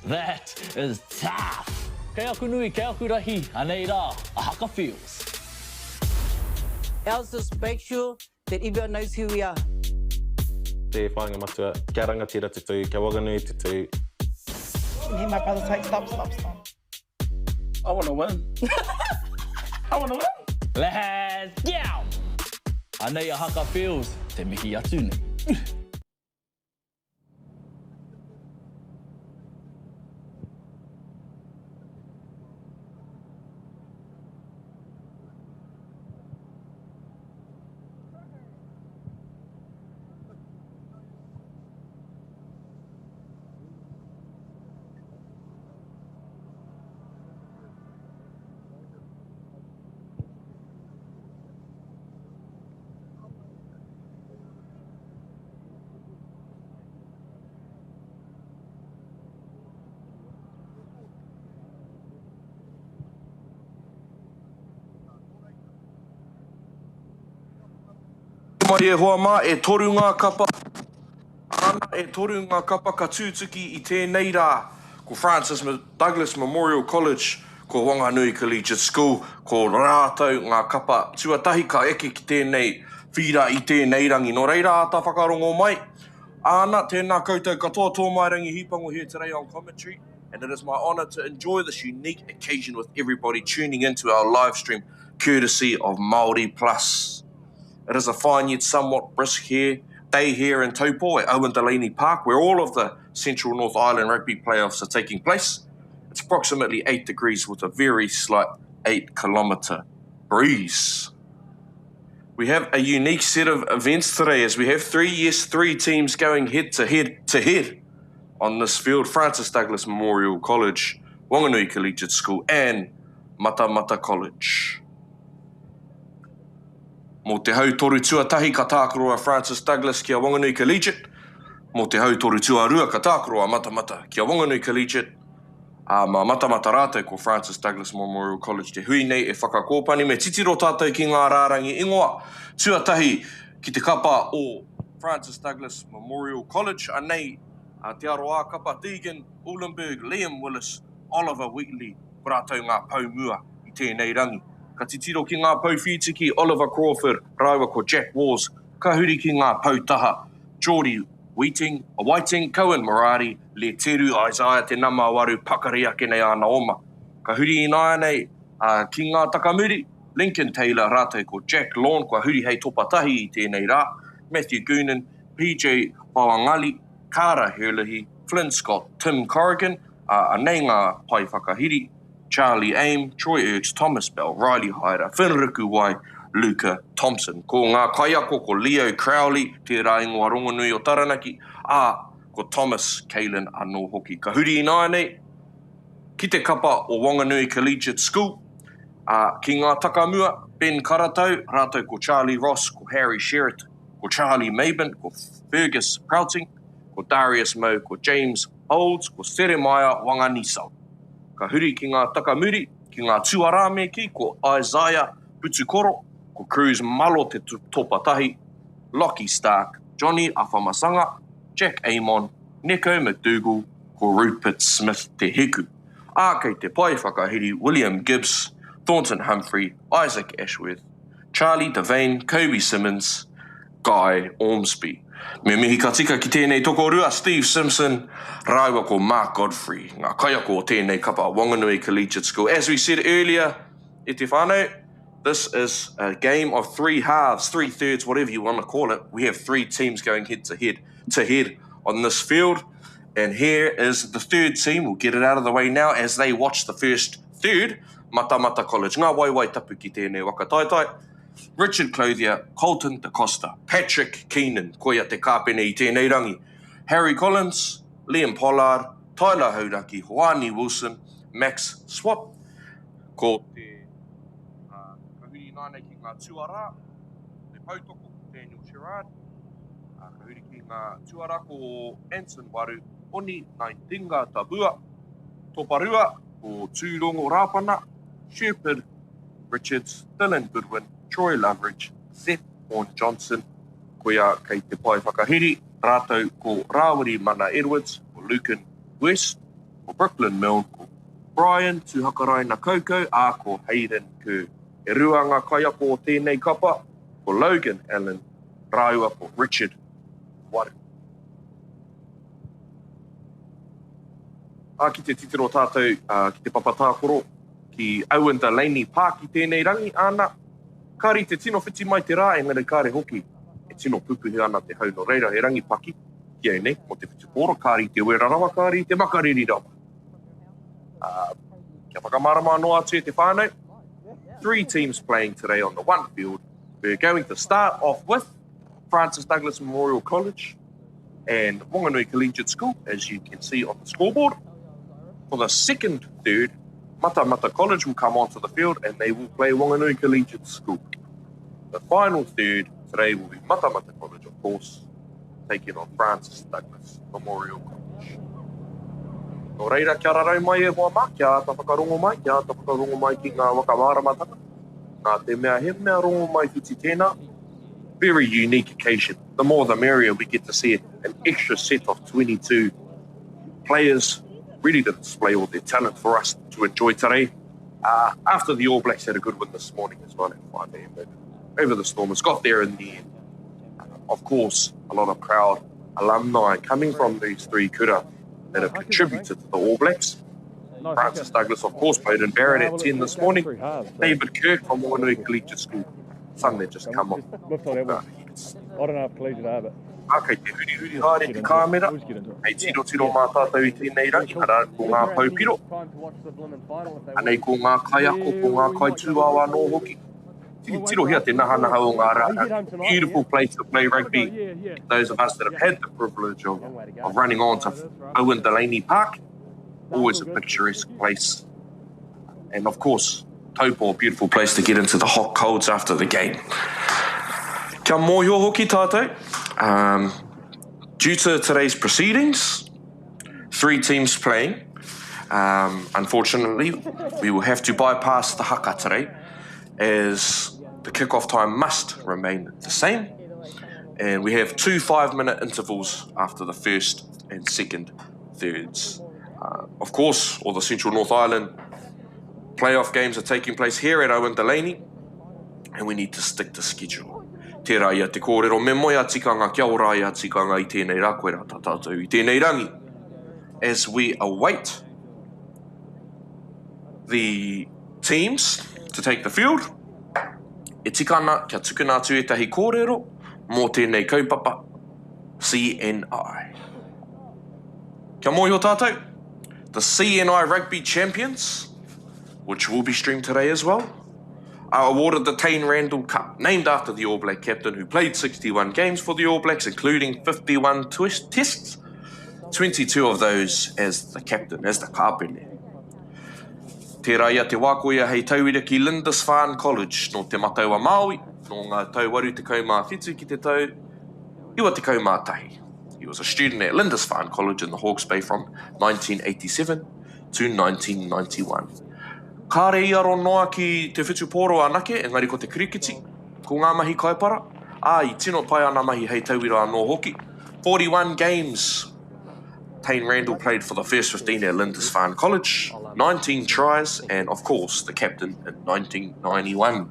That is tough! Kei aku nui, kei aku rahi, anei rā a Haka Feels. Ours is make sure that everyone knows who we are. Te whāinga matua, kia rangatira te tū, kia Wanganui te tū. And then my brother's like, stop, stop, stop. I wanna win. I wanna win. Let's go! Anei a Haka Feels, te mihi atu nei. Mai e hoa mā, e toru ngā kapa, ana e toru ngā kapa ka tūtuki i tēnei rā. Ko Francis Douglas Memorial College, ko Wanganui Collegiate School, ko rātou ngā kapa tuatahi ka eke ki tēnei whīra i tēnei rangi. Nō reira āta whakarongo mai. Āna, tēnā koutou katoa, Tōmairangi Hīpango here today on commentary, and it is my honour to enjoy this unique occasion with everybody tuning into our live stream courtesy of Māori Plus. It is a fine yet somewhat brisk here, day here in Taupo at Owen Delaney Park, where all of the Central North Island rugby playoffs are taking place. It's approximately 8 degrees with a very slight 8 kilometre breeze. We have a unique set of events today as we have three, yes, three teams going head to head to head on this field Francis Douglas Memorial College, Wanganui Collegiate School, and Matamata College. Mō te hautoru tuatahi ka tākaro a Francis Douglas ki a Wanganui Collegiate, mō te hautoru tuarua ka tākaro a Matamata ki a Wanganui Collegiate, ā, mā Matamata rātou ko Francis Douglas Memorial College te hui nei e whakakōpani. Me titiro tātou ki ngā rārangi ingoa. Tuatahi ki te kapa o Francis Douglas Memorial College, anei a Te Aroā Kapa, Deegan Uhlenberg, Liam Willis, Oliver Wheatley, ko rātou ngā pou mua i tēnei rangi. Ka titiro ki ngā pou whītiki, Oliver Crawford rāua ko Jack Walls, ka huri ki ngā pou taha, Geordie Wheating, Whiting, Cohen Morari, Leteru Isaiah te nama waru pakari ake nei āna oma. Ka huri ināianei ki ngā takamuri, Lincoln Taylor rātou ko Jack Lorne kua huri hei topa tahi i tēnei rā, Matthew Goonan, PJ Whawangali, Cara Herlihy, Flynn Scott, Tim Corrigan, ā, anei ngā pae whakahiri, Charlie Aim, Troy Ertz, Thomas Bell, Riley Haira, Finn Rukuwai, Luca Thompson. Ko ngā kaiako ko Leo Crowley, tērā ingoa rongonui o Taranaki, ā, ko Thomas Kalin anō hoki. Ka huri ināianei ki te kapa o Wanganui Collegiate School, ā, ki ngā takamua, Ben Karatau, rātou ko Charlie Ross, ko Harry Sherritt, ko Charlie Maben, ko Fergus Prouting, ko Darius Moe, ko James Olds, ko Seremaia Wanganisau. Ka huri ki ngā takamuri, ki ngā tuarā me kī, ko Isaiah Putukoro, ko Cruz Malo te topa tahi, Lockie Stark, Johnny Awhamasanga, Jack Amon, Neko McDougall, ko Rupert Smith te hiku. Ā, kei te pae whakahiri William Gibbs, Thornton Humphrey, Isaac Ashworth, Charlie Devane, Kobe Simmons, Guy Ormsby. Me mihi ka tika ki tēnei tokorua, Steve Simpson rāua ko Mark Godfrey, ngā kaiako o tēnei kapa Wanganui Collegiate School. As we said earlier, e te whānau, this is a game of three halves, three thirds, whatever you want to call it. We have three teams going head to head to head on this field. And here is the third team. We'll get it out of the way now as they watch the first third. Matamata College. Ngā waiwai tapu ki tēnei waka taetae. Richard Clothier, Colton Da Costa, Patrick Keenan, koia te kāpene i tēnei rangi, Harry Collins, Liam Pollard, Tyler Hauraki, Hoani Wilson, Max Swap, ko te ka huri ināianei ki ngā tuarā, te poutoko ko Daniel Gerrard, ka huri ki ngā tuarā ko Anson Waru, Oni Naintinga Tabua, Toparua ko Tūrongo Rāpana, Shepherd Richards, Dylan Goodwin, Troy Loveridge, Zeph Horne Johnson, koia kei te pae whakaheri, rātou ko Rāwiri Mana Edwards, ko Lucan West. Ko Brooklyn Milne, ko Brian Tuhakaraina Kaukau, ā, ko Hayden Kerr. E rua ngā kaiako o tēnei kapa, ko Logan Allen rāua ko Richard Waru. Ā, ki te titiro tātou ki te papa tākoro, ki Owen Delaney Park i tēnei rangi, āna, kāre i te tino whiti mai te rā, engari kāre hoki e tino pupuhi ana te hau, nō reira he rangi paki ki au nei mō te whutupōro, kāre i te wera rawa, kāre i te makariri rawa. Ā, kia whakamārama anō atu e te whānau, three teams playing today on the one field. We're going to start off with Francis Douglas Memorial College and Wanganui Collegiate School, as you can see on the scoreboard. For the second third, Matamata College will come onto the field and they will play Wanganui Collegiate School. The final third today will be Matamata College, of course, taking on Francis Douglas Memorial College. Nō reira, kia rarau mai e hoa mā, kia āta whakarongo mai, kia āta whakarongo mai ki ngā waka māramatanga. Nā te mea he mea rongo mai whiti tēnā, very unique occasion. The more the merrier, we get to see an extra set of 22 players ready to display all their talent for us to enjoy today. Uh, after the All Blacks had a good win this morning as well at 5 a.m. Over, over the Stormers, got there in the end. Uh, of course, a lot of proud alumni coming from these three kura that have contributed to the All Blacks. Francis Douglas, of course, played in Barrett at 10 this morning. David Kirk from Wanganui Collegiate School, son that just come off. I don't know if Collegiate are, but... Ā, kei te hurihuri haere te kāmera, hei tirotiro mā tātou i tēnei rangi, arā, ko ngā pou piro. Anei ko ngā kaiako, ko ngā kaitūao anō hoki. Tirohia te nahanaha o ngā rā. Beautiful place to play rugby. Those of us that have had the privilege of, of running on to Owen Delaney Park, always a picturesque place. And of course, Taupo, a beautiful place to get into the hot colds after the game. Kia mōhio hoki tātou, um, due to today's proceedings, three teams playing, um, unfortunately, we will have to bypass the haka today as the kickoff time must remain the same. And we have two five-minute intervals after the first and second thirds. Uh, of course, all the Central North Island playoff games are taking place here at Owen Delaney, and we need to stick to schedule. Tērā ia te kōrero, me moe a tikanga, kia ora ai a tikanga i tēnei rā, koirā tā tātou i tēnei rangi. As we await the teams to take the field, e tika ana kia tukuna atu ētahi kōrero mō tēnei kaupapa CNI. Kia mōhio tātou, the CNI Rugby Champions, which will be streamed today as well, are awarded the Tane Randall Cup, named after the All Black captain who played 61 games for the All Blacks, including 51 twist tests, 22 of those as the captain, as the kāpene. Tērā ia te wā koia hei tauira ki Lindisfarne College nō Te Matau-a-Māui, nō ngā tau 87 ki te tau 91. He was a student at Lindisfarne College in the Hawke's Bay from 1987 to 1991. Kāre i aro noa ki te whutupōro anake, engari ko te kirikiti, ko ngā mahi kaipara, ā, i tino pai ana mahi hei tauira anō hoki. 41 games Tane Randall played for the first 15 at Lindisfarne College, 19 tries, and of course the captain in 1991.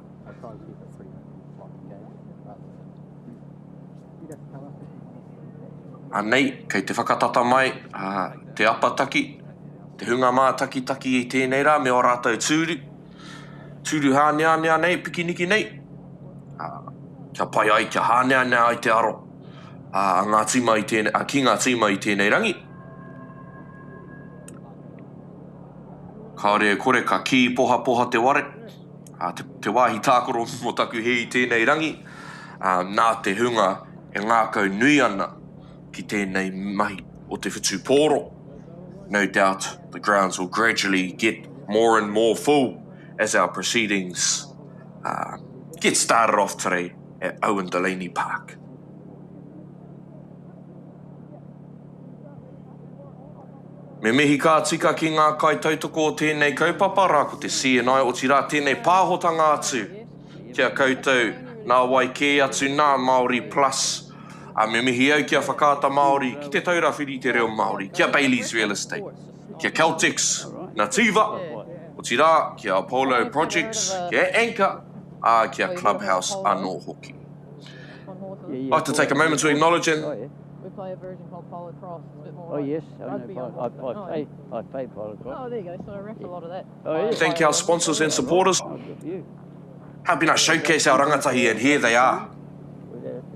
Anei, kei te whakatata mai a, te apataki, te hunga mātakitaki i tēnei rā me ō rātou tūru, tūru hāneanea nei, pikiniki nei, a, kia pai ai, kia hāneanea ai te aro a ngā tīma i tēnei, a, ki ngā tīma i tēnei rangi. Kāore e kore ka kī pohapoha te ware, a, te, te wāhi tākaro mō taku hē i tēnei rangi, a, nā te hunga e ngākau nui ana ki tēnei mahi o te whutupōro. No doubt the grounds will gradually get more and more full as our proceedings uh, get started off today at Owen Delaney Park. Me mihi ka tika ki ngā kaitautoko o tēnei kaupapa rā ko te CNI otirā tēnei pāhotanga atu ki a koutou nā wai kē atu nā Māori Plus. Ā, me mihi au ki a Whakaata Māori, ki Te Taura Whiri i te Reo Māori, ki a Bayleys Real Estate. ki a Caltex Nativa, otirā ki a Apollo Projects, ki a Anchor, ā, ki a Clubhouse anō hoki. I'd like to take a moment to acknowledge and. We play a version called Polocrosse. It's a bit more Oh, like yes, I know. rugby on I, I, horse, but no. play, I play polocrosse. Oh, there you go. So I ref a lot of that. Oh, yeah. Thank our sponsors and supporters. Oh, good for you. Helping us showcase our rangatahi and here they are.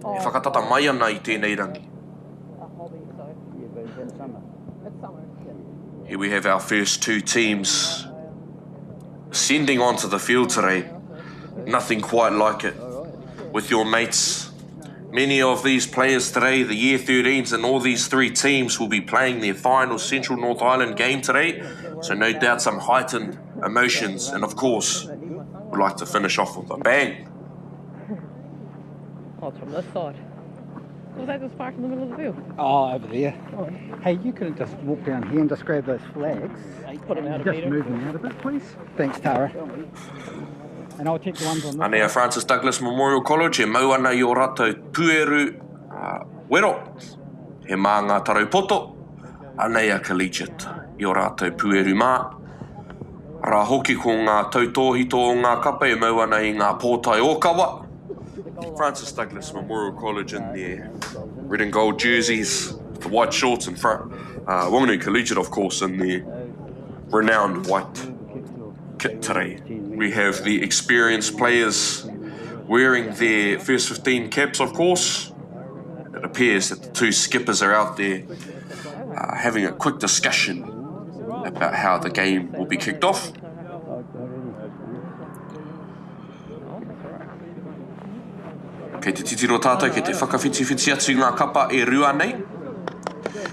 Oh, E whakatata mai ana i tēnei rangi. a hobby, so Yeah, but it's in summer. it's summer. Yeah. Here we have our first two teams sending onto the field today. Nothing quite like it with your mates. Many of these players today, the year 13s and all these three teams will be playing their final Central North Island game today. So no doubt some heightened emotions and of course, we'd like to finish off with a bang. Oh, it's from this side. Was that just parked in the middle of the field? Oh, over there. Hey, you couldn't just walk down here and just grab those flags. Put them out a Just metre. move them out a bit, please. Thanks, Tara. And I'll check the ones on this. Anei a Francis Douglas Memorial College e mau ana i ō rātou pūeru wero, he mā ngā tarau poto, anei a Collegiate i ō rātou pūeru mā. Rā hoki ko ngā tautōhito o ngā kapa e mau ana i ngā pōtae ōkawa. Francis Douglas Memorial College in their red and gold jerseys, the white shorts in front. Wanganui Collegiate, of course, in their renowned white kit today. We have the experienced players wearing their first 15 caps, of course. It appears that the two skippers are out there having a quick discussion about how the game will be kicked off. Kei te titiro tātou, kei te whakawhitiwhiti atu ngā kapa e rua nei.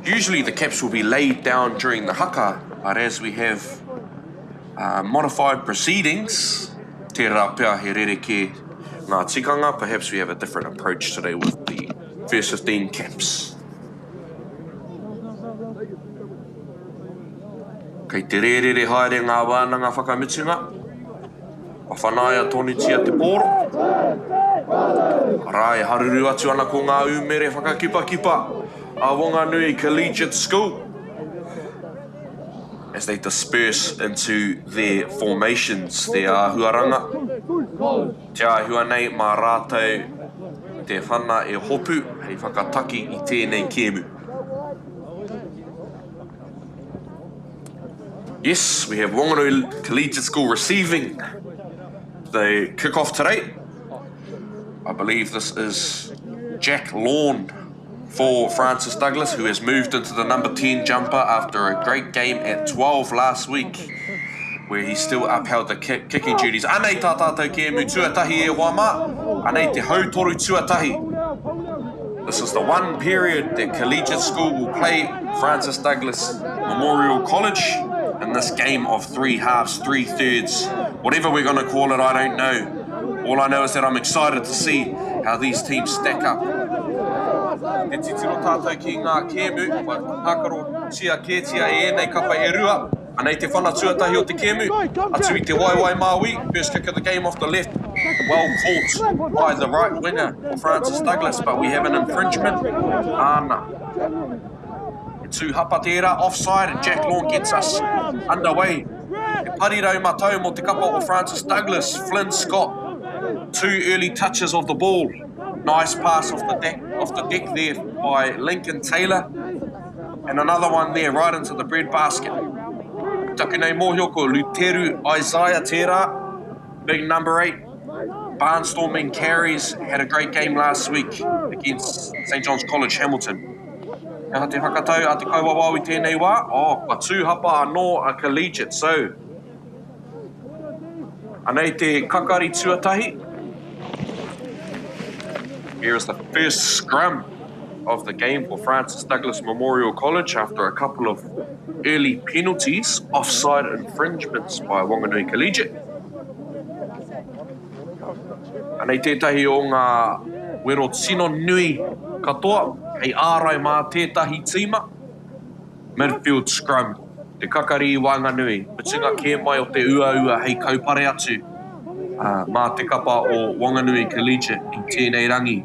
Usually the caps will be laid down during the haka, but as we have modified proceedings, tērā pea he rerekē ngā tikanga, perhaps we have a different approach today with the first 15 caps. Kei te rērere haere ngā wānanga whakamutunga. Kua whanaia tonutia te pōro. Arā, e haruru atu ana ko ngā umere whakakipakipa a Wanganui Collegiate School as they disperse into their formations, te āhuaranga. Te āhua nei mā rātou te whana e hopu hei whakataki i tēnei kēmu. Yes, we have Wanganui Collegiate School receiving the kickoff today. I believe this is Jack Lawn for Francis Douglas, who has moved into the number 10 jumper after a great game at 12 last week, where he still upheld the kicking duties. Anei tā tātou kēmu tuatahi e hoa mā. Anei te hautoru tuatahi. This is the one period that Collegiate School will play Francis Douglas Memorial College in this game of three halves, three thirds, whatever we're going to call it, I don't know. All I know is that I'm excited to see how these teams stack up. Te titiro tātou ki ngā kēmu, kua tākarotia kētia e ēnei kapa e rua. Anei te whana tuatahi o te kēmu, atu i te waewae māui, first kick of the game off the left, well caught by the right winger for Francis Douglas, but we have an infringement. Āna. He tū hapa tērā, offside, and Jack Lawn gets us underway. He parirau matau mō te kapa o Francis Douglas, Flynn Scott. Two early touches of the ball. Nice pass off the deck, off the deck there by Lincoln Taylor. And another one there right into the bread basket. Taku nei mōhio ko Luteru Isaiah tērā, big number 8. Barnstorming carries, had a great game last week against St John's College Hamilton. He aha te whakatau a te kaiwawao i tēnei wā? Oh, kua tū hapa anō a Collegiate, so anei te kakari tuatahi. Here is the first scrum of the game for Francis Douglas Memorial College after a couple of early penalties, offside infringements by Wanganui Collegiate. Anei tētahi o ngā wero tino nui katoa hei ārai mā tētahi tīma. Midfield scrum, te kakari i waenganui, mutunga kē mai o te uaua hei kaupare atu mā te kapa o Wanganui Collegiate i tēnei rangi.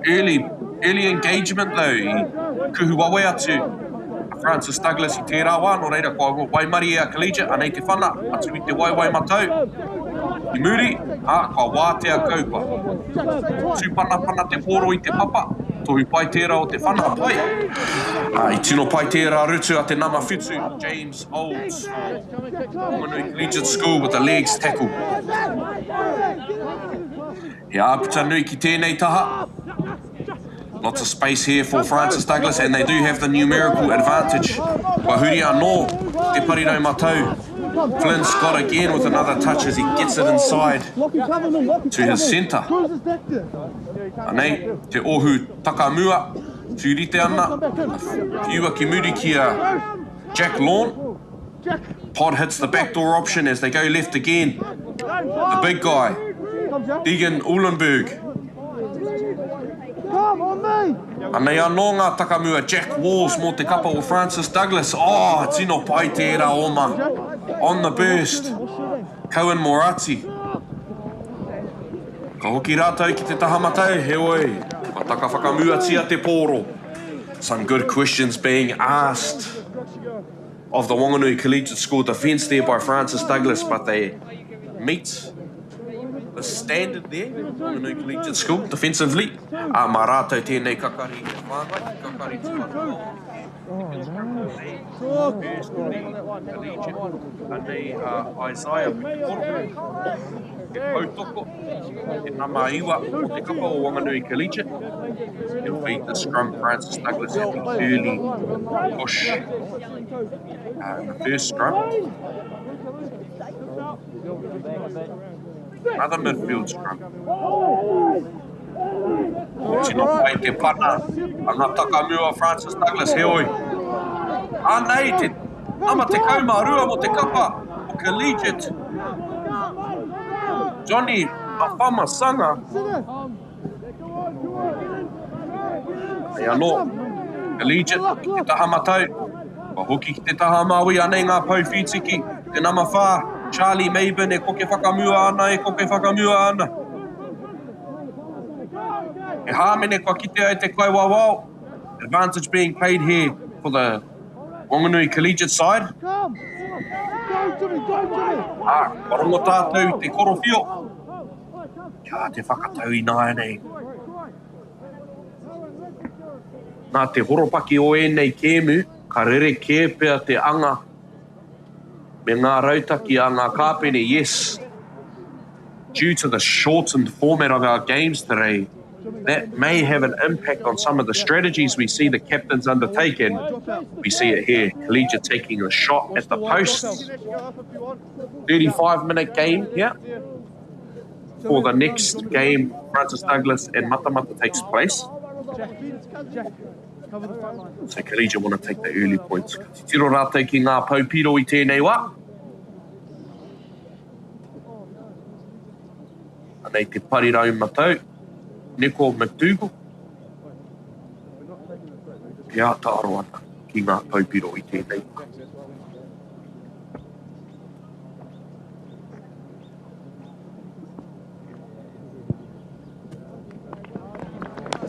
Early, early engagement though, i kuhu wawe atu a a Francis Douglas i tērā wā, nō reira kua waimarie a Collegiate, anei te whana, atu i te waewae matau i muri, ā, kua wātea kau, kua tūpanapana te pōro i te papa, tohu pai tērā o te whana, pai. Ā, i tino pai tērā rutu a te nama whitu, James Olds, Whanganui Collegiate School with a legs tackle. He āputa nui ki tēnei taha. Lots of space here for Francis Douglas and they do have the numerical advantage. Kua huri anō te parirau matau. Flynn Scott again with another touch as he gets it inside to his centre. Anei, te ohu takamua, tūrite ana, whiua ki muri ki a Jack Lawn. Pod hits the backdoor option as they go left again. The big guy, Deegan Uhlenberg. Anei anō ngā takamua Jack Walls mō te kapa o Francis Douglas. Oh, tino pai tērā oma. On the burst, Cohen Moratti. Ka hoki rātou ki te taha matau, heoi, kua taka whakamuatia te pōro. Some good questions being asked of the Wanganui Collegiate School defence there by Francis Douglas, but they meet the standard there, Wanganui Collegiate School, defensively. Ā, mā rātou tēnei kakari e whāngai, te kakari tuarua o te First League Collegiate, anei a Isaiah Putukoro, te poutoko, te nama iwa o te kapa o Wanganui Collegiate. He'll feed the scrum, Francis Douglas at the early push in the first scrum. Another midfield scrum. Tino pai te pana a ngā takamua Francis Douglas, heoi. Anei te nama 12 mo te kapa o Collegiate. Johnny Afamasanga. Hei anō, Collegiate ki te taha matau, kua hoki ki te taha māui anei ngā pou whītiki, te nama whā, Charlie Maben e koke whakamua ana, e koke whakamua ana. He hāmene kua kitea e te kaiwawao, advantage being played here for the Wanganui Collegiate side. Ā, kua rongo tātou i te korowhio. Kia te whakatau ināianei. Nā te horopaki o ēnei kēmu, ka rerekē pea te anga me ngā rautaki a ngā kāpene, yes, due to the shortened format of our games today, that may have an impact on some of the strategies we see the captains undertake, and we see it here, Collegiate taking a shot at the posts. 35-minute game here. For the next game, Francis Douglas and Matamata takes place. So Collegiate want to take the early points. Ka titiro rātou ki ngā pou piro i tēnei wā. Anei te parirau matau, Neko McDougall. E āta aro ana ki ngā pou piro i tēnei wā.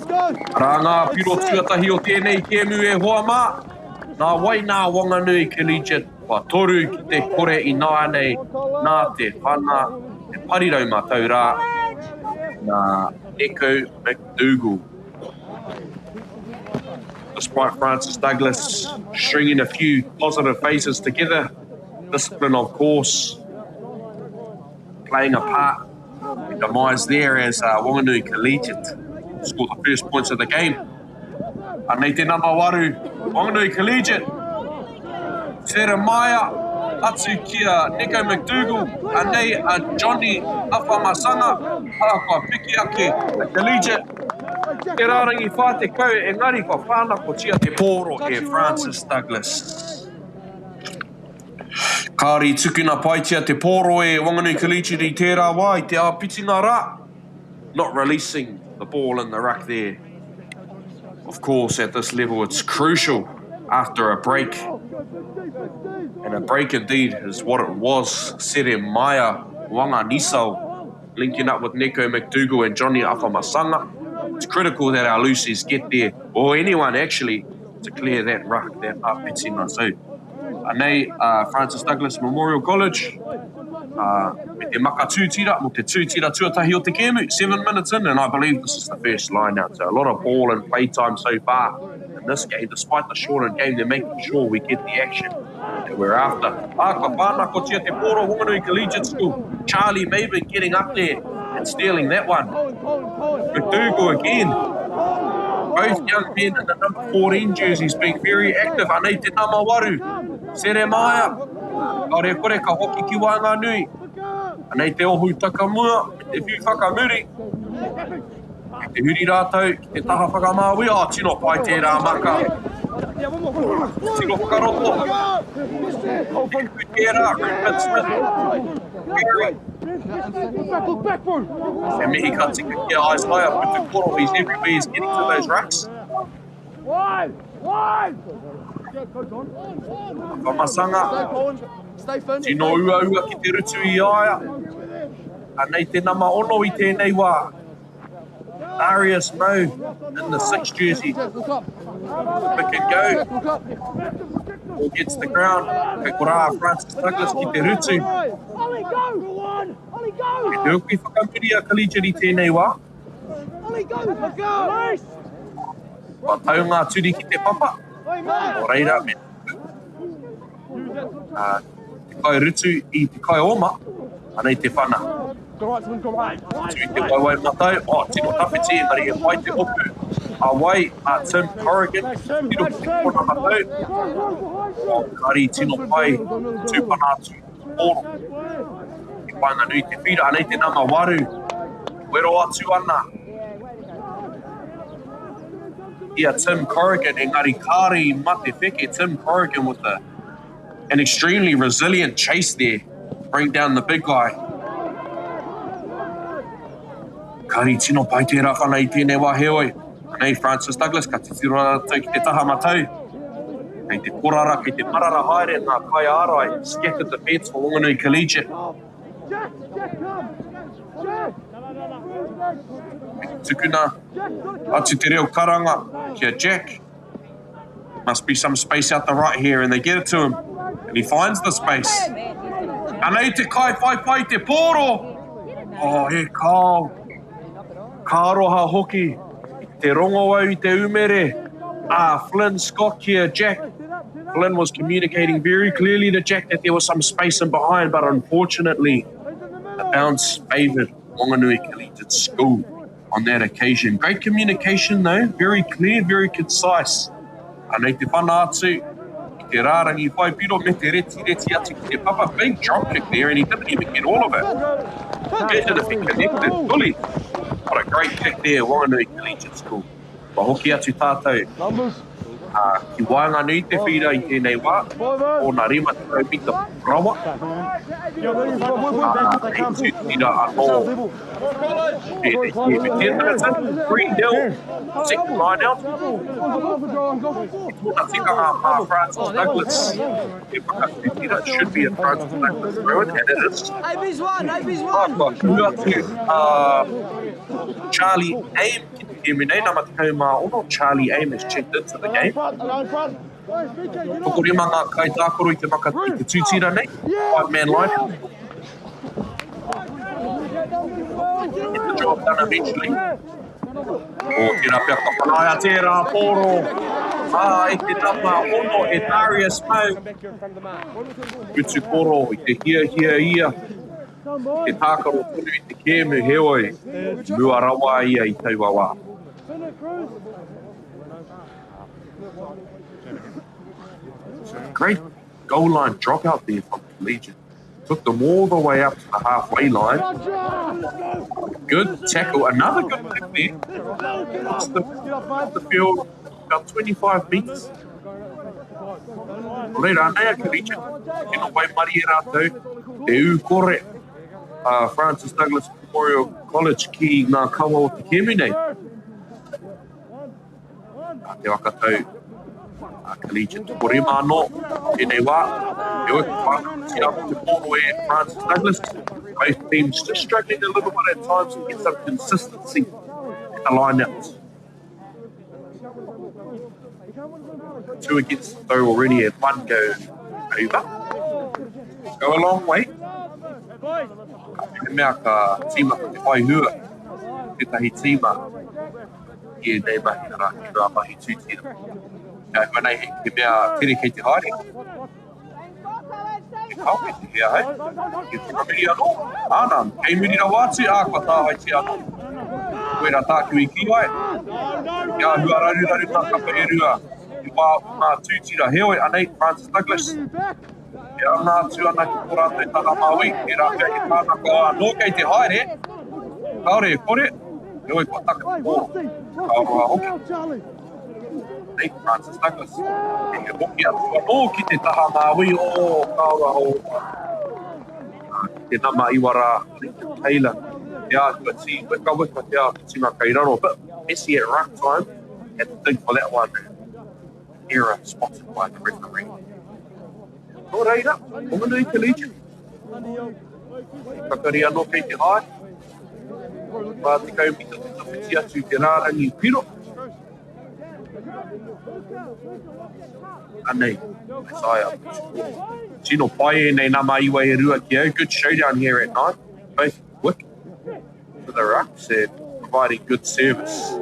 Arā ngā piro tuatahi o tēnei kēmu e hoa mā. Nā wai nā Wanganui Collegiate kua 3-0 ināianei nā te whana te parirau matau rā nā Echo McDougall. Despite Francis Douglas stringing a few positive phases together, discipline of course playing a part in demise there as Wanganui Collegiate score the first points of the game. Anei te nama waru, Wanganui Collegiate. Jeremiah atu ki a Nico McDougall, anei a Johnny Afamasanga, ā, kua piki ake a Collegiate. Te rārangi 40, engari kua whānakotia te pōro e Francis Douglas. Kāore i tukuna paitia te pōro e Wanganui Collegiate i tērā wā, i te āpitinga rā. Not releasing the ball in the ruck there. Of course, at this level it's crucial after a break. And a break indeed is what it was. Seremaia Wanganisau linking up with Neko McDougall and Johnny Afamasanga. It's critical that our loosies get there, or anyone actually, to clear that ruck, that āpitinga. So, anei a Francis Douglas Memorial College, uh, me te maka tūtira, mo te tūtira tuatahi o te kēmu, 7 minutes in, and I believe this is the first line out. So a lot of ball and play time so far in this game. Despite the shortened game, they're making sure we get the action that we're after. Ah, ka whānakotia te pōro Wanganui Collegiate School. Charlie Maven getting up there and stealing that one. McDougall again. Both young men in the number 14 jerseys being very active. Anei te nama waru. Seremaia. Kaore kore ka hoki ki waenganui. Anei te ohu takamua me te whiu whakamuri. Kei te huri rātou ki te taha whakamāui. Oh, tino pai tērā maka. Tino whakaroto. He tērā, Rupert Smith. Gary. He mihi ka tika ki a Isaiah Putukoro. He's everywhere, he's getting to those rucks. Whamasanga. Tino uaua ki te rutu i a ia. Anei te nama ono i tēnei wā. Darius Moe in the 6 jersey. Pick and go. Ball gets the ground. Kei korā a Francis Douglas ki te rutu. Kei te uki whakamuri a Collegiate i tēnei wā. Kua tau ngā turi ki te papa. Nō reira, me te kai rutu i te kai oma, anei te whana. Atu i te waewae matau, oh, tino tawhiti, engari he pai te hopu a wai, a Tim Corrigan, tiro ki te kona matau. Oh, kari tino pai, tūpana atu i te pōro. He painga nui te whira, anei te nama waru, wero atu ana. I a Tim Corrigan, engari kāre i mate wheke Tim Corrigan with a, an extremely resilient chase there, bring down the big guy. Kāre i tino pai tērā whana i tēnei wā, heoi, anei Francis Douglas ka titiro rātou ki te taha matau. Kei te korara, kei te marara haere ngā kaiārai, scattered defence for Wanganui Collegiate. Tukuna atu te reo karanga ki a Jack. Must be some space out the right here and they get it to him and he finds the space. Anei te kai whaiwhai te pōro. Oh, e kao. Ka aroha hoki te rongo au i te umere a Flynn Scott ki a Jack. Flynn was communicating very clearly to Jack that there was some space in behind, but unfortunately, the bounce favoured Wanganui Collegiate School on that occasion. Great communication though, very clear, very concise. Anei te whana atu i te rārangi whai piro me te retireti atu ki te papa. Big drop kick there and he didn't even get all of it. Imagine if he connected fully. What a great kick there, Wanganui Collegiate School. Kua hoki atu tātou ki waenganui i te whīra i tēnei wā, ōna 50 mita rawa, ā, he tūtira anō tēnei kēmu. 10 minutes in, 3-0, second line out. I tōna tikanga mā Francis Douglas te whakatūtira, should be a Francis Douglas throw-in, and it is. Ā, kua kuhu atu a Charlie Aim ki te kēmu nei, nama 16, Charlie Aim has checked into the game. Tokorima ngā kaitākaro i te maka i te tūtira nei, five man line. Get the job done eventually. O, tērā pea ka whanaia tērā pōro. Ā, e te nama ono e Darius Mau. Utu koro i te hiahia ia. Te tākaro tonu i te kēmu, heoi, mua rawa ia i taua wā. Great goal line dropout there from Collegiate. Took them all the way up to the halfway line. Good tackle, another good kick there. Across the, the field, about 25 metres. Nō reira, anei a Collegiate, tino waimarie rātou, te ū kore a Francis Douglas Memorial College ki ngā kawa o te kēmu nei. Nā te whakatau a Collegiate tokorima anō tēnei wā, heoi ko whānakotia anō te pōro e Francis Douglas. Both teams just struggling a little bit at times to get some consistency at the lineouts. Two against the throw already and one go over. Go a long way. He mea ka tīmata te whai hua tētahi tīma i ēnei mahi arā ki ngā mahi tūtira. Kia hua nei he mea tere kei te haere. He kao kei te hea hei. He whakamiri anō. Āna, kei muri rawa atu, ā, kua tāhaetia anō. Koirā tāku i kī ai. He āhua raruraru ngā kapa e rua i wā o ngā tūtira. Heoi, anei, Francis Douglas. E anga atu ana ki tō rātou taha māui, tērā pea he tānaka anō kei te haere, kāore e kore, heoi kua taka te pōro, ka aroha hoki. Nei, Francis Douglas, e hoki atu anō ki te taha māui o ka aroha o te nama iwara Lincoln Taylor, te āhua tī wekaweka, te āhua kei raro, but messy at ruck time, had to dig for that one. Error spotted by the referee. Nō reira, Whanganui Collegiate. He kakari anō kei te haere. 40 mita te tawhiti atu te rārangi piro. Anei, Isaiah. Tino pai ēnei nama iwa e rua ki au. Good showdown here at night. Both quick for the rucks and providing good service.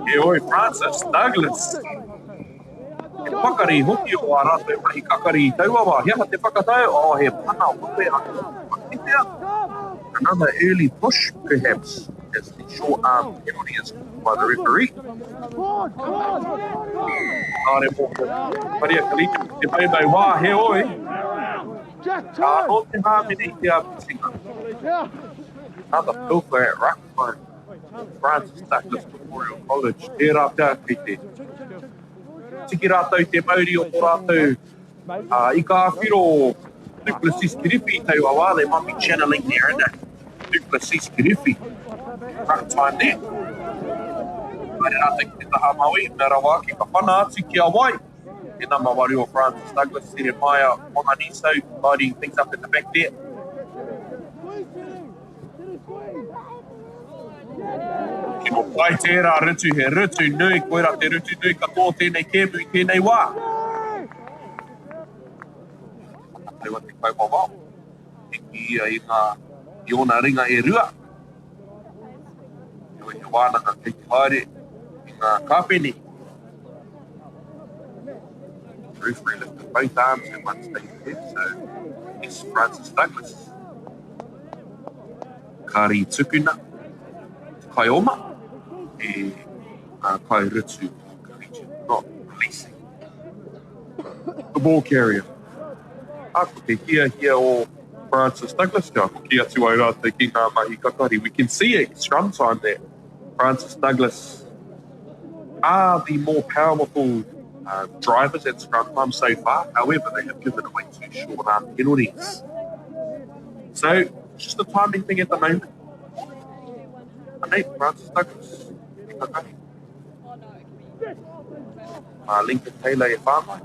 Heoi, Francis Douglas. He pakari hoki o ā rātou mahi kakari i taua wā. He aha te whakatau? Oh, he pana wawe anō kua kitea. Another early push, perhaps, as the short arm penalty is called by the referee. Kāre mō Maria Kalita ki te maumau wā, heoi, ka anō te hāmene i te āpitinga. Another pilfer at ruck time. Francis Douglas Memorial College, tērā pea kei te tiki rātou i te mauri o tō rātou ika ā-whiro o Du Plessis Kiriwhi i taua wā, they might be channeling their inner Du Plessis Kiriwhi. Rough time there. Haere rātou ki te taha Maui, mea rawa ake ka whana atu ki a wai. Te nama waru o Francis Douglas, Jeremiah Wanganiso, tidying things up at the back there. Tino pai tērā rutu, he rutu nui, koirā te rutu nui katoa o tēnei kēmu i tēnei wā. Whakatau a te kaiwawao, e kī ia i ngā, i ōna ringa e rua. Heoi he wānanga kei te haere i ngā kāpene. Referee lifted both arms at one stage there, so yes, Francis Douglas. Kāri tukuna te kaioma e ngā kairutu o Collegiate not releasing the ball carrier. Ā, ko te hiahia o Francis Douglas kia hoki atu ai rātou ki ngā mahi kakari. We can see at scrum time that Francis Douglas are the more powerful uh, drivers at scrum time so far. However, they have given away two short arm penalties. So, it's just a timing thing at the moment. Anei, Francis Douglas, te kakari. Mā Lincoln Taylor e whāngai.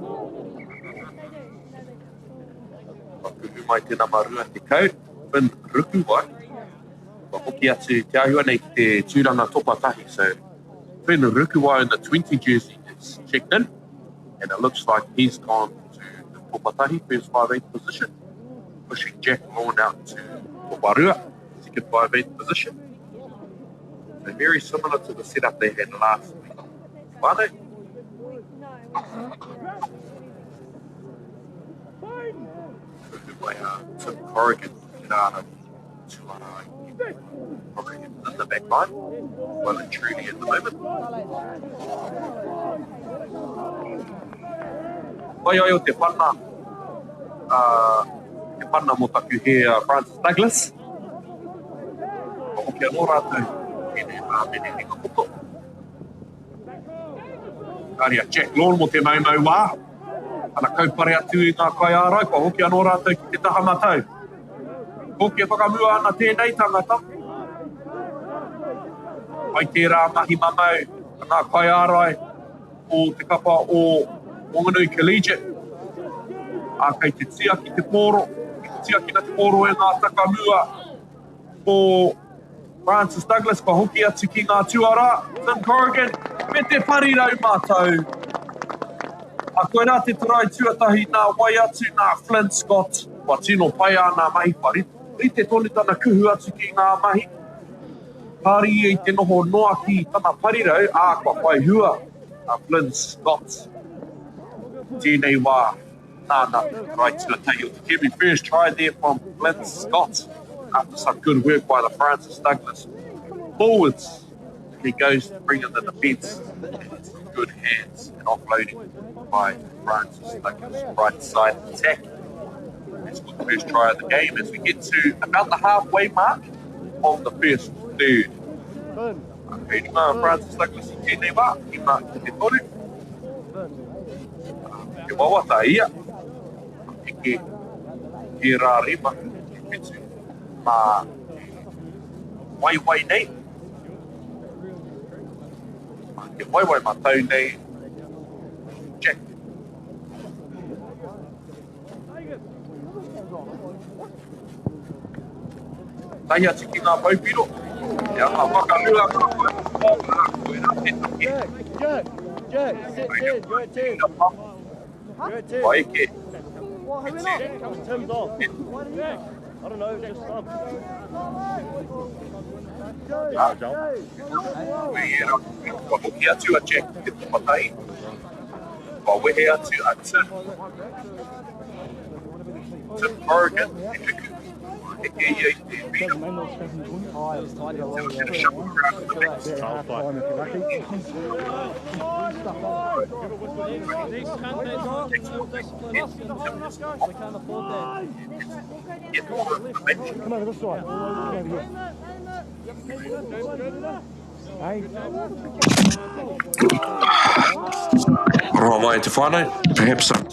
Kua kuhu mai te nama 20, Finn Rukuwai. Kua hoki atu te āhua nei ki te tūranga topa tahi. So, Finn Rukuwai in the 20 jersey is checked in. And it looks like he's gone to the topa tahi, first 5'8 position. Pushing Jack Lawn out to topa rua, second 5'8 position. So very similar to the setup they had last week. Whānau? Kuhu mai a Tim Corrigan ki rārangi tuara ai ki Corrigan in the back line. Well and truly at the moment. Pai ai o te whana, uh, te whana mō taku he uh, Francis Douglas. Ka hoki anō rātou tēnei hāmene ringa poto. Kāri a Jack Lawn mō te maumau wā. Ana kaupare atu i ngā kaiārai, kua hoki anō rātou ki te taha matau. Koke whakamua ana tēnei tangata. Mai tērā mahi mamau a ngā kaiārai o te kapa o Wanganui Collegiate. Ā, kei te tiaki te pōro, kei te tiakina te pōro e ngā takamua o. Francis Douglas kua hoki atu ki ngā tuarā, Tim Corrigan, me te parirau mātau. A koirā te tarai tuatahi nā wai atu nā Flynn Scott. Kua tino pai āna mahi, kua rite tonu tana kuhu atu ki ngā mahi. Kāre ia i te noho noa ki tana parirau, ā, kua whai hua a Flynn Scott i tēnei wā. Nāna te tarai tuatahi o te kēmu. First try there from Flynn Scott after some good work by the Francis Douglas forwards. He goes to bring in the defence. Good hands and offloading by Francis Douglas. Right side attack. He's got the first try of the game as we get to about the halfway mark of the first third. Kei runga a Francis Douglas i tēnei wā, 5 ki te 3. Te wawata ia, eke tērā 5 ki te 7 mā te waiwai nei. Mā te waiwai matau nei, Jack. Tahi atu ki ngā paupiro, te anga whakarua ngā paupiro, ā, koirā te take. Jack, Jack, sit 10, you're at 10. You're at 10. Kua eke. Tim's off. I don't know, just sub. Kua hoki atu a Jack ki te topa tahi. Kua wehe atu a Tim. Tim Corrigan, te nuku. Eke ia i te whira. Tim had a shuffle around in the mix. Half time if you're lucky. We can't afford that. Come over this side. Come over here. Hey. Aroha mai te whānau, perhaps some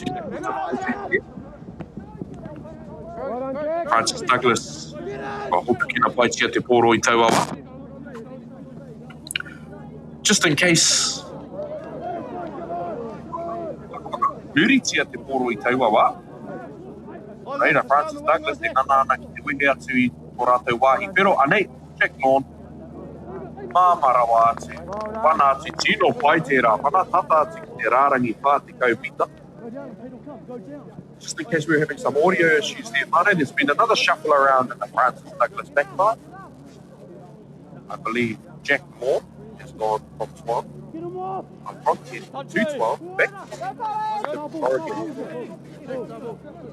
Francis Douglas, kua hopukina paitia te pōro i taua wā. Just in case Nuritia te pōro i taua wā. Reira, Francis Douglas e ngana ana ki te wehe atu i tō rātou wāhi whero. Anei, Jack Lawn. Māmā rawa atu. Pana atu, tino pai tērā. Pana tata atu ki te rārangi 40 mita. Just in case we were having some audio issues there, Mane, there's been another shuffle around in the Francis Douglas backline. I believe Jack Moore has gone from 12, from 10 to 12, back to Oregon.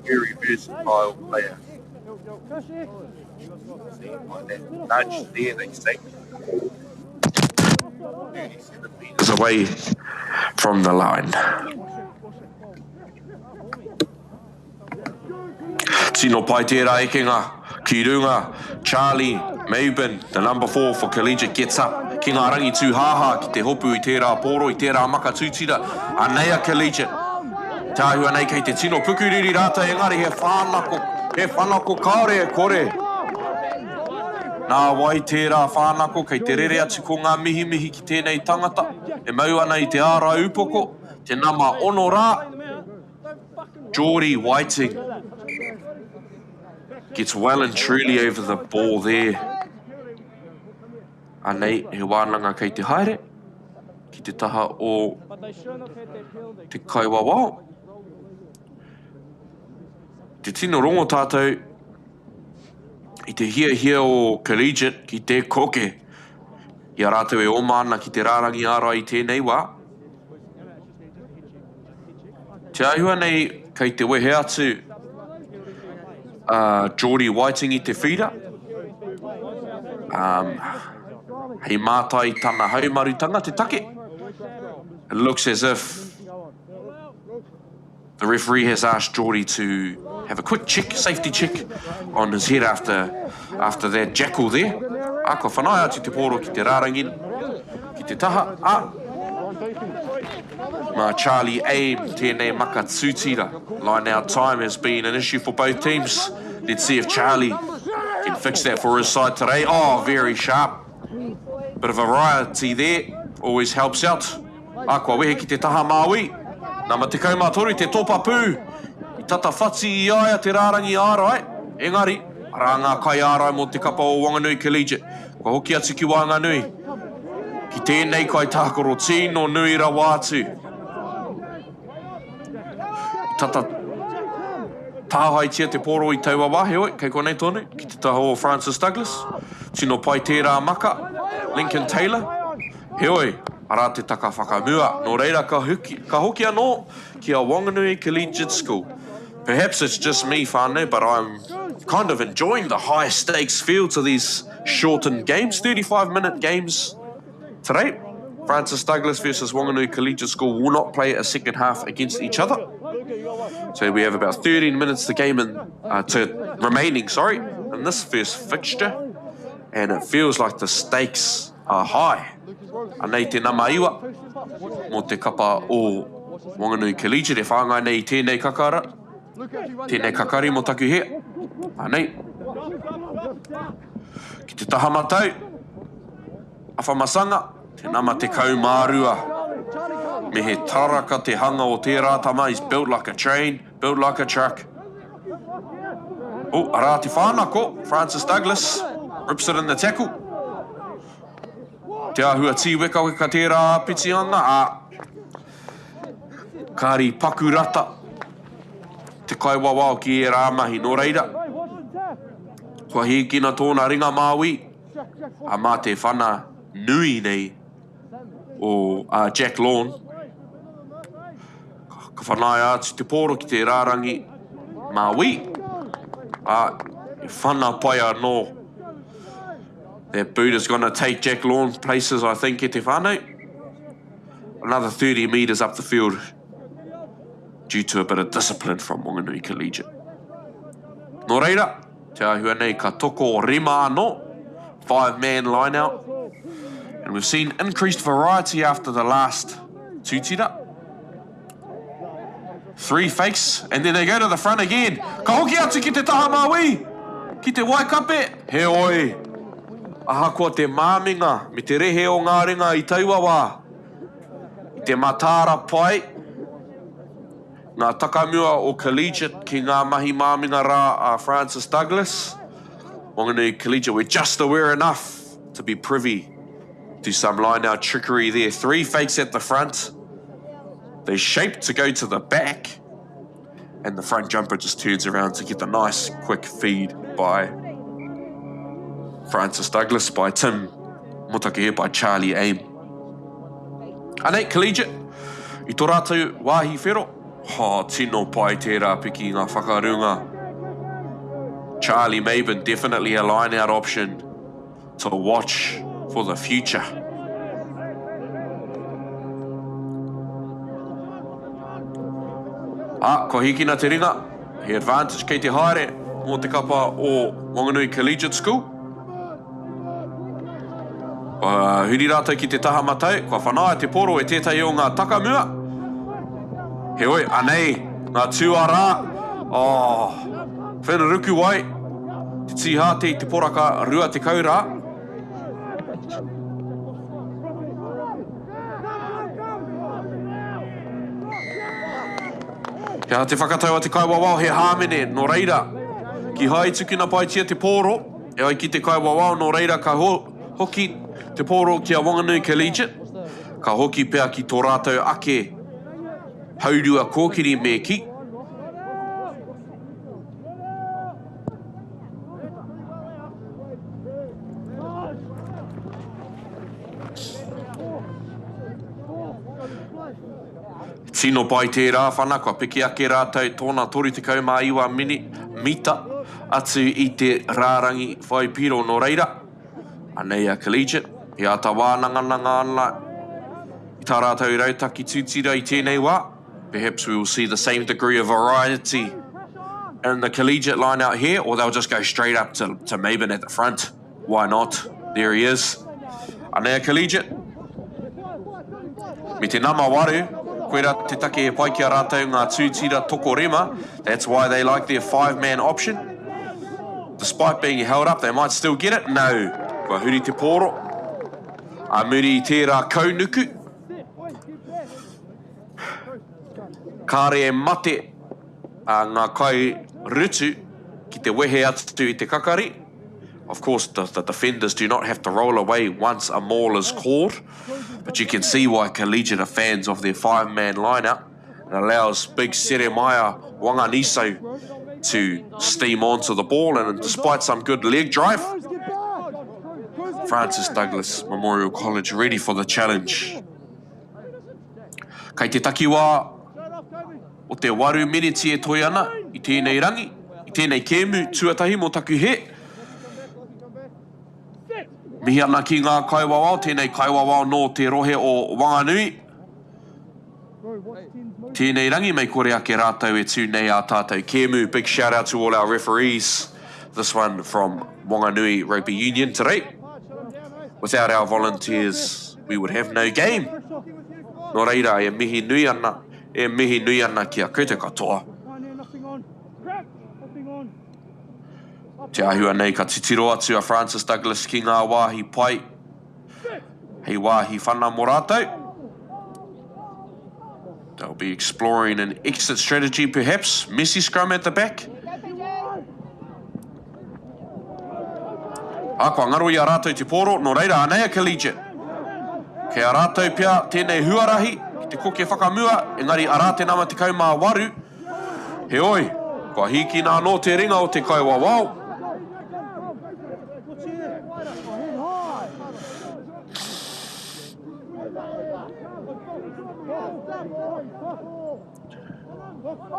Very versatile player. See, by that nudge there, they say. 37 metres away from the line. Tino pai tērā ekenga ki runga, Charlie Maybin, the number 4 for Collegiate gets up ki ngā rangi tūhāhā ki te hopu i tērā pōro, i tērā maka tūtira. Anei a Collegiate. Te āhua nei kei te tino pukuriri rātou engari he whānako, he whanako kāore e kore. Nā wai tērā whānako kei te rere atu ko ngā mihimihi ki tēnei tangata e mau ana i te ārai upoko, te nama ono rā, Geordie Whiting gets well and truly over the ball there. Anei, he wānanga kei te haere ki te taha o te kaiwawao. Te tino rongo tātou i te hiahia o Collegiate ki te koke i a rātou e oma ana ki te rārangi ārai i tēnei wā. Te āhua nei kei te wehe atu a Geordie Whiting i te whira, um, hei mātai tana haumarutanga te take. It looks as if the referee has asked Geordie to have a quick check, safety check, on his head after, after that jackal there. A, kua whanaia atu te pōro ki te rārangi, ki te taha, a, mā Charlie Abe tēnei maka tūtira. Line out time has been an issue for both teams. Let's see if Charlie can fix that for his side today. Oh, very sharp. Bit of variety there. Always helps out. A, kua wehe ki te taha māui. Nama 13 te topa pū. I tata whati i a ia te rārangi ārai. Engari, arā ngā kaiārai mō te kapa o Wanganui Collegiate. Kua hoki atu ki waenganui, ki tēnei kaitākaro tino nui rawa atu. I tata tāhaetia te pōro i taua wā, heoi, kei konei tonu, ki te taha o Francis Douglas. Tino pai tērā maka, Lincoln Taylor. Heoi, arā te taka whakamua, nō reira ka hoki, ka hoki anō ki a Wanganui Collegiate School. Perhaps it's just me whānau, but I'm kind of enjoying the high stakes feel to these shortened games, 35 minute games today. Francis Douglas versus Wanganui Collegiate School will not play a second half against each other. So we have about 13 minutes to game in, uh, to remaining, sorry, in this first fixture. And it feels like the stakes are high. Anei te nama iwa mō te kapa o Wanganui Collegiate e whāngai nei i tēnei kakara, tēnei kakari mō taku hea. Anei. Ki te taha matau, Awhamasanga, te nama 12. Me he taraka te hanga o tērā tama, he's built like a train, built like a truck. Oh, arā te whānako, Francis Douglas, rips it in the tackle. Te āhua tīwekaweka tērā āpitihanga, ā, kāri paku rata te kaiwawao ki ērā mahi. Nō reira, kua hīkina tōna ringa māui, ā, mā te whana nui nei o Jack Lorne, ka whanaia atu te pōro ki te rārangi māui, ā, e whana pai anō. That boot is gonna take Jack Lorne places, I think, e te whānau. Another 30 metres up the field due to a bit of discipline from Wanganui Collegiate. Nō reira, te āhua nei ka toko rima anō, five-man line-out. And we've seen increased variety after the last tūtira. Three fakes, and then they go to the front again. Ka hoki atu ki te taha māui, ki te waikape, heoi, ahakoa te māminga me te rehe o ngā ringa i taua wā, i te mataara pai, ngā takamua o Collegiate ki ngā mahi māminga rā a Francis Douglas, Wanganui Collegiate were just aware enough to be privy to some line-out trickery there. Three fakes at the front. They shape to go to the back. And the front jumper just turns around to get the nice quick feed by Francis Douglas, by Tim Motake by Charlie Aim. Anei, Collegiate, i tō rātou wāhi whero, ha, tino pai tērā piki ngā whakarunga. Charlie Maben, definitely a line-out option to watch for the future. Ah, kua hikina te ringa. He advantage kei te haere mō te kapa o Wanganui Collegiate School. Kua huri rātou ki te taha matau, kua whanaia te poro e tētahi o ngā takamua. Heoi, anei ngā tūarā. Oh, Whena Rukuwai, te tīhāte i te poraka 20 rā. He aha te whakatau a te kaiwawao, he hāmene, nō reira, kihai tukuna paitia te pōro, e ai ki te kaiwawao, nō reira ka hoki te pōro ki a Wanganui Collegiate, ka hoki pea ki tō rātou ake haurua kōkiri me kī. Tino pai tērā whana, kua piki ake rātou tōna 39 mini, mita atu i te rārangi whai piro nō reira, anei a Collegiate, e āta wānangananga ana i tā rātou rautaki tūtira i tēnei wā. Perhaps we will see the same degree of variety in the collegiate line out here, or they'll just go straight up to, to Maben at the front. Why not? There he is. Anei a Collegiate. Me te nama waru, koira te take he pai ki a rātou ngā tūtira tokorima. That's why they like their five-man option. Despite being held up, they might still get it. No. Kua huri te pōro. A muri i tērā kaunuku. Kāre e mate a ngā kai rutu ki te wehe atu i te kakari. Of course, the, the defenders do not have to roll away once a maul is called, but you can see why Collegiate are fans of their five-man lineup. It allows big Seremaia Wanganiso to steam onto the ball, and despite some good leg drive, Francis Douglas Memorial College ready for the challenge. Kei te takiwā o te waru meneti e toe ana i tēnei rangi, i tēnei kēmu tuatahi mō taku hē. Mihi ana ki ngā kaiwawao, tēnei kaiwawao nō te rohe o Wanganui. Tēnei rangi mei kore ake rātou e tū nei ā tātou kēmu. Big shout out to all our referees. This one from Wanganui Rugby Union today. Without our volunteers, we would have no game. Nō reira, e mihi nui ana, e mihi nui ana ki a koutou katoa. Te āhua nei ka titiro atu a Francis Douglas ki ngā wāhi pai hei wāhi whana mō rātou. They'll be exploring an exit strategy perhaps. Messy scrum at the back. Ā, kua ngaro i a rātou te pōro, nō reira, anei a Collegiate. Kei a rātou pea tēnei huarahi ki te koke whakamua, engari arā te nama 18. Heoi, kua hīkina anō te ringa o te kaiwawao.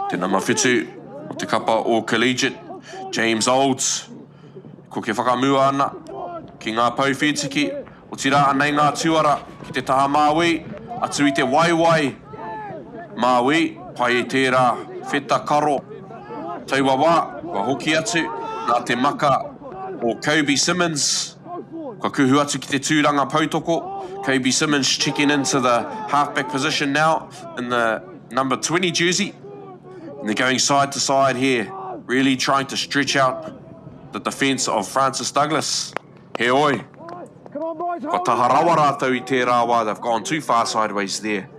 Te nama whitu o te kapa o Collegiate, James Olds, koke whakamua ana ki ngā pou whītiki, otirā anei ngā tuara ki te taha māui, atu i te waewae māui, pai i tērā wheta karo. Taua wā, kua hoki atu nā te maka o Kobe Simmons, kua kuhu atu ki te tūranga poutoko, Kobe Simmons checking into the halfback position now in the number 20 jersey. And they're going side to side here, really trying to stretch out the defence of Francis Douglas. Heoi, kua taha rawa rātou i tērā wā, they've gone too far sideways there.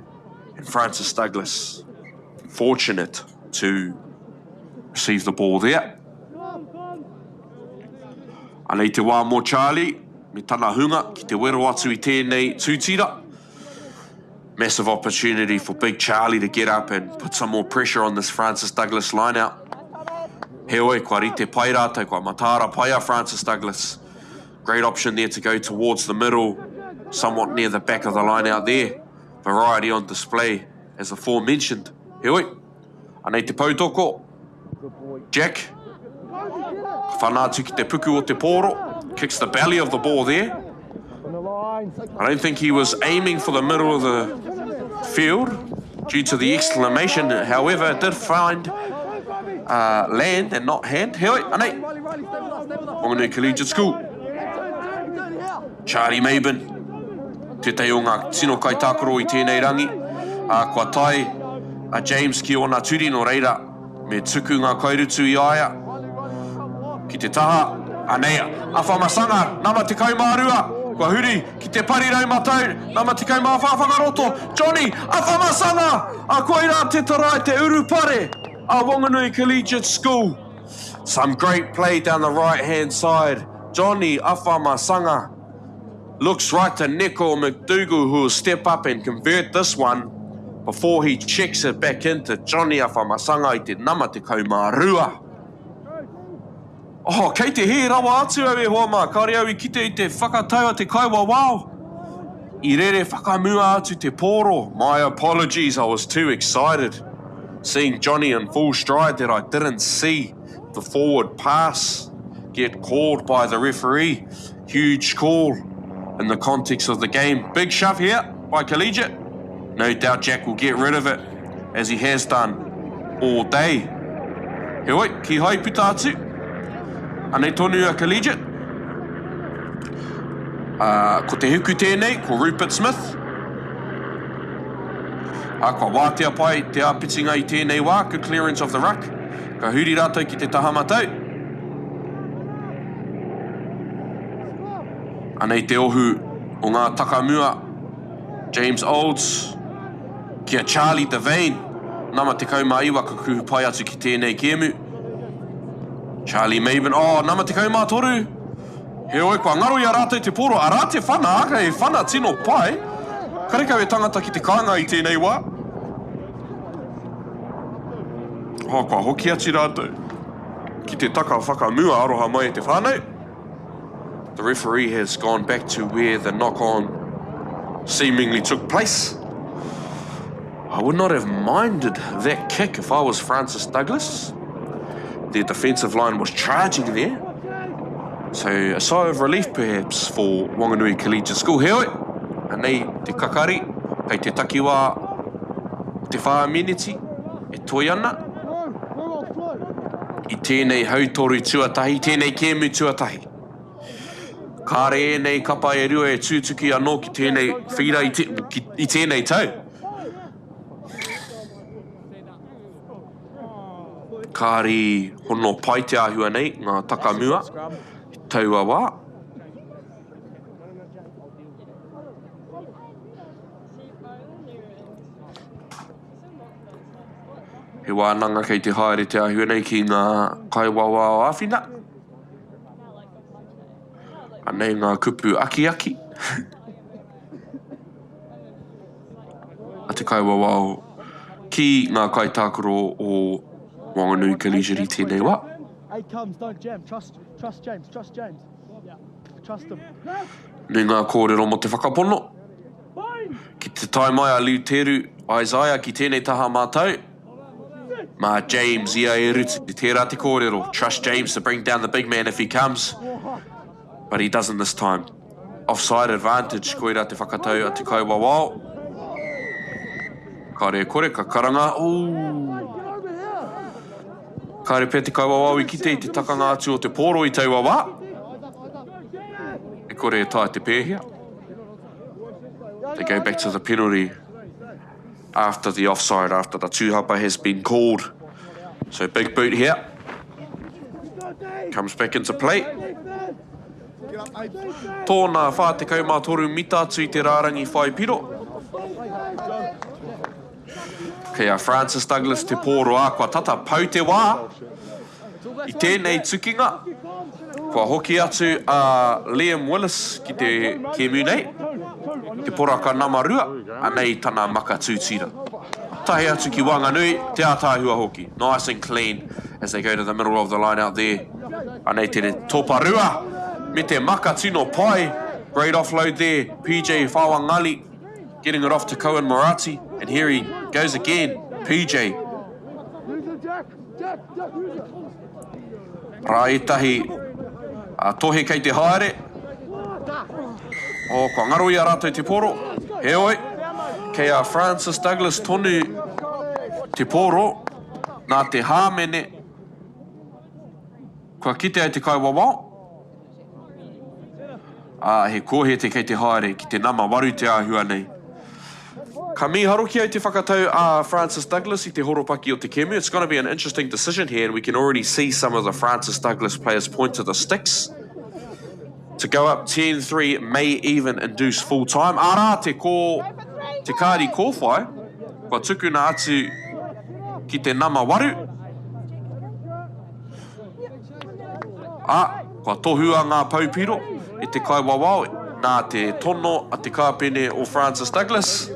And Francis Douglas, fortunate to receive the ball there. Anei te wā mō Charlie me tana hunga ki te wero atu i tēnei tūtira. Massive opportunity for Big Charlie to get up and put some more pressure on this Francis Douglas lineout. Heoi, kua rite pai rātou, kua mataara pai a Francis Douglas. Great option there to go towards the middle, somewhat near the back of the line out there. Variety on display, as aforementioned. Heoi, anei te poutoko. Jack, ka whana atu ki te puku o te pōro, kicks the belly of the ball there. I don't think he was aiming for the middle of the field due to the exclamation. However, it did find uh, land and not hand. Heoi, anei. Wanganui Collegiate School. Charlie Maben, tētahi o ngā tino kaitākaro i tēnei rangi. Uh, kua tae a James ki ōna turi, nō reira, Me tuku ngā kairutu i a ia ki te taha, anei a Whamasanga, nama 12, kua huri ki te parirau matau, nama 14 whakaroto, Johnny Awhamasanga! A koirā te tarai, te urupare a Wanganui Collegiate School. Some great play down the right hand side, Johnny Awhamasanga looks right to Neko McDougall who will step up and convert this one before he checks it back into Johnny Awhamasanga i te nama 12. Oh, kei te hē rawa atu au e hoa mā, kāore au i kite i te whakatau a te kaiwawao. I rere whakamua atu te pōro. My apologies, I was too excited seeing Johnny in full stride that I didn't see the forward pass get called by the referee. Huge call in the context of the game. Big shove here by Collegiate. No doubt Jack will get rid of it, as he has done all day. Heoi, kihai puta atu. Anei tonu a Collegiate. Uh, ko te huku tēnei, ko Rupert Smith. Ā, kua wātea pai te āpitinga i tēnei wā, good clearance of the ruck. Ka huri rātou ki te taha matau. Anei te ohu o ngā takamua, James Olds, ki a Charlie Devane, nama 19 ka kuhu pai atu ki tēnei kēmu. Charlie Maven, oh, nama 13! Heoi, kua ngaro i a rātou te pōro, arā te whana, he whana tino pai. Karekau he tangata ki te kāinga i tēnei wā. Oh, kua hoki atu rātou ki te taka whakamua, aroha mai e te whānau. The referee has gone back to where the knock-on seemingly took place. I would not have minded that kick if I was Francis Douglas. Their defensive line was charging there. So a sigh of relief perhaps for Wanganui Collegiate School. Heoi, anei te kakari, kei te takiwā te whā miniti e toi ana i tēnei hautoru tuatahi, tēnei kēmu tuatahi. Kāre ēnei kapa e rua e tūtuki anō ki tēnei whīra i, te, ki, i tēnei tau. Kāre i hono pai te āhua nei, ngā takamua i taua wā. He wānanga kei te haere te āhua nei ki ngā kaiwawao āwhina. Anei ngā kupu akiaki a te kaiwawao ki ngā kaitākaro o Wanganui Collegiate i tēnei wā. Nui ngā kōrero mō te whakapono. Ki te tae mai a Liuteru Isaiah ki tēnei taha mātau, mā James ia e rutu. Tērā te kōrero, trust James to bring down the big man if he comes, but he doesn't this time. Offside advantage, koirā te whakatau a te kaiwawao. Kāre e kore, ka karanga, ooh. Kāre pea te kaiwawao i kite i te takanga atu o te pōro i taua wā. E kore e taea te pēhea. They go back to the penalty after the offside, after the tūhapa has been called. So big boot here. Comes back into play. Tōna 43 mita atu i te rārangi whai piro. Kei a Francis Douglas te pōro ā, kua tata pau te wā. I tēnei tukinga, kua hoki atu a Liam Willis ki te kēmu nei, te poraka nama rua, anei tana maka tūtira. Tahi atu ki Wanganui, te ātaahua hoki. Nice and clean as they go to the middle of the line out there. Anei te topa rua, me te maka tino pai. Great offload there, PJ Whawangali getting it off to Cohen Moratti, and here he goes again, PJ. Rā ētahi tohe kei te haere. Oh, kua ngaro i a rātou te poro. Heoi, kei a Francis Douglas tonu te poro, nā te hāmene kua kite ai te kaiwawao. Ā, he kōhete kei te haere ki te nama waru te āhua nei. Ka mīharo ki au te whakatau a Francis Douglas i te horopaki o te kēmu. It's gonna be an interesting decision here and we can already see some of the Francis Douglas players point to the sticks. To go up 10-3 may even induce full time. Arā te kō, te kāri kōwhai, kua tukuna atu ki te nama waru. Ā, kua tohua ngā pou piro e te kaiwawao nā te tono a te kāpene o Francis Douglas.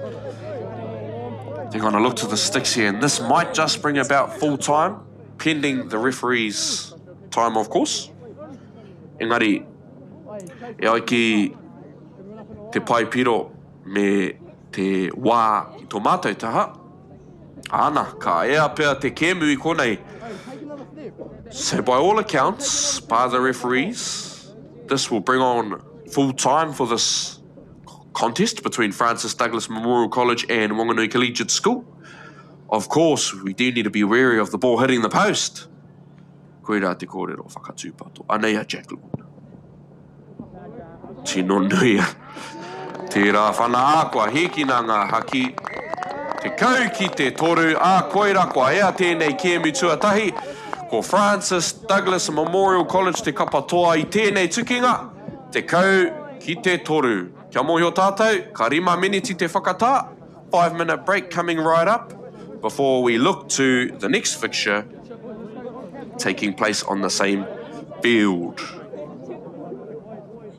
They're going to look to the sticks here, and this might just bring about full time, pending the referee's time, of course. Engari, e ai ki te pae piro me te wā i tō mātou taha, Ana, ka ea pea te kēmu i konei. So by all accounts, by the referees, this will bring on full time for this contest between Francis Douglas Memorial College and Wanganui Collegiate School. Of course, we do need to be wary of the ball hitting the post. Koirā te kōrero whakatūpato. Anei a Jack Lord. Tino nui tērā whana ā, kua hīkina ngā haki. 10 ki te toru, ā, koira kua ea tēnei kēmu tuatahi. Ko Francis Douglas Memorial College te kapa toa i tēnei tukinga, 10 ki te toru. Kia mōhio tātou, ka rima meneti te whakatā, 5 minute break coming right up before we look to the next fixture taking place on the same field.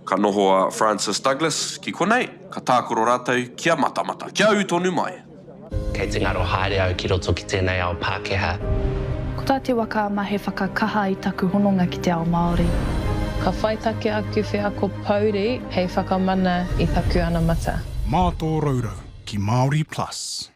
Ka noho a Francis Douglas ki konei, ka tākaro rātou ki a Matamata. Kia ū tonu mai! Kei te ngaro haere au ki roto ki tēnei ao Pākehā. Ko tā Te Waka Ama he whakakaha i taku hononga ki te ao Māori. Ka whaitake aku wheako pouri hei whakamana i taku anamata. Mā tō rourou ki Māori Plus.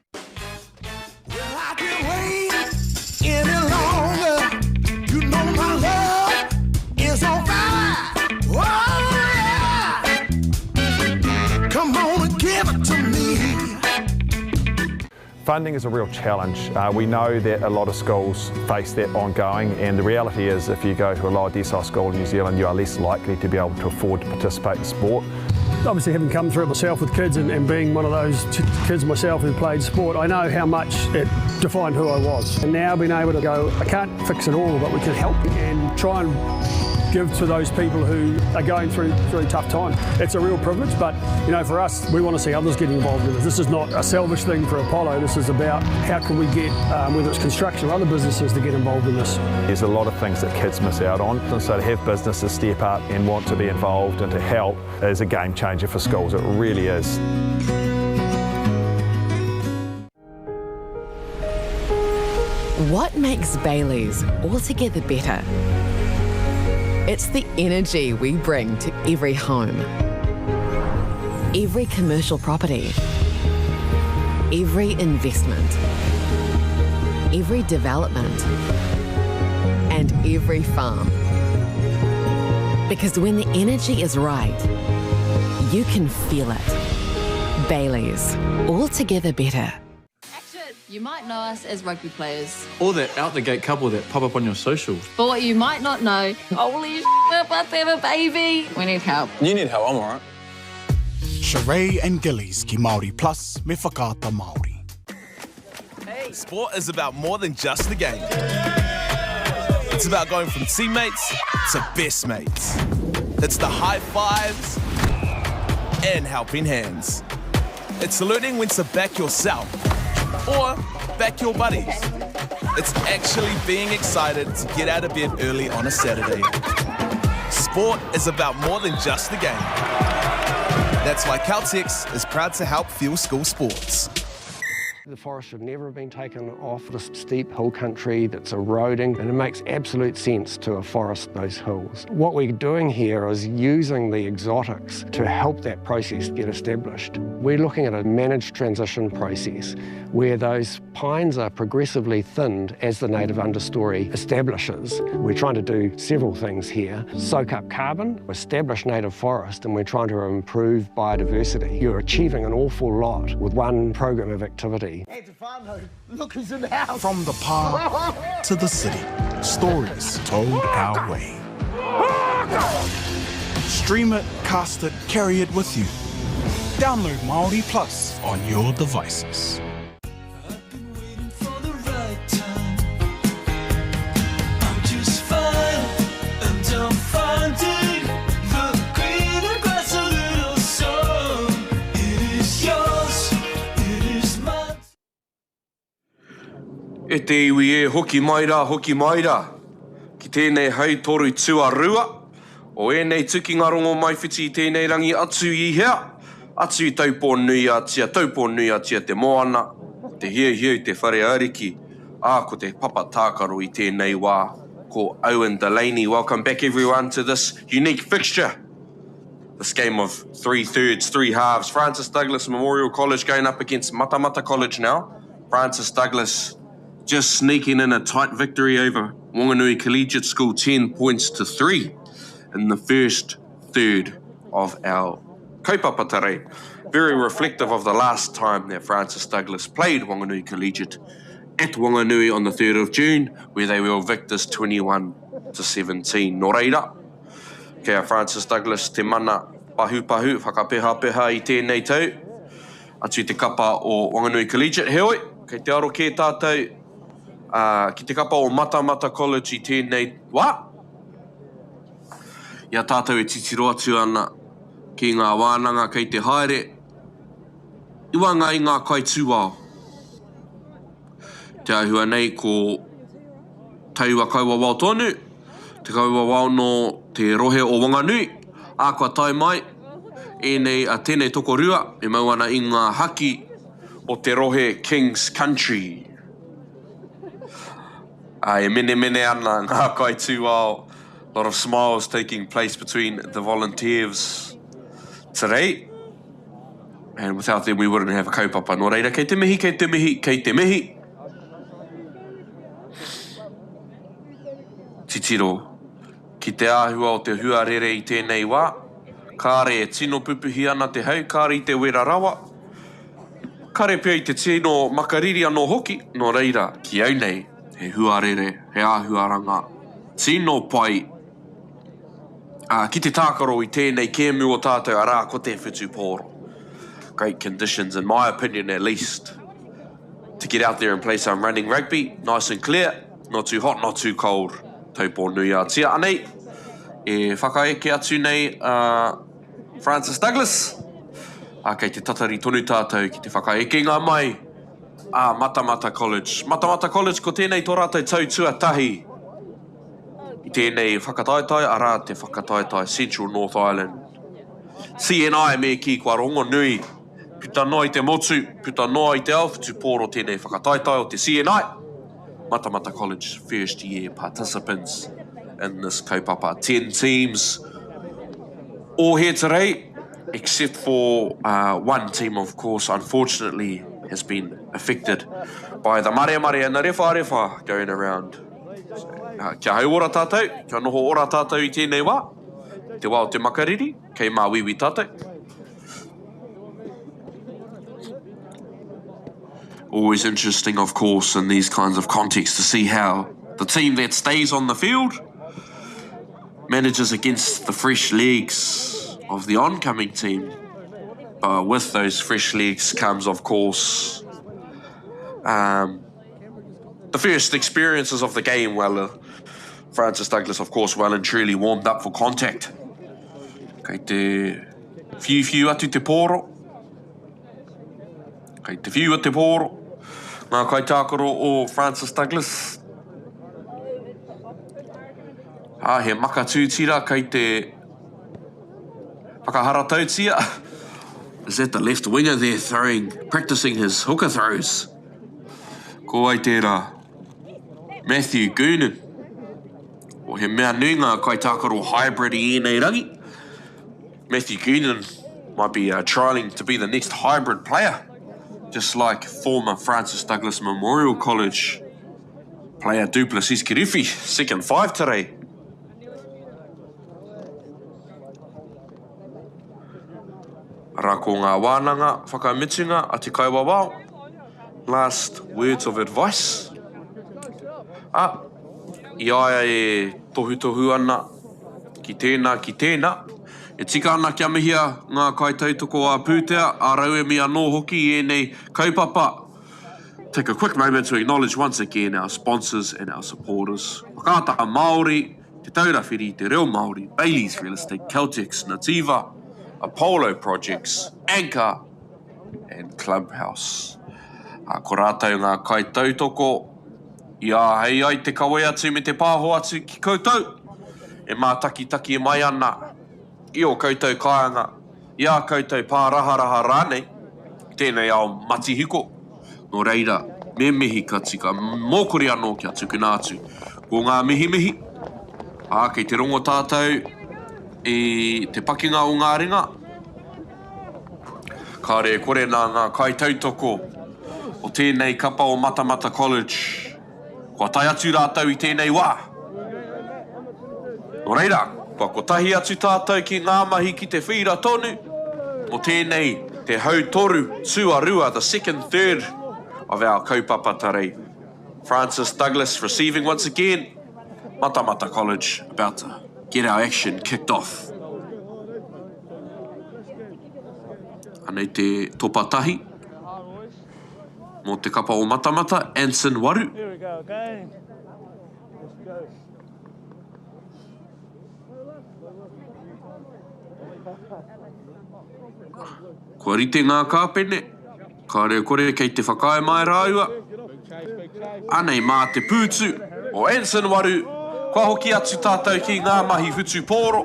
Funding is a real challenge. Uh, we know that a lot of schools face that ongoing, and the reality is if you go to a lower decile school in New Zealand, you are less likely to be able to afford to participate in sport. Obviously, having come through it myself with kids and, and being one of those kids myself who played sport, I know how much it defined who I was. And now being able to go, I can't fix it all, but we can help and try and give to those people who are going through through tough times. It's a real privilege, but you know, for us, we want to see others get involved in this. This is not a selfish thing for Apollo. This is about how can we get, um, whether it's construction or other businesses, to get involved in this. There's a lot of things that kids miss out on, and so to have businesses step up and want to be involved and to help is a game changer for schools. It really is. What makes Bailey's altogether better? It's the energy we bring to every home, every commercial property, every investment, every development, and every farm. Because when the energy is right, you can feel it. Bailey's, altogether better. You might know us as rugby players. Or that out the gate couple that pop up on your socials. But what you might not know, holy we're about to have a baby. We need help. You need help, I'm alright. Sheree and Gillies ki Māori Plus me Whakaata Māori. Sport is about more than just the game. It's about going from teammates to best mates. It's the high fives and helping hands. It's saluting when to back yourself or back your buddies. It's actually being excited to get out of bed early on a Saturday. Sport is about more than just the game. That's why Caltex is proud to help fuel school sports. The forest should never have been taken off this steep hill country that's eroding, and it makes absolute sense to afforest those hills. What we're doing here is using the exotics to help that process get established. We're looking at a managed transition process where those pines are progressively thinned as the native understory establishes. We're trying to do several things here. Soak up carbon, establish native forest, and we're trying to improve biodiversity. You're achieving an awful lot with one program of activity. Hey, Tefano, look who's in the house. From the park to the city, stories told our way. Stream it, cast it, carry it with you. Download Māori Plus on your devices. E te iwi e, hoki mai rā, hoki mai rā, ki tēnei hautoru tuarua o ēnei tukinga rongomaiwhiti i tēnei rangi atu i hea? Atu i Taupō-nui-a-Tia, Taupō-nui-a-Tia te moana, te hiahia i te whare ariki, ā, ko te papa tākaro i tēnei wā, ko Owen Delaney. Welcome back everyone to this unique fixture. This game of three thirds, three halves. Francis Douglas Memorial College going up against Matamata College now. Francis Douglas just sneaking in a tight victory over Wanganui Collegiate School, 10 points to 3 in the first third of our kaupapa tarei. Very reflective of the last time that Francis Douglas played Wanganui Collegiate at Wanganui on the 3rd of June, where they were victors 21 to 17. Nō reira, kei a Francis Douglas te mana pahupahu, whakapehapeha i tēnei tau, atu i te kapa o Wanganui Collegiate. Heoi, kei te aro kē tātou uh, ki te kapa o Matamata College i tēnei wā. I a tātou e titiro atu ana ki ngā wānanga kei te haere i waenga i ngā kaitūao. Te āhua nei ko taua kauawao tonu, te kauawao nō te rohe o Wanganui, Ā, kua tae mai ēnei, a tēnei tokorua e mau ana i ngā haki o te rohe Kings Country. Ā, e menemene ana ngā kaitūao, lot of smiles taking place between the volunteers today. And without them we wouldn't have a kaupapa. Nō reira, kei te mihi, kei te mihi, kei te mihi. Titiro ki te āhua o te huarere i tēnei wā. Kāre e tino pupuhi ana te hau, kāre i te wera rawa. Kare pea i te tino makariri anō hoki, nō reira, ki au nei, he huarere, he āhuaranga tino pai ā, ki te tākaro i tēnei kēmu o tātou, arā, ko te whutupōro. Great conditions, in my opinion at least, to get out there and play some running rugby, nice and clear, not too hot, not too cold. Taupō nui a tia. Anei, e whakaeke atu nei a Francis Douglas, ā, kei te tatari tonu tātou ki te whakaekenga mai a Matamata College. Matamata College, ko tēnei tō rātou tau tuatahi i tēnei whakataetae, arā, te whakataetae Central North Island. CNI me kī kua rongonui puta noa i te motu, puta noa i te ao whutupōro tēnei whakataetae o te CNI. Matamata College first year participants in this kaupapa. 10 teams all here today, except for uh, one team, of course, unfortunately has been affected by the maremare and the rewharewha going around. So, uh, kia hauora tātou, kia noho ora tātou i tēnei wā, te wā o te makariri, kei māuiui tātou. Always interesting, of course, in these kinds of contexts to see how the team that stays on the field manages against the fresh legs of the oncoming team. But with those fresh legs comes, of course, um, the first experiences of the game. Well, uh, Francis Douglas, of course, well and truly warmed up for contact. Kei te whiuwhiu atu te pōro. Kei te whiua te pōro. Ngā kaitākaro o Francis Douglas. Ā, he maka tūtira kei te whakaharatautia. Is that the left winger there throwing, practicing his hooker throws? Ko wai tērā? Matthew Goonan. Well, he mea nui ngā kaitākaro hybrid i ēnei rangi. Matthew Goonan might be uh, trialling to be the next hybrid player, just like former Francis Douglas Memorial College player Duplessis Kirifi, second five today. Arā ko ngā wānanga whakamutunga a te kaiwawao. Last words of advice. A, i a ia e tohutohu ana ki tēnā, ki tēnā, e tika ana kia mihia ngā kaitautoko ā-pūtea, ā-rauemi anō hoki i ēnei kaupapa. Take a quick moment to acknowledge once again our sponsors and our supporters. Whakaata Māori, Te Taura Whiri i te Reo Māori, Bayleys Real Estate, Caltex, Nativa, Apollo Projects, Anchor and Clubhouse. Ā, ko rātou ngā kaitautoko i āhei ai te kawe atu me te pāho atu ki koutou e mātakitaki mai ana i ō koutou kāinga, i ā koutou pāraharaha rānei, i tēnei ao matihiko. Nō reira, me mihi ka tika, mōkori anō kia tukuna atu. Ko ngā mihimihi, ā, kei te rongo tātou i te pakinga o ngā ringa, kāore e kore nā ngā kaitautoko o tēnei kapa o Matamata College, kua tae atu rātou i tēnei wā. Nō reira, kua kotahi atu tātou ki ngā mahi ki te whīra tonu mō tēnei te hautoru tuarua, the second third of our kaupapa tarei. Francis Douglas receiving once again, Matamata College about to get our action kicked off. Anei te topa tahi mō te kapa o Matamata, Anson Waru. Here we go again. Let's go. Kua rite ngā kāpene, kāore kore kei te whakaae mai rāua. Anei mā te pūtu o Anson Waru, kua hoki atu tātou ki ngā mahi whutupōro.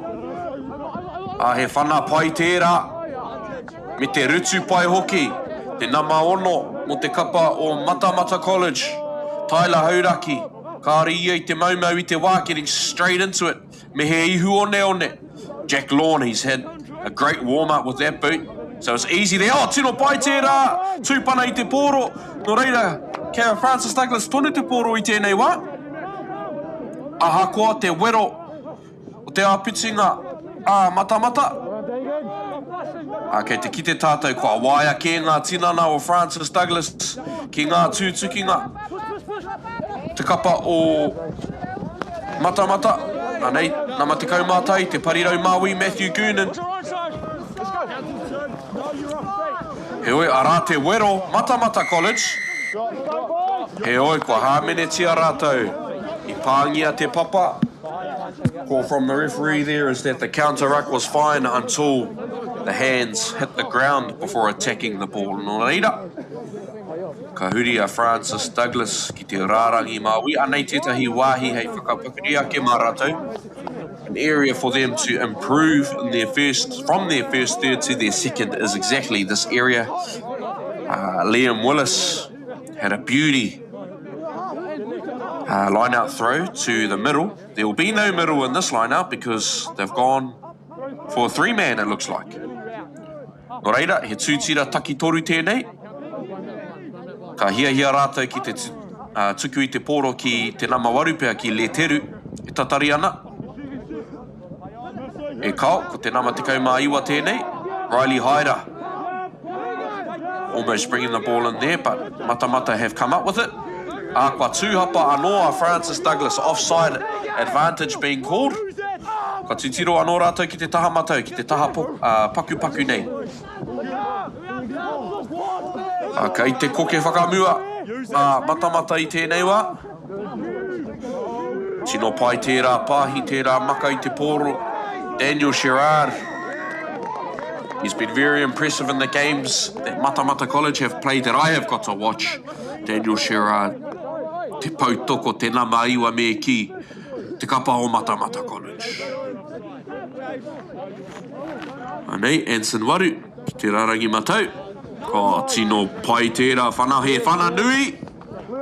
Ā, he whana pai tērā, me te rutu pai hoki, te nama ono mō te kapa o Matamata College, Tyler Hauraki, kāore ia i te maumau i te wā, getting straight into it, me he ihu oneone. Jack Lorne, he's had a great warm up with that boot, so it's easy there. Oh, tino pai tērā! Tūpana i te pōro, nō reira, kei a Francis Douglas tonu te pōro i tēnei wā. Ahakoa te wero o te āpitinga ā Matamata, ā, kei te kite tātou kua waia kē ngā tinana o Francis Douglas ki ngā tūtukinga. Te kapa o Matamata, anei, nama 11, te parirau Māui Matthew Goonan. Heoi, arā te wero, Matamata College. Heoi, kua hāmenetia rātou. I pāngia te papa. Call from the referee there is that the counter ruck was fine until the hands hit the ground before attacking the ball. Nō reira, ka huri a Francis Douglas ki te rārangi māui. Anei tētahi wāhi hei whakapakari ake mā rātou. An area for them to improve in their first, from their first third to their second is exactly this area. Uh, Liam Willis had a beauty uh, line out throw to the middle. There will be no middle in this line out because they've gone for a three-man, it looks like. Nō reira, he tūtira takitoru tēnei. Ka hiahia rātou ki te tuku i te pōro ki te nama waru pea ki Leteru e tatari ana. E kao, ko te nama 19 tēnei, Riley Haira. Almost bringing the ball in there, but Matamata have come up with it. Ā, kua tūhapa anō a Francis Douglas, offside advantage being called. Ka titiro anō rātou ki te taha matau, ki te taha pakupaku nei. Ā, kei te koke whakamua a Matamata i tēnei wā. Tino pai tērā pāhi, tērā maka i te pōro. Daniel Sherrard. He's been very impressive in the games that Matamata College have played that I have got to watch. Daniel Sherrard, te poutoko, te nama iwa me kī. Te kapa o Matamata College. Anei, Anson Waru, ki te rarangi matau. Ka tino pai tērā whana, he whana nui!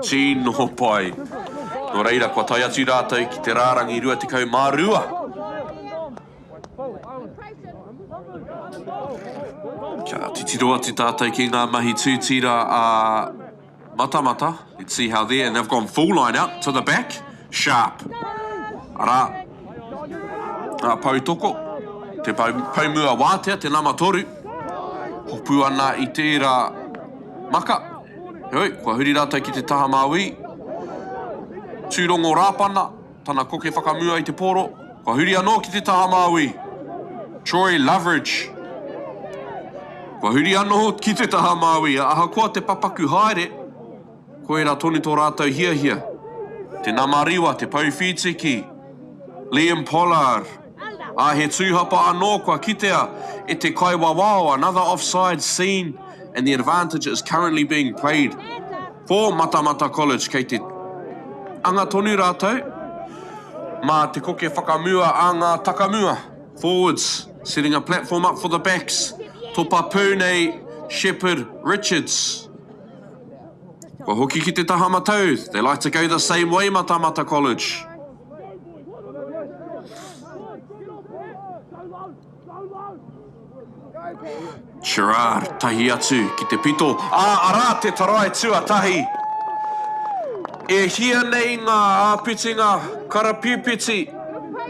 Tino pai. Nō reira, kua tae atu rātou ki te rārangi 22. Kia titiro atu tātou ki ngā mahi tūtira a Matamata, let's see how there, and they've gone full line out to the back, sharp. Arā, ngā pou toko, te pou, pou mua wātea, te nama toru, hopu ana i tērā maka. Heoi, kua huri rātou ki te taha māui. Tūrongo Rāpana, Tana koke whakamua i te pōro, kua huri anō ki te taha māui. Troy Loveridge. Kua huri anō ki te taha māui, ahakoa te papaku haere, koirā tonu tō rātou hiahia. Te nama riwa, te pou whītiki, Liam Pollard. Ā, he tūhapa anō kua kitea e te kaiwawao, another offside seen and the advantage is currently being played for Matamata College. Kei te anga tonu rātou mā te koke whakamua a ngā takamua, forwards, setting a platform up for the backs. Topa pū nei Shepherd Richards. Kua hoki ki te taha matau, they like to go the same way Matamata College. Gerard, tahi atu ki te pito. Ā, arā te tarai tuatahi! E hia nei ngā āpitinga karapīpiti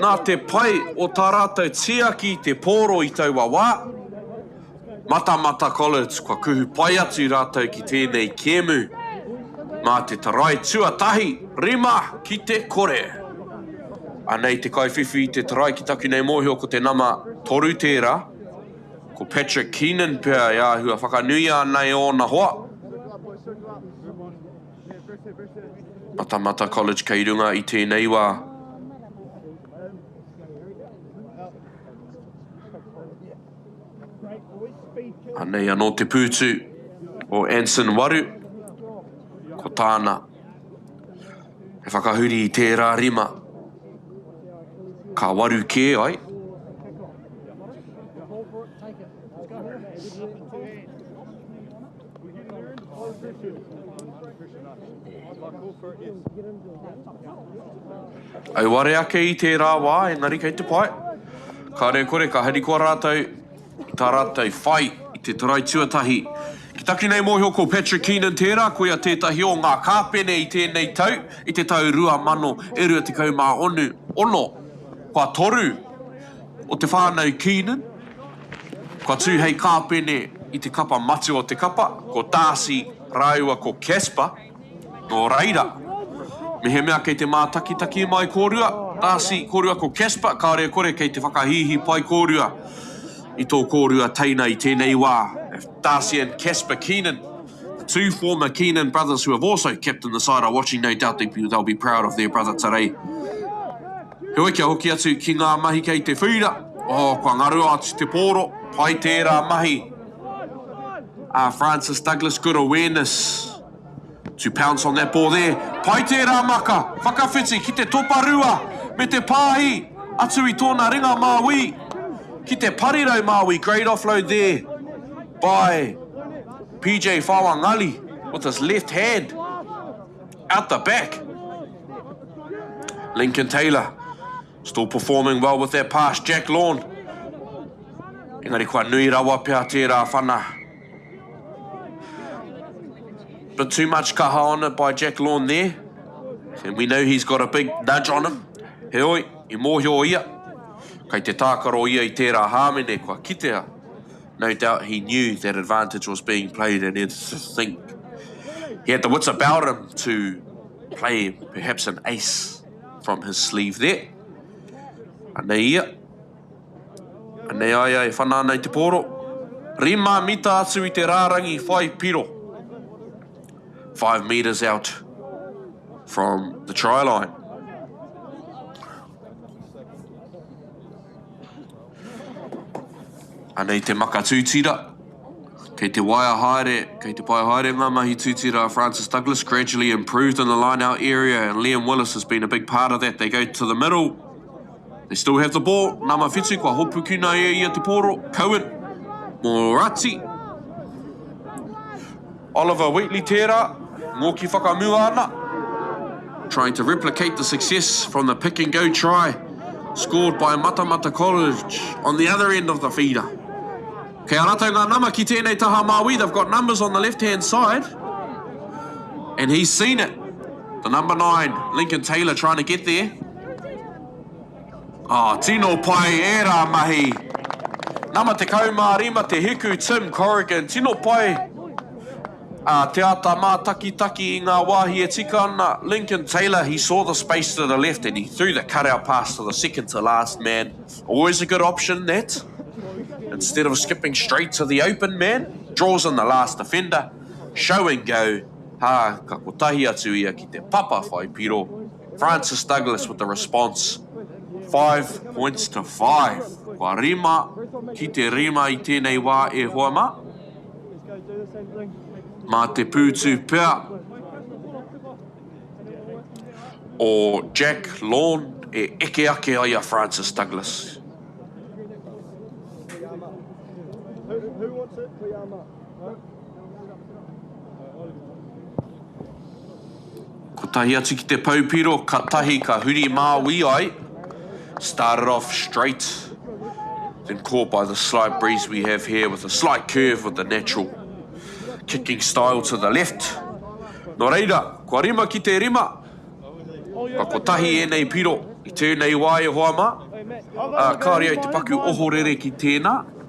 nā te pai o tā rātou tiaki i te pōro i taua wā. Matamata College, kua kuhu pai atu rātou ki tēnei kēmu. Mā te tarai tuatahi, 5-0. Anei te kaiwhiwhi i te tarai ki taku nei mōhio ko te nama toru tērā. Ko Patrick Keenan pea e āhua whakanuia ana e ōna hoa. Matamata College kei runga i tēnei wā. Anei anō te pūtu o Anson Waru. Ko tāna he whakahuri i tērā rima. Ka waru kē ai. Auare ake i tērā wā, engari kei te pai. Kāre e kore, ka harikoa rātou i tā rātou whai i te tarai tuatahi. Ki taku nei mōhio ko Patrick Keenan tērā, koia tētahi o ngā kāpene i tēnei tau, i te tau 2026, ono, kua toru o te whānau Keenan, kua tū hei kāpene i te kapa matua o te kapa, ko Darcy rāua ko Casper. Nō reira, mehemea kei te mātakitaki mai kōrua, Darcy, kōrua ko Casper, kāore e kore kei te whakahīhī pai kōrua i tō kōrua teina i tēnei wā. If Darcy and Casper Keenan, the two former Keenan brothers who have also captained the side are watching, no doubt they'll be proud of their brother today. Heoi, kia hoki atu ki ngā mahi kei te whīra. Oh, kua ngaro atu te pōro. Pai tērā mahi a Francis Douglas, good awareness to pounce on that ball there. Pai tērā maka, whakawhiti ki te toparua me te pāhi atu i tōna ringa māui ki te parirau māui. Great offload there by PJ Fawangali with his left hand out the back. Lincoln Taylor still performing well with that pass. Jack Lawn. Engari kua nui rawa pea tērā whana. But too much kaha on it by Jack Lawn there. And we know he's got a big nudge on him. Heoi, i mōhio ia. Kei te tākaro ia i tērā hāmene kua kitea. No doubt he knew that advantage was being played and he'd think he had the wits about him to play perhaps an ace from his sleeve there. Anei ia. Anei a ia e whana ana i te pōro. Rima mita atu i te rārangi whai piro. Five metres out from the try line. Anei te maka tūtira. Kei te waia haere, kei te pai haere ngā mahi tūtira a Francis Douglas, gradually improved in the line-out area and Liam Willis has been a big part of that. They go to the middle. They still have the ball. Nama whitu, kua hopukina e ia te pōro. Cohen, Morati. Oliver Wheatley tērā, ngōki whakamua ana. Trying to replicate the success from the pick and go try scored by Matamata College on the other end of the feeder. Kei a ratou ngā nama ki tēnei taha Māui, they've got numbers on the left hand side. And he's seen it. The number 9, Lincoln Taylor trying to get there. Oh, tino pai ērā mahi. Nama 15 te hiku, Tim Corrigan, tino pai a te āta mātakitaki i ngā wāhi e tika ana. Lincoln Taylor, he saw the space to the left and he threw the cutout pass to the second to last man. Always a good option that. Instead of skipping straight to the open man, draws in the last defender, show and go, ha, ka kotahi atu ia ki te papa whai piro. Francis Douglas with the response, 5 points to 5. Kua rima ki te rima i tēnei wā e hoa mā. Mā te pūtu pea o Jack Lorne e eke ake ai a Francis Douglas. Kotahi atu ki te pou piro, katahi ka huri māui ai. Started off straight, then caught by the slight breeze we have here with a slight curve with the natural kicking style to the left. Nō reira, kua rima ki te rima, kua kotahi ēnei piro i tēnei wā e hoa mā, ā, kāore au te paku ohorere ki tēnā.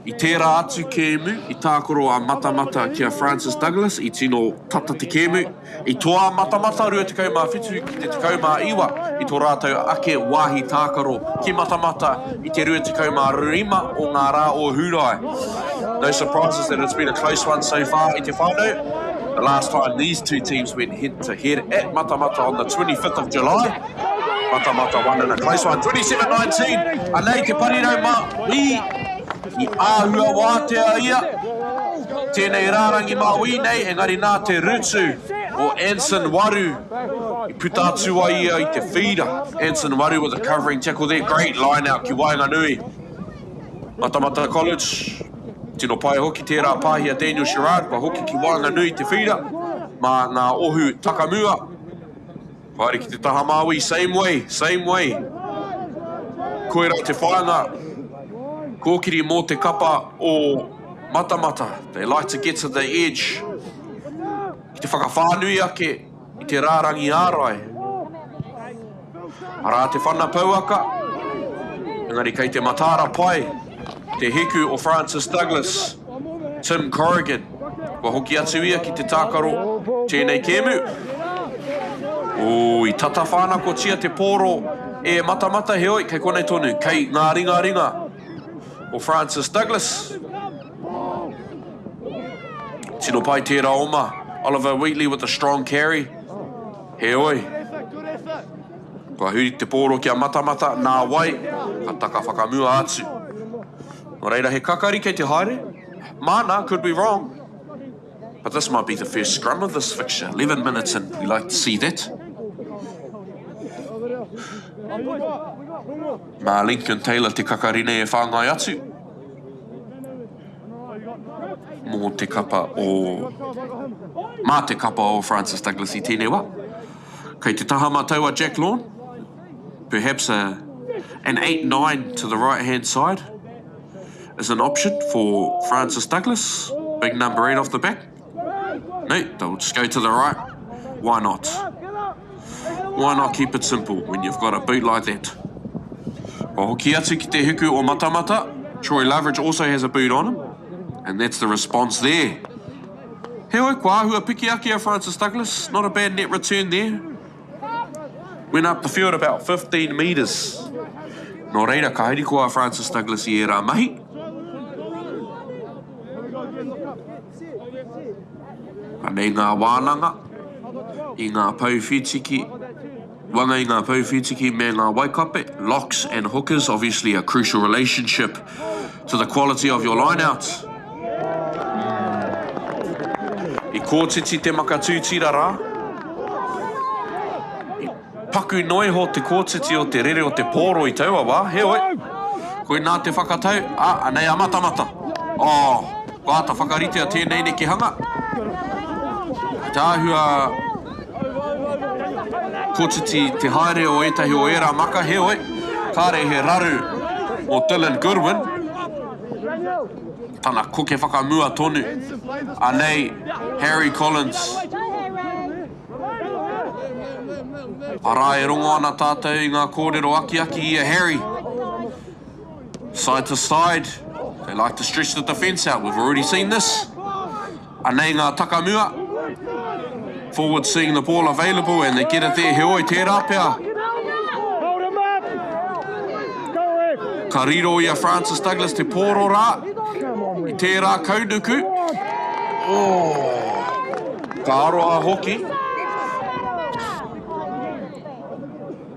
I tērā atu kēmu, i tākaro a Matamata ki a Francis Douglas, i tino tata te kēmu. I toa a Matamata 27 ki te 19 i tō rātou ake wāhi tākaro ki Matamata i te 25 o ngā rā o Hūrae. No surprises that it's been a close one so far i te whānau. The last time these two teams went head to head at Matamata on the 25th of July, Matamata won in a close one, 27-19. Anei te parirau mā Wī, i āhua wātea ia. Tēnei rārangi mā Wī nei, engari nā te rutu o Anson Waru i puta atu ai ia i te whīra. Anson Waru with a covering tackle there, great line out ki waenganui. Matamata College. Tino pai hoki tērā pāhi a Daniel Sherrard, kua hoki ki waenganui i te whira mā ngā ohu takamua. Haere ki te taha māui, same way, same way. Koirā te whāinga kōkiri mō te kapa o Matamata. They like to get to the edge. Ki te whakawhānui ake i te rārangi ārai. Arā te whana pouaka, engari kei te mataara pai te hiku o Francis Douglas, Tim Corrigan. Kua hoki atu ia ki te tākaro tēnei kēmu. Ooh, i tata whānakotia te pōro e Matamata, heoi, kei konei tonu, kei ngā ringaringa o Francis Douglas. Tino pai tērā oma, Oliver Wheatley with a strong carry. Heoi, kua huri te pōro kia matamata, nā wai, ka taka whakamua atu. Nō reira, he kakari kei te haere. Māna, could be wrong. But this might be the first scrum of this fixture. 11 minutes in, we like to see that. Mā Lincoln Taylor te kakari nei e whāngai atu. Mō te kapa o... Mā te kapa o Francis Douglas i tēnei wā. Kei te taha matau a Jack Lorne. Perhaps a, an 8-9 to the right hand side is an option for Francis Douglas. Big number 8 off the back. No, they'll just go to the right. Why not? Why not keep it simple when you've got a boot like that? Kua hoki atu ki te hiku o Matamata. Troy Loveridge also has a boot on him. And that's the response there. Heoi, kua āhua piki ake a Francis Douglas. Not a bad net return there. Went up the field about 15 metres. Nō reira, ka harikoa a Francis Douglas i ērā mahi. Anei ngā wānanga i ngā pou whitiki, wanga i ngā pou whitiki me ngā waikape, locks and hookers, obviously a crucial relationship to the quality of your line-out. I kōtiti te maka tūtira rā. I paku noa iho te kōtiti o te rere o te pōro i taua wā, heoi, koinā te whakatau, ā, anei a Matamata. Oh, kua āta whakaritea tēnei nekehanga. Te āhua kōtiti te haere o ētahi o ērā maka, heoi, kāre he raru mō Dylan Goodwin. Tana koke whakamua tonu. Anei Harry Collins. Arā e rongo ana tātou i ngā kōrero akiaki i a Harry. Side to side, they like to stretch the defence out, we've already seen this. Anei ngā takamua. Forward seeing the ball available and they get it there, heoi tērā pea. Ka riro i a Francis Douglas te pōro rā i tērā kaunuku. Oh. Ka aroha hoki.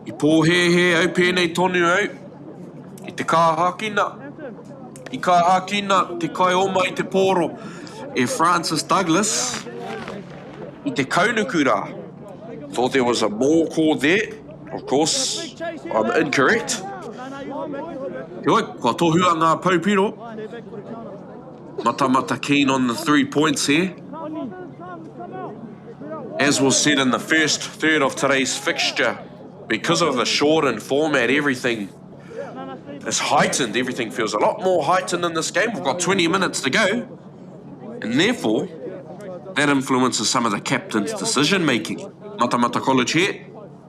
I pōhēhē au pēnei tonu au i te kāhakina. I kāhakina te kaioma i te pōro e Francis Douglas i te kaunuku rā. Thought there was a more call there. Of course, I'm incorrect. Heoi, kua tohua ngā paupiro. Matamata keen on the three points here. As was said in the first third of today's fixture, because of the shortened format, everything is heightened. Everything feels a lot more heightened in this game. We've got 20 minutes to go. And therefore, that influences some of the captain's decision making. Matamata College here,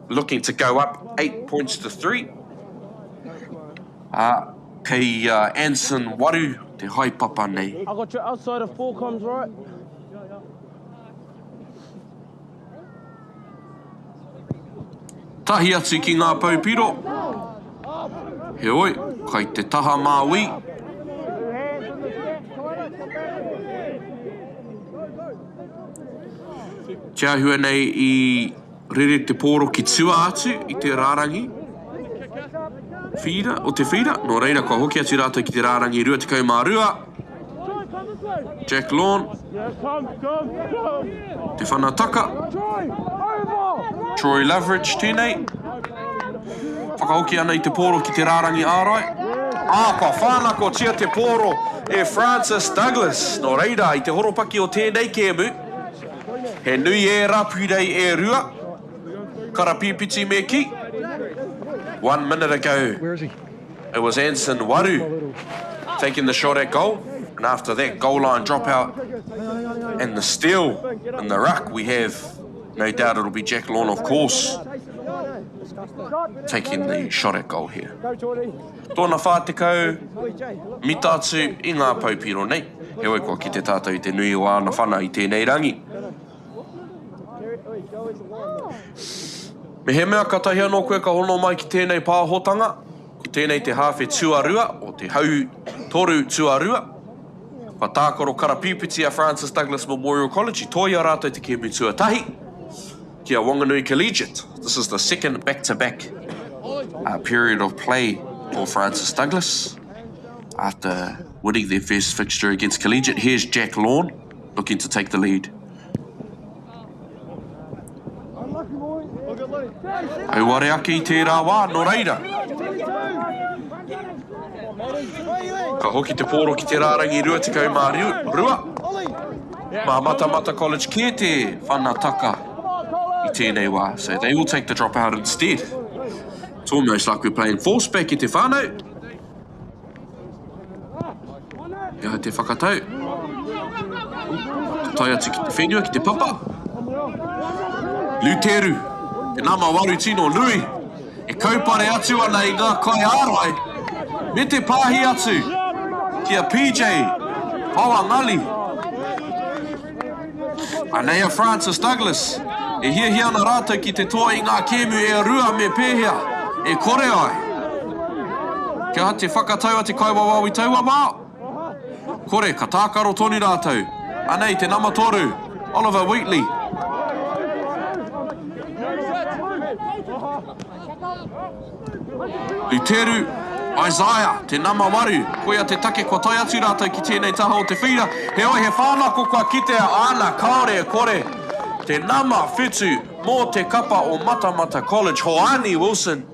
looking to go up 8 points to 3. Uh, kei uh, Anson Waru te haepapa nei. I got your outside of four comes right. Tahi atu ki ngā pou piro. Heoi, kai te taha māui. Te āhua nei i rere te pōro ki tua atu i te rārangi whira, o te whira, nō reira kua hoki atu rātou ki te rārangi 22. Jack Lorne. Te Whanataka. Troy Loveridge tēnei. Whakahoki ana i te pōro ki te rārangi ārai. Ā, kua whānakotia te pōro e Francis Douglas. Nō reira, i te horopaki o tēnei kēmu, he nui ērā purei e rua, karapīpiti me kī. One minute ago, it was Anson Waru taking the shot at goal. And after that goal line dropout and the steal in the ruck, we have, no doubt it'll be Jack Lawn, of course, taking the shot at goal here. Tōna 40 mita atu i ngā paupiro nei. Heoi kua kite tātou i te nui o āna whana i tēnei rangi. Mehemea katahi anō koe ka hono mai ki tēnei pāhotanga, ko tēnei te hāwhe tuarua o te hau toru tuarua. Kua tākaro karapīpiti a Francis Douglas Memorial College i toia rātou te kēmu tuatahi ki a Wanganui Collegiate. This is the second back-to-back uh, period of play for Francis Douglas after winning their first fixture against Collegiate. Here's Jack Lawn looking to take the lead. Auare ake i tērā wā, nō reira. Ka hoki te pōro ki te rārangi 22. Mā Matamata College kē te whana taka i tēnei wā. So they will take the drop out instead. It's almost like we're playing force back i te whānau. He aha te whakatau? Ka tae atu ki te whenua, ki te papa. Luteru, te nama waru tino nui, e kaupare atu ana i ngā kaiārai, me te pāhi atu ki a PJ Pawangali. Anei a Francis Douglas, e hiahia ana rātou ki te toa i ngā kēmu e rua me pēhea e kore ai. Kia aha te whakatau a te kaiwawao i taua wā? Kore, ka tākaro tonu rātou. Anei te nama toru, Oliver Wheatley. Luteru, Isaiah, te nama waru, koia te take kua tae atu rātou ki tēnei taha o te whīra, heoi he whānako kua kitea, āna, kāore e kore, te nama whitu mō te kapa o Matamata College, Hoani Wilson,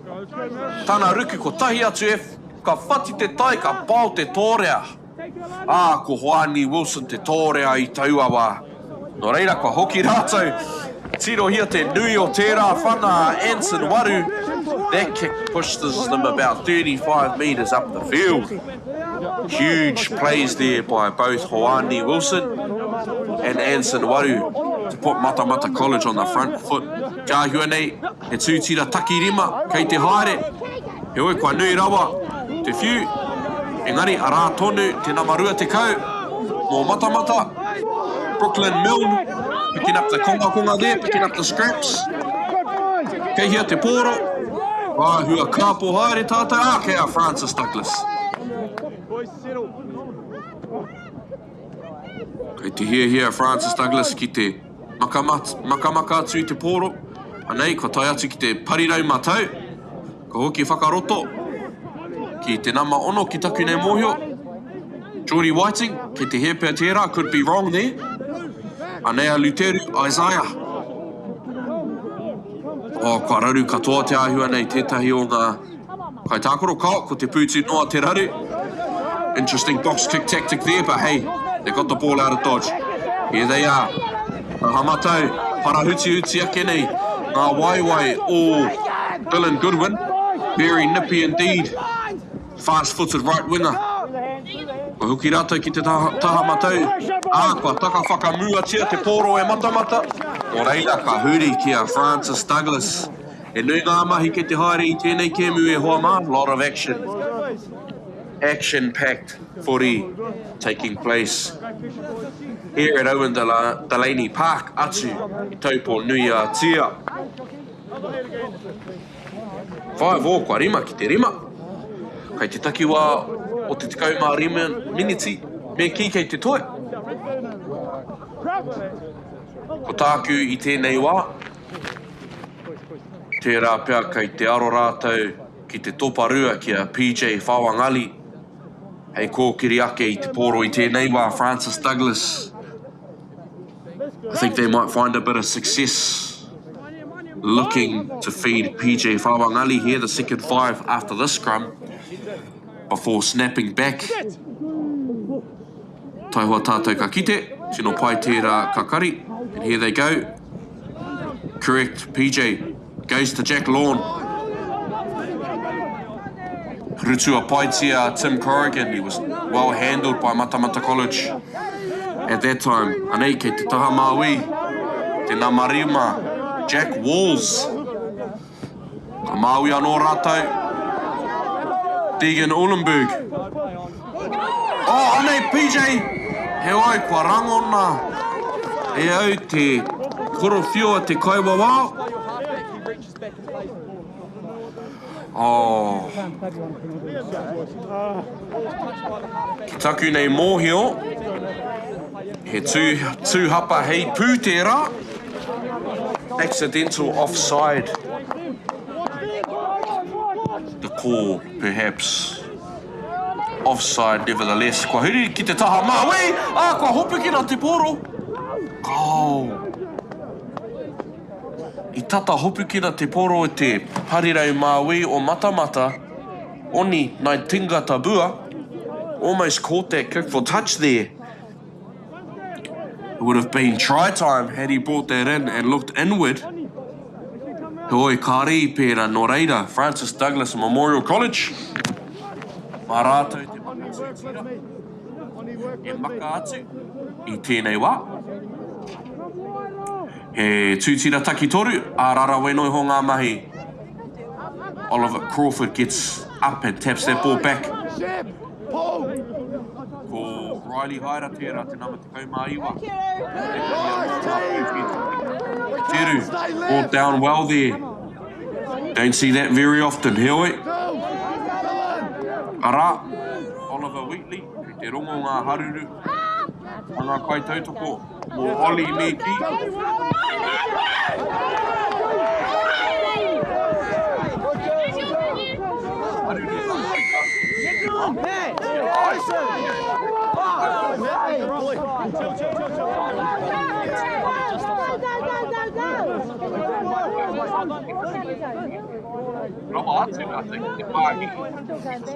tana ruku kotahi atu e, ka whati te tai, ka pao te tōrea. Ā, ko Hoani Wilson te tōrea i taua wā. Nō reira, kua hoki rātou. Tirohia te nui o tērā whana a Anson Waru. That kick pushes them about 35 metres up the field. Huge plays there by both Hoani Wilson and Anson Waru to put Matamata College on the front foot. Kia āhua nei, he tūtira takirima kei te haere. Heoi, kua nui rawa te whiu, engari arā tonu te nama 20 mō Matamata, Brooklyn Milne, picking up the kongakonga there, picking up the scraps. Kei hea te pōro? Āhua kāpo haere tātou, ā, kei a Francis Douglas. Kei te hiahia a Francis Douglas ki te makamaka atu i te pōro. Anei, kua tae atu ki te parirau matau. Ka hoki whakaroto ki te nama ono ki taku nei mōhio. Geordie Whiting, kei te hē pea tērā, could be wrong there. Anei a Luteru, Isaiah. Oh, kua raru katoa te āhua nei, tētahi o ngā kaitākaro. Kao, ko te pūtu noa te raru. Interesting box kick tactic there, but hey, they got the ball out of dodge. Here they are. Taha matau, parahutihuti ake nei ngā waewae o Dylan Goodwin. Very nippy indeed. Fast-footed right winger. Kua hoki rātou ki te taha, taha matau, ā, kua taka whakamuatia te pōro e Matamata. Nō reira, ka huri ki a Francis Douglas. He nui ngā mahi kei te haere i tēnei kēmu e hoa mā, lot of action. Action-packed footy taking place here at Owen Delaney Park atu i Taupo nui a Tia. 5 o kua rima ki te rima. Kei te takiwā o te 15 miniti me kī kei te toe. Ko tāku i tēnei wā, tērā pea kei te aro rātou ki te toparua ki a PJ Whawangali hei kōkiri ake i te pōro i tēnei wā, Francis Douglas. I think they might find a bit of success looking to feed PJ Whawangali here, the second five after this scrum, before snapping back. Taihoa tātou ka kite, tino pai tērā kakari. And here they go. Correct, PJ goes to Jack Lawn. Rutua paitia Tim Corrigan, he was well handled by Matamata College at that time. Anei, kei te taha māui, te namarima, Jack Walls. Ka māui anō rātou. Deegan Uhlenberg. Oh, anei PJ! Heoi, kua rangona e au te korowhio a te kaiwawao. Oh. Ki taku nei mōhio, he tū, tū hapa hei pū tērā. Accidental offside. The call, perhaps. Offside, nevertheless. Kua huri ki te taha māui, ā, kua hopukina te pōro. Kao. I tata hopukina te pōro e te parirau māui o Matamata, Oni Naitinga Tabua, almost caught that kick for touch there. It would have been try time had he brought that in and looked inward. Heoi, kāre i pērā, nō reira, Francis Douglas Memorial College, mā rātou te maka tūtira e maka atu i tēnei wā. He tūtira takitoru, ā rarawe noa iho ngā mahi. Oliver Crawford gets up and taps that ball back. Ko Riley Haira tērā te nama 19. Teru, brought down well there. Don't see that very often, heoi. Arā, Oliver Wheatley, kei te rongo ngā haruru a ngā kaitautoko mō Ollie me kī. Rawa atu I think te pāhihi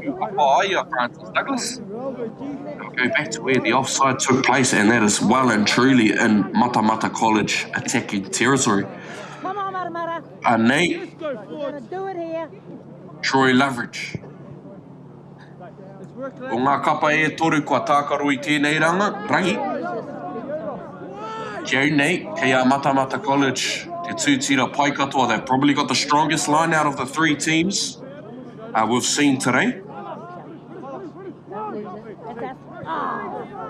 to hapa ai a Francis Douglas. I'll go back to where the offside took place and that is well and truly in Matamata College attacking territory. Anei, Troy Loveridge. O ngā kapa e toru kua tākaro i tēnei ranga, rangi. Ki au nei, kei a Matamata College te tūtira pai katoa. They've probably got the strongest line out of the three teams uh, we've seen today.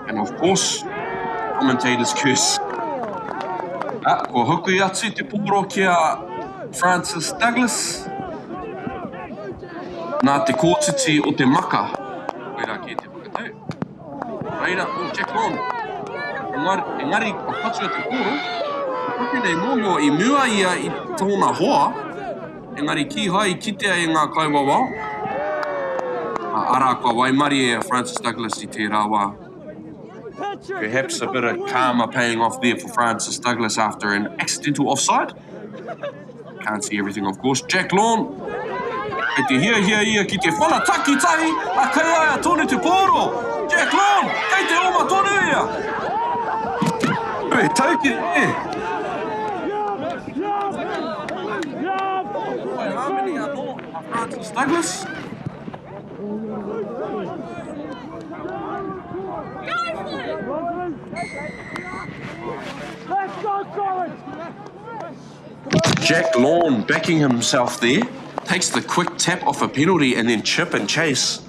And of course, commentator's curse. Ah, kua hoki atu te pōro ki a Francis Douglas. Nā te kōtiti o te maka. Koirā kē te whakatau. Reira, oh, Jack Long. Engari, engari kua patua te pōro. Ko nei mōhio i mua ia i tōna hoa, engari kīhai i kitea e ngā kaiwawao. Arā, kua waimarie a Francis Douglas i tērā wā. Perhaps a bit of karma paying off there for Francis Douglas after an accidental offside. Can't see everything of course. Jack Lawn. Kei te hiahia ia ki te whana takitahi, a kei a ia tonu te pōro. Jack Lawn, kei te oma tonu ia. He tau ki e. Whai hāmene anō a Francis Douglas. Jack Lawn backing himself there, takes the quick tap off a penalty and then chip and chase.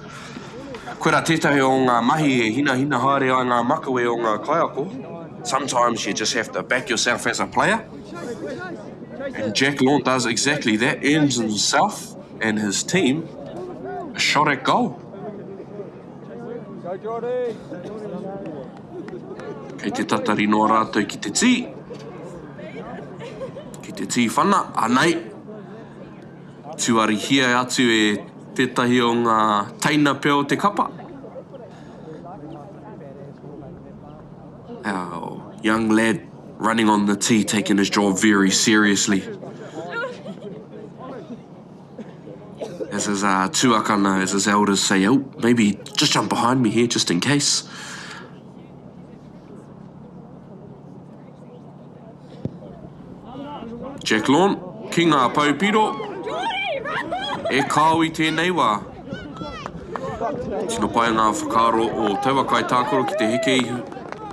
Koirā tētahi o ngā mahi e hinahina haere ai ngā makawe o ngā kaiako. Sometimes you just have to back yourself as a player. And Jack Lawn does exactly that, earns himself and his team a shot at goal. Kei te tatari noa rātou ki te tī. Ki te tī whana, anei. Tuarihia atu e tētahi o ngā teina pea o te kapa. Our young lad running on the tee, taking his job very seriously. As his uh, tuakana, as his elders say, oh, maybe just jump behind me here just in case. Jack Lorne, ki ngā pou piro, e kāo i tēnei wā. Tino pai ngā whakaaro o taua kaitākaro ki te heke iho,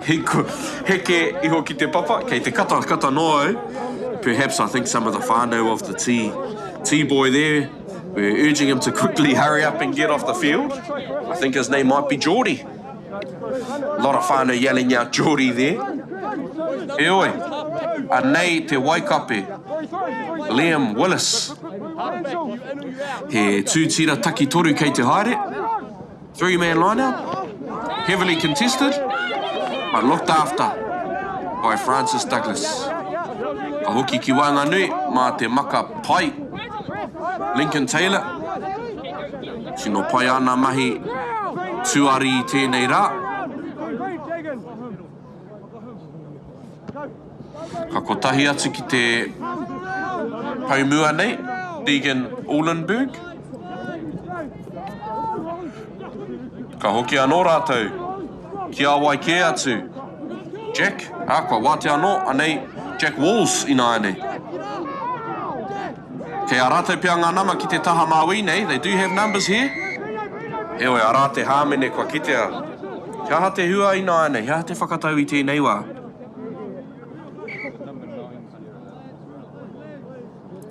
hiko, heke iho ki te papa, kei te kata, kata noa au. Perhaps I think some of the whānau of the tea, tea boy there were urging him to quickly hurry up and get off the field. I think his name might be Geordie. A lot of whānau yelling out Geordie there. Heoi, anei te waikape, Liam Willis. He tūtira takitoru kei te haere. Three-man line-out. Heavily contested, but looked after by Francis Douglas. Ka hoki ki waenganui mā te maka pai. Lincoln Taylor. Tino pai ana mahi tuari i tēnei rā. Ka kotahi atu ki te pou mua nei, Deegan Uhlenberg. Ka hoki anō rātou ki a wai kē atu. Jack, ā, kua wātea anō, anei Jack Walls ināianei. Kei a rātou pea ngā nama ki te taha māui nei, they do have numbers here. Heoi, arā te hāmene kua kitea. He aha te hua ināianei, he aha te whakatau i tēnei wā?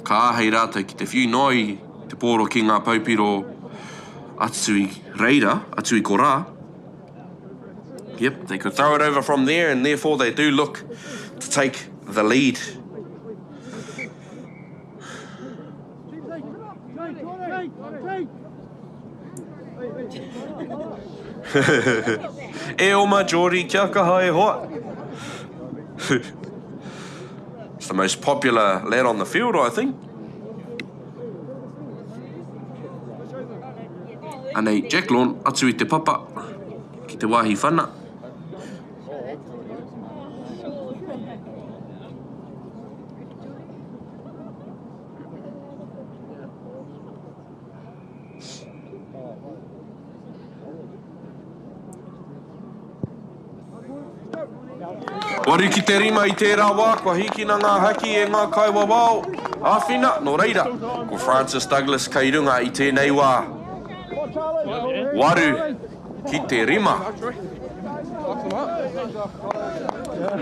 Ka āhei rātou ki te whiu noa i te pōro ki ngā paupiro atu i reira, atu i korā. Yep, they could throw it over from there and therefore they do look to take the lead. E oma, Geordie, kia kaha e hoa. It's the most popular lad on the field, I think. Anei, Jack Lorne, atu i te papa, ki te wāhi whana. Waru ki te rima i tērā wā, kua hīkina ngā haki e ngā kaiwawao āwhina, nō reira, ko Francis Douglas kei runga i tēnei wā. 8-5.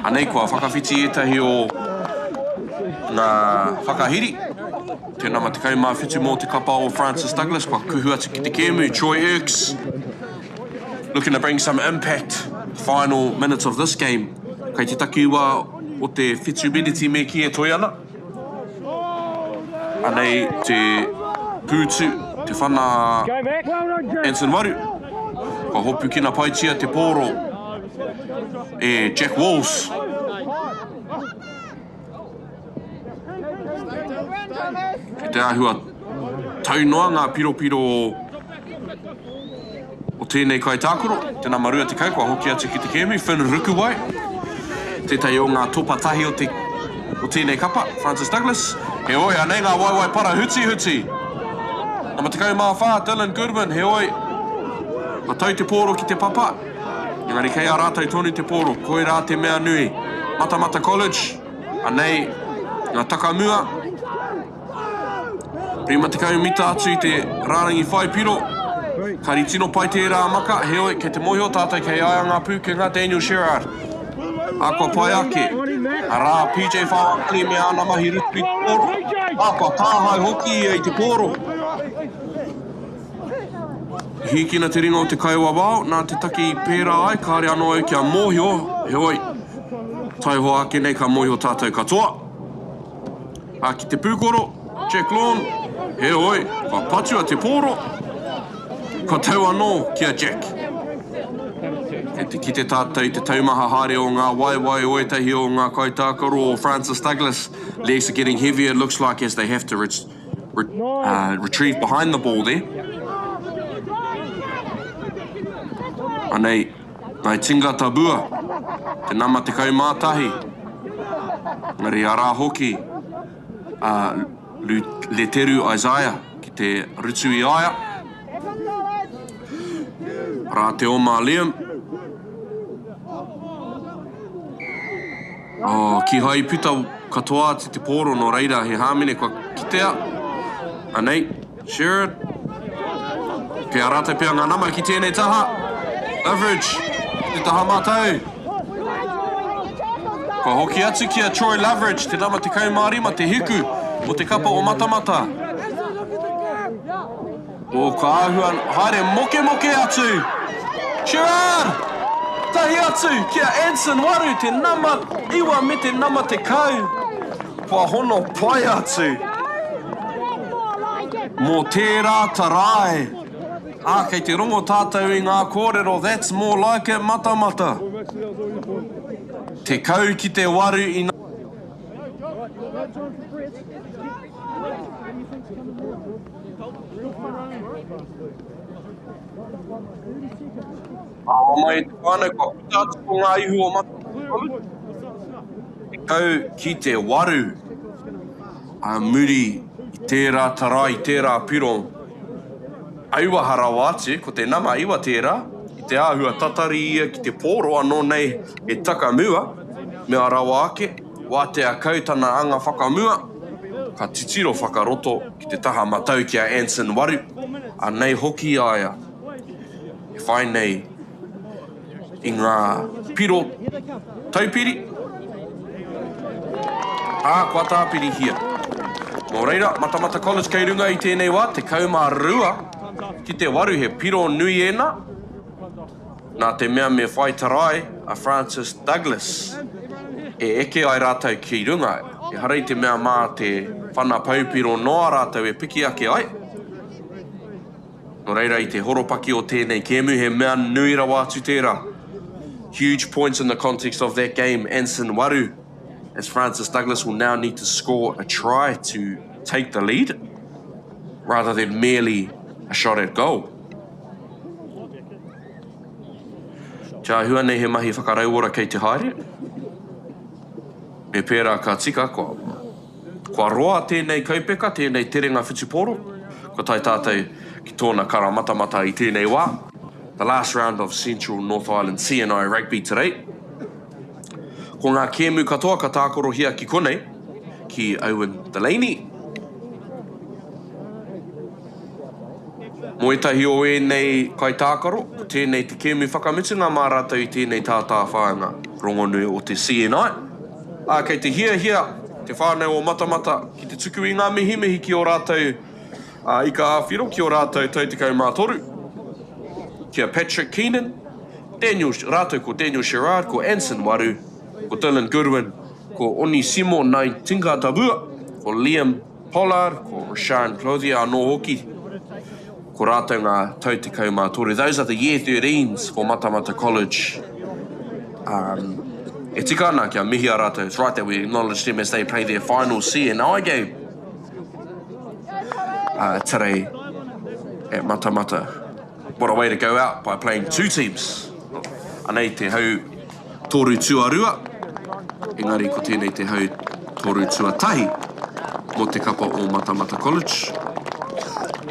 Anei kua whakawhiti ētahi o ngā whakahiri. Te nama 17 mō te kapa o Francis Douglas kua kuhu atu ki te kēmu, Troy Erks looking to bring some impact final minutes of this game. Kei te takiwā o te whitu miniti me kī e toe ana. Anei te pūtu, te whana Anson Waru. Kua hopukina paitia te pōro e Jack Walls. Kei te āhua tau noa ngā piropiro o tēnei kaitākaro, te nama 20 kua hoki atu ki te kēmu, Finn Rukuwai, tētahi o ngā topa tahi o, te, o tēnei kapa, Francis Douglas. Heoi, anei ngā waewae para hutihuti. Nama 14, Dylan Goodwin, heoi, ka tau te pōro ki te papa, engari kei a rātou tonu te pōro, koirā te mea nui. Matamata College, anei ngā takamua. 50 mita atu i te rārangi whai piro. Kāri tino pai tērā maka, heoi, kei te mōhio tātou kei a ia ngā pūkenga Daniel Sherrard. Ā, kua pai ake. Arā, PJ Whaakiri me āna mahi rutu i te pōro. Ā, kua tāhae hoki ia i te pōro. I hīkina te ringa o te kaiwawao, nā te take i pērā ai, kāre anō au kia mōhio, heoi, taihoa ake nei ka mōhio tātou katoa. Ā, ki te pūkoro, Jack Lorne, heoi, kua patua te pōro, kua tau anō ki a Jack. Kei te kite tātou i te taumaha haere o ngā waewae o ētahi o ngā kaitākaro o Francis Douglas. Legs are getting heavier, it looks like, as they have to re re uh, retrieve behind the ball there. Anei, Ngai Tinga Tabua, te nama 11. Engari arā hoki a Leteru Isaiah ki te rutu i a ia. Arā te oma Liam. Oh, kihai i puta. katoa atu te pōro nō reira he hāmene kua kitea. Anei, Sherrod. Kei a rātou pea ngā nama ki tēnei taha. Loveridge, ki te taha matau. Kua hoki atu ki a Troy Loveridge, te nama 15, te hiku o te kapa o Matamata. O ka āhua haere mokemoke atu. Gerard! Tahi atu ki a Anson Waru, te nama 9 me te nama 10. Kua hono pai atu. Mō tērā tarai. Ā, kei te rongo tātou i ngā kōrero, that's more like it, Matamata. 10 ki te waru i. Ā, mai i te whānau kua puta atu ko ngā ihu o Matamata. 10 ki te waru ā muri i tērā tarai, i tērā piro. Auaha rawa atu, ko te nama iwa tērā, i te āhua tatari ia ki te pōro anō nei e taka mua, mea rawa ake, wātea kau tana anga whakamua, ka titiro whakaroto ki te taha matau ki a Anson Waru, anei hoki a ia e whai nei i ngā piro taupiri, ā, kua tāpirihia. Nō reira, Matamata College kei runga i tēnei wā, 12 ki te waru he piro nui ēnā, nā te mea me whai tarai a Francis Douglas e eke ai rātou ki runga, ehara i te mea mā te whana paupiro noa rātou e piki ake ai. Nō reira, i te horopaki o tēnei kēmu, he mea nui rawa atu tērā. Huge points in the context of that game, Anson Waru, as Francis Douglas will now need to score a try to take the lead, rather than merely a shot at goal. Te āhua nei he mahi whakarauora kei te haere. Me pērā ka tika, kua, kua roa tēnei kaupeka, tēnei terenga whutupōro. Kua tae tātou ki tōna karamatamata i tēnei wā. The last round of Central North Island CNI Rugby today. Ko ngā kēmu katoa ka tākorohia ki konei, ki Owen Delaney. Mō ētahi o ēnei kaitākaro, ko tēnei te kēmu whakamutunga mā rātou i tēnei tātāwhāinga rongonui o te CNI. Ā, kei te hiahia te whānau o Matamata ki te tuku i ngā mihimihi ki ō rātou ika ā-whiro, ki ō rātou tau 13, ki a Patrick Keenan, Daniel, rātou ko Daniel Sherrard, ko Anson Waru, ko Dylan Goodwin, ko Onisimo Naitingatabua, ko Liam Pollard, ko Rashaan Clothier anō hoki. Ko rātou ngā tau 13. Those are the year 13s for Matamata College. Um, e tika ana kia mihia rātou. It's right that we acknowledge them as they play their final CNI game uh, today at Matamata. What a way to go out by playing two teams. Anei te hau toru tuarua, engari ko tēnei te hau toru tuatahi mō te kapa o Matamata College.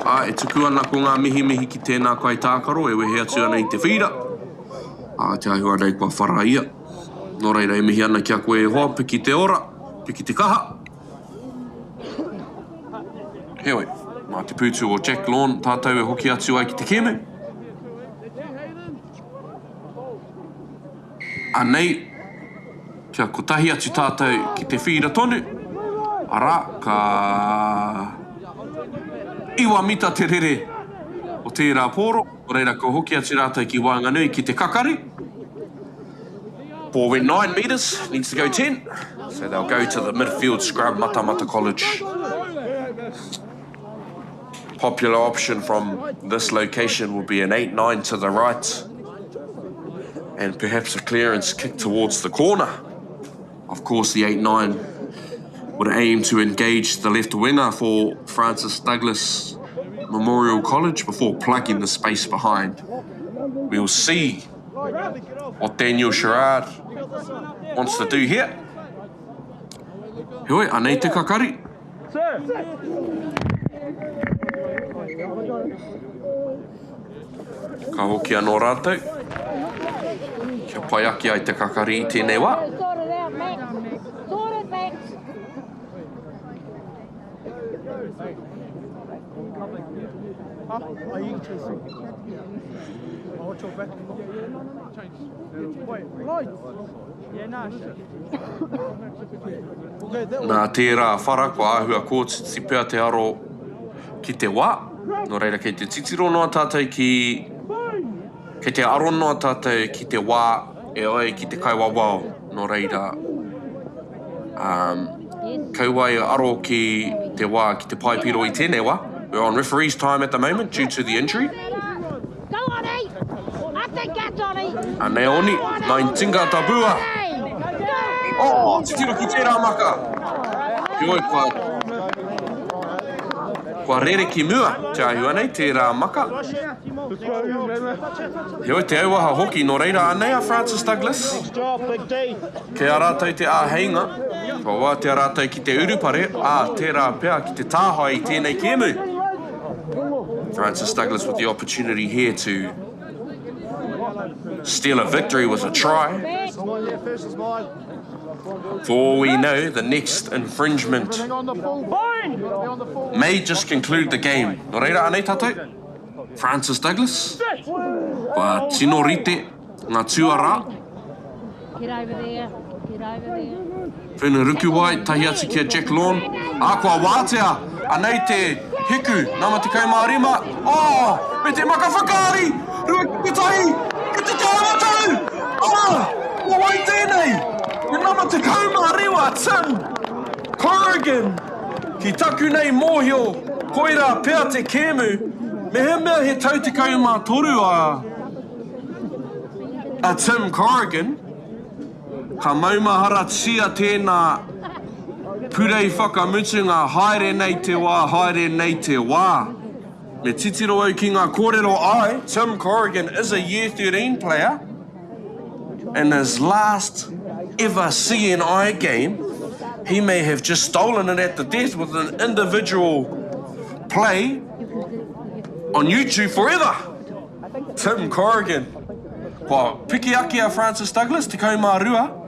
Ā, e tuku ana ko ngā mihimihi ki tēnā kaitākaro e wehe atu ana i te whīra. Ā, te āhua nei kua whara ia. Nō reira e mihi ana ki a koe e hoa, piki te ora, piki te kaha. Heoi, mā te pūtu o Jack Lorne tātou e hoki atu ai ki te kēmu. Anei, kia kotahi atu tātou ki te whīra tonu, arā, ka iwa mita te rere o tērā pōro, nō reira kua hoki atu rātou ki waenganui ki te kakari. Ball went 9 metres, needs to go 10. So they'll go to the midfield scrum, Matamata College. Popular option from this location will be an 8-9 to the right. And perhaps a clearance kick towards the corner. Of course, the 8-9 would aim to engage the left winger for Francis Douglas Memorial College before plugging the space behind. We'll see what Daniel Sherrard wants to do here. Heoi, anei te kakari. Ka hoki anō rātou. Kia pai ake ai te kakari i tēnei wā. Nā tērā whara kua āhua kōtiti pea te aro ki te wā, nō reira kei te titiro noa tātou ki, kei te aro noa tātou ki te wā e ai ki te kaiwawao, nō reira, um, kaua e aro ki te wā, ki te paepiro i tēnei wā. We're on referee's time at the moment due to the injury. Anei Oni, 19 tabua. Oh, titiro ki tērā maka. Heoi, kua, kua rere ki mua te āhua nei, tērā maka. Heoi, te auaha hoki, nō reira anei a Francis Douglas. Kei a rātou te āheinga, kua wātea rātou ki te urupare, ā, tērā pea ki te tāhae i tēnei kēmu. Francis Douglas with the opportunity here to steal a victory with a try. For all we know, the next infringement may just conclude the game. Nō reira, anei tātou, Francis Douglas, kua tino rite ngā tuarā. Get over there, get over there. Whenu Rukuwai, tahi atu ki a Jack Lorne. Ā, kua wātea, anei te hiku, nama 15. Oh, me te maka whakaari! 21, ki te taua tau! Ā, ko wai tēnei? Te nama 15, Tim Corrigan! Ki taku nei mōhio, koirā pea te kēmu, mehemea he tau 13 a a Tim Corrigan, ka maumaharatia tēnā purei whakamutunga haere nei te wā, haere nei te wā. Me titiro au ki ngā kōrero āe, Tim Corrigan is a year 13 player in his last ever CNI game, he may have just stolen it at the death with an individual play on YouTube forever. Tim Corrigan. Kua piki ake a Francis Douglas, 12,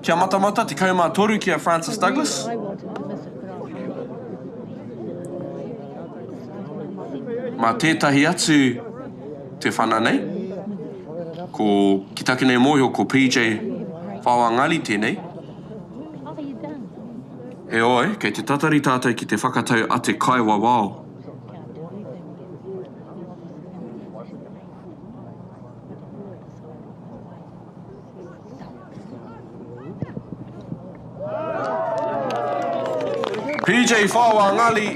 kia Matamata, 13 ki a Francis Douglas. Mā tētahi atu te whana nei, ko, ki taku nei mōhio, ko PJ Whaoangali tēnei. Heoi, kei te tatari tātou ki te whakatau a te kaiwawao. PJ Whaoangali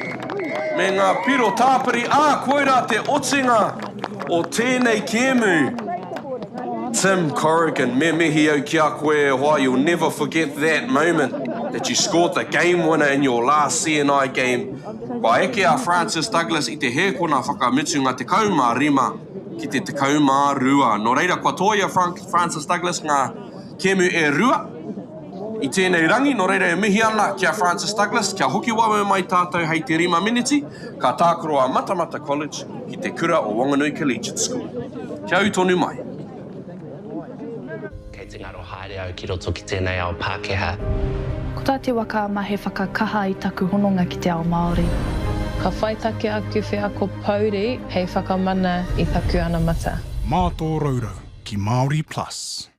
me ngā piro tāpiri, ā, koirā te otinga o tēnei kēmu. Tim Corrigan, me mihi au ki a koe e hoa, you'll never forget that moment that you scored the game winner in your last CNI game. Kua eke a Francis Douglas i te hēkona whakamutunga 15 ki te 12. Nō reira, kua toa i a Francis Douglas ngā kēmu e rua i tēnei rangi, nō reira e mihi ana ki a Francis Douglas, kia hoki wawe mai tātou hei te rima miniti, ka tākaro a Matamata College ki te kura o Wanganui Collegiate School. Kia ū tonu mai. Kei te ngaro haere au ki roto ki tēnei ao Pākehā. Ko tā Te Waka Ama he whakakaha i taku hononga ki te ao Māori. Ka whai take aku wheako pouri hei whakamana i taku anamata. Mā tō rourou ki Māori Plus.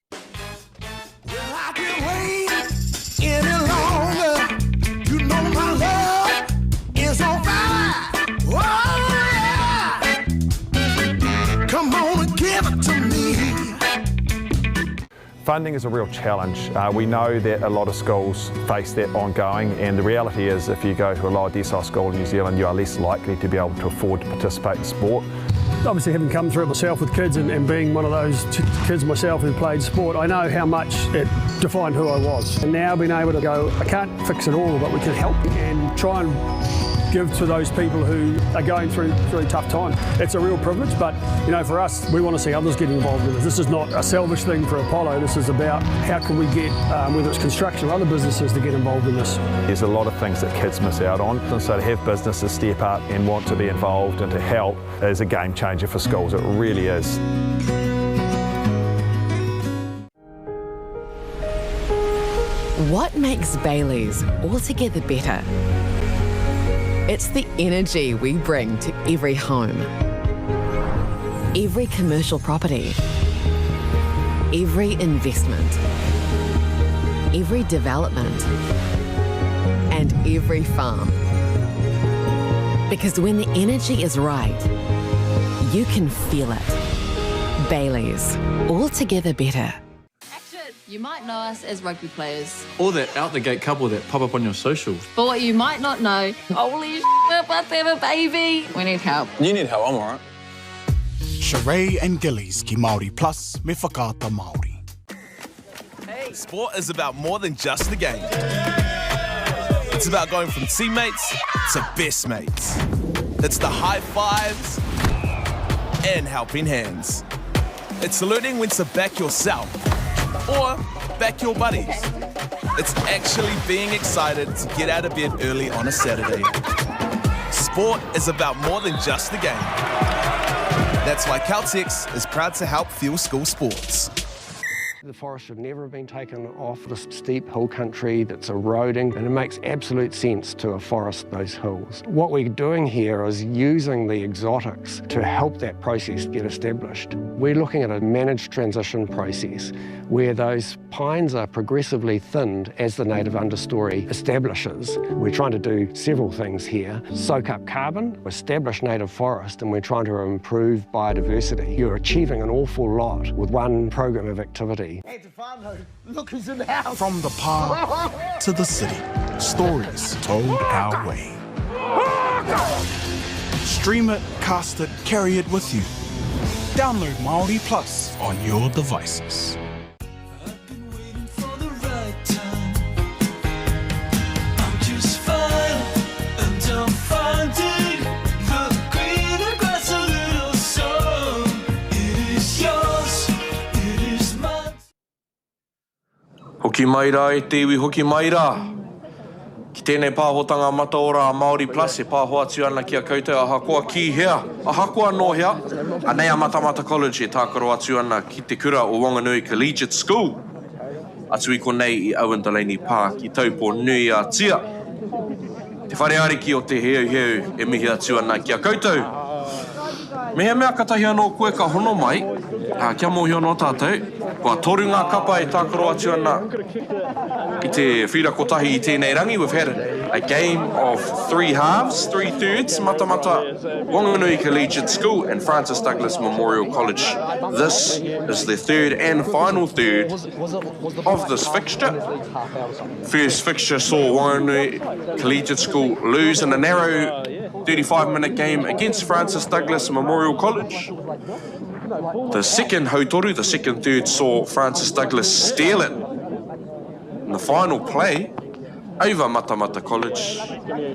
Funding is a real challenge. Uh, we know that a lot of schools face that ongoing, and the reality is if you go to a lower decile school in New Zealand, you are less likely to be able to afford to participate in sport. Obviously, having come through it myself with kids and, and being one of those kids myself who played sport, I know how much it defined who I was. And now being able to go, I can't fix it all, but we can help and try and give to those people who are going through through tough times. It's a real privilege, but you know, for us, we want to see others get involved in this. This is not a selfish thing for Apollo. This is about how can we get, um, whether it's construction or other businesses, to get involved in this. There's a lot of things that kids miss out on, and so to have businesses step up and want to be involved and to help is a game changer for schools. It really is. What makes Bailey's altogether better? It's the energy we bring to every home. Every commercial property. Every investment. Every development. And every farm. Because when the energy is right, you can feel it. Bailey's, all together better. You might know us as rugby players. Or that out the gate couple that pop up on your socials. But what you might not know, holy sh- we're about to have a baby. We need help. You need help, I'm alright. Sheree and Gillies ki Māori Plus me Whakaata Māori. Sport is about more than just the game. It's about going from teammates to best mates. It's the high fives and helping hands. It's learning when to back yourself or back your buddies. It's actually being excited to get out of bed early on a Saturday. Sport is about more than just the game. That's why Caltex is proud to help fuel school sports. The forest should never have been taken off this steep hill country that's eroding, and it makes absolute sense to afforest those hills. What we're doing here is using the exotics to help that process get established. We're looking at a managed transition process where those pines are progressively thinned as the native understory establishes. We're trying to do several things here. Soak up carbon, establish native forest, and we're trying to improve biodiversity. You're achieving an awful lot with one program of activity. Hey, Tefano, look who's in the house. From the park to the city, stories told our way. Stream it, cast it, carry it with you. Download Māori Plus on your devices. Hoki mai rā e te iwi, hoki mai rā! Ki tēnei pāhotanga mataora a Māori Plus e pāho atu ana ki a koutou ahakoa ki hea, ahakoa nō hea, anei a Matamata College e tākaro atu ana ki te kura o Wanganui Collegiate School. Atu i konei i Owen Delaney Park i Taupō nui a Tia. Te Whare Ariki o Te Heuheu e mihi atu ana ki a koutou. Mehemea katahi anō koe ka hono mai, ā, kia mōhio noa tātou, kua toru ngā kapa e tākaro atu ana i te whira kotahi i tēnei rangi, we've had a game of three halves, three thirds, Matamata Wanganui Collegiate School and Francis Douglas Memorial College. This is the third and final third of this fixture. First fixture saw Wanganui Collegiate School lose in a narrow 35-minute game against Francis Douglas Memorial College. The second hautoru, the second third, saw Francis Douglas steal it in the final play over Matamata College.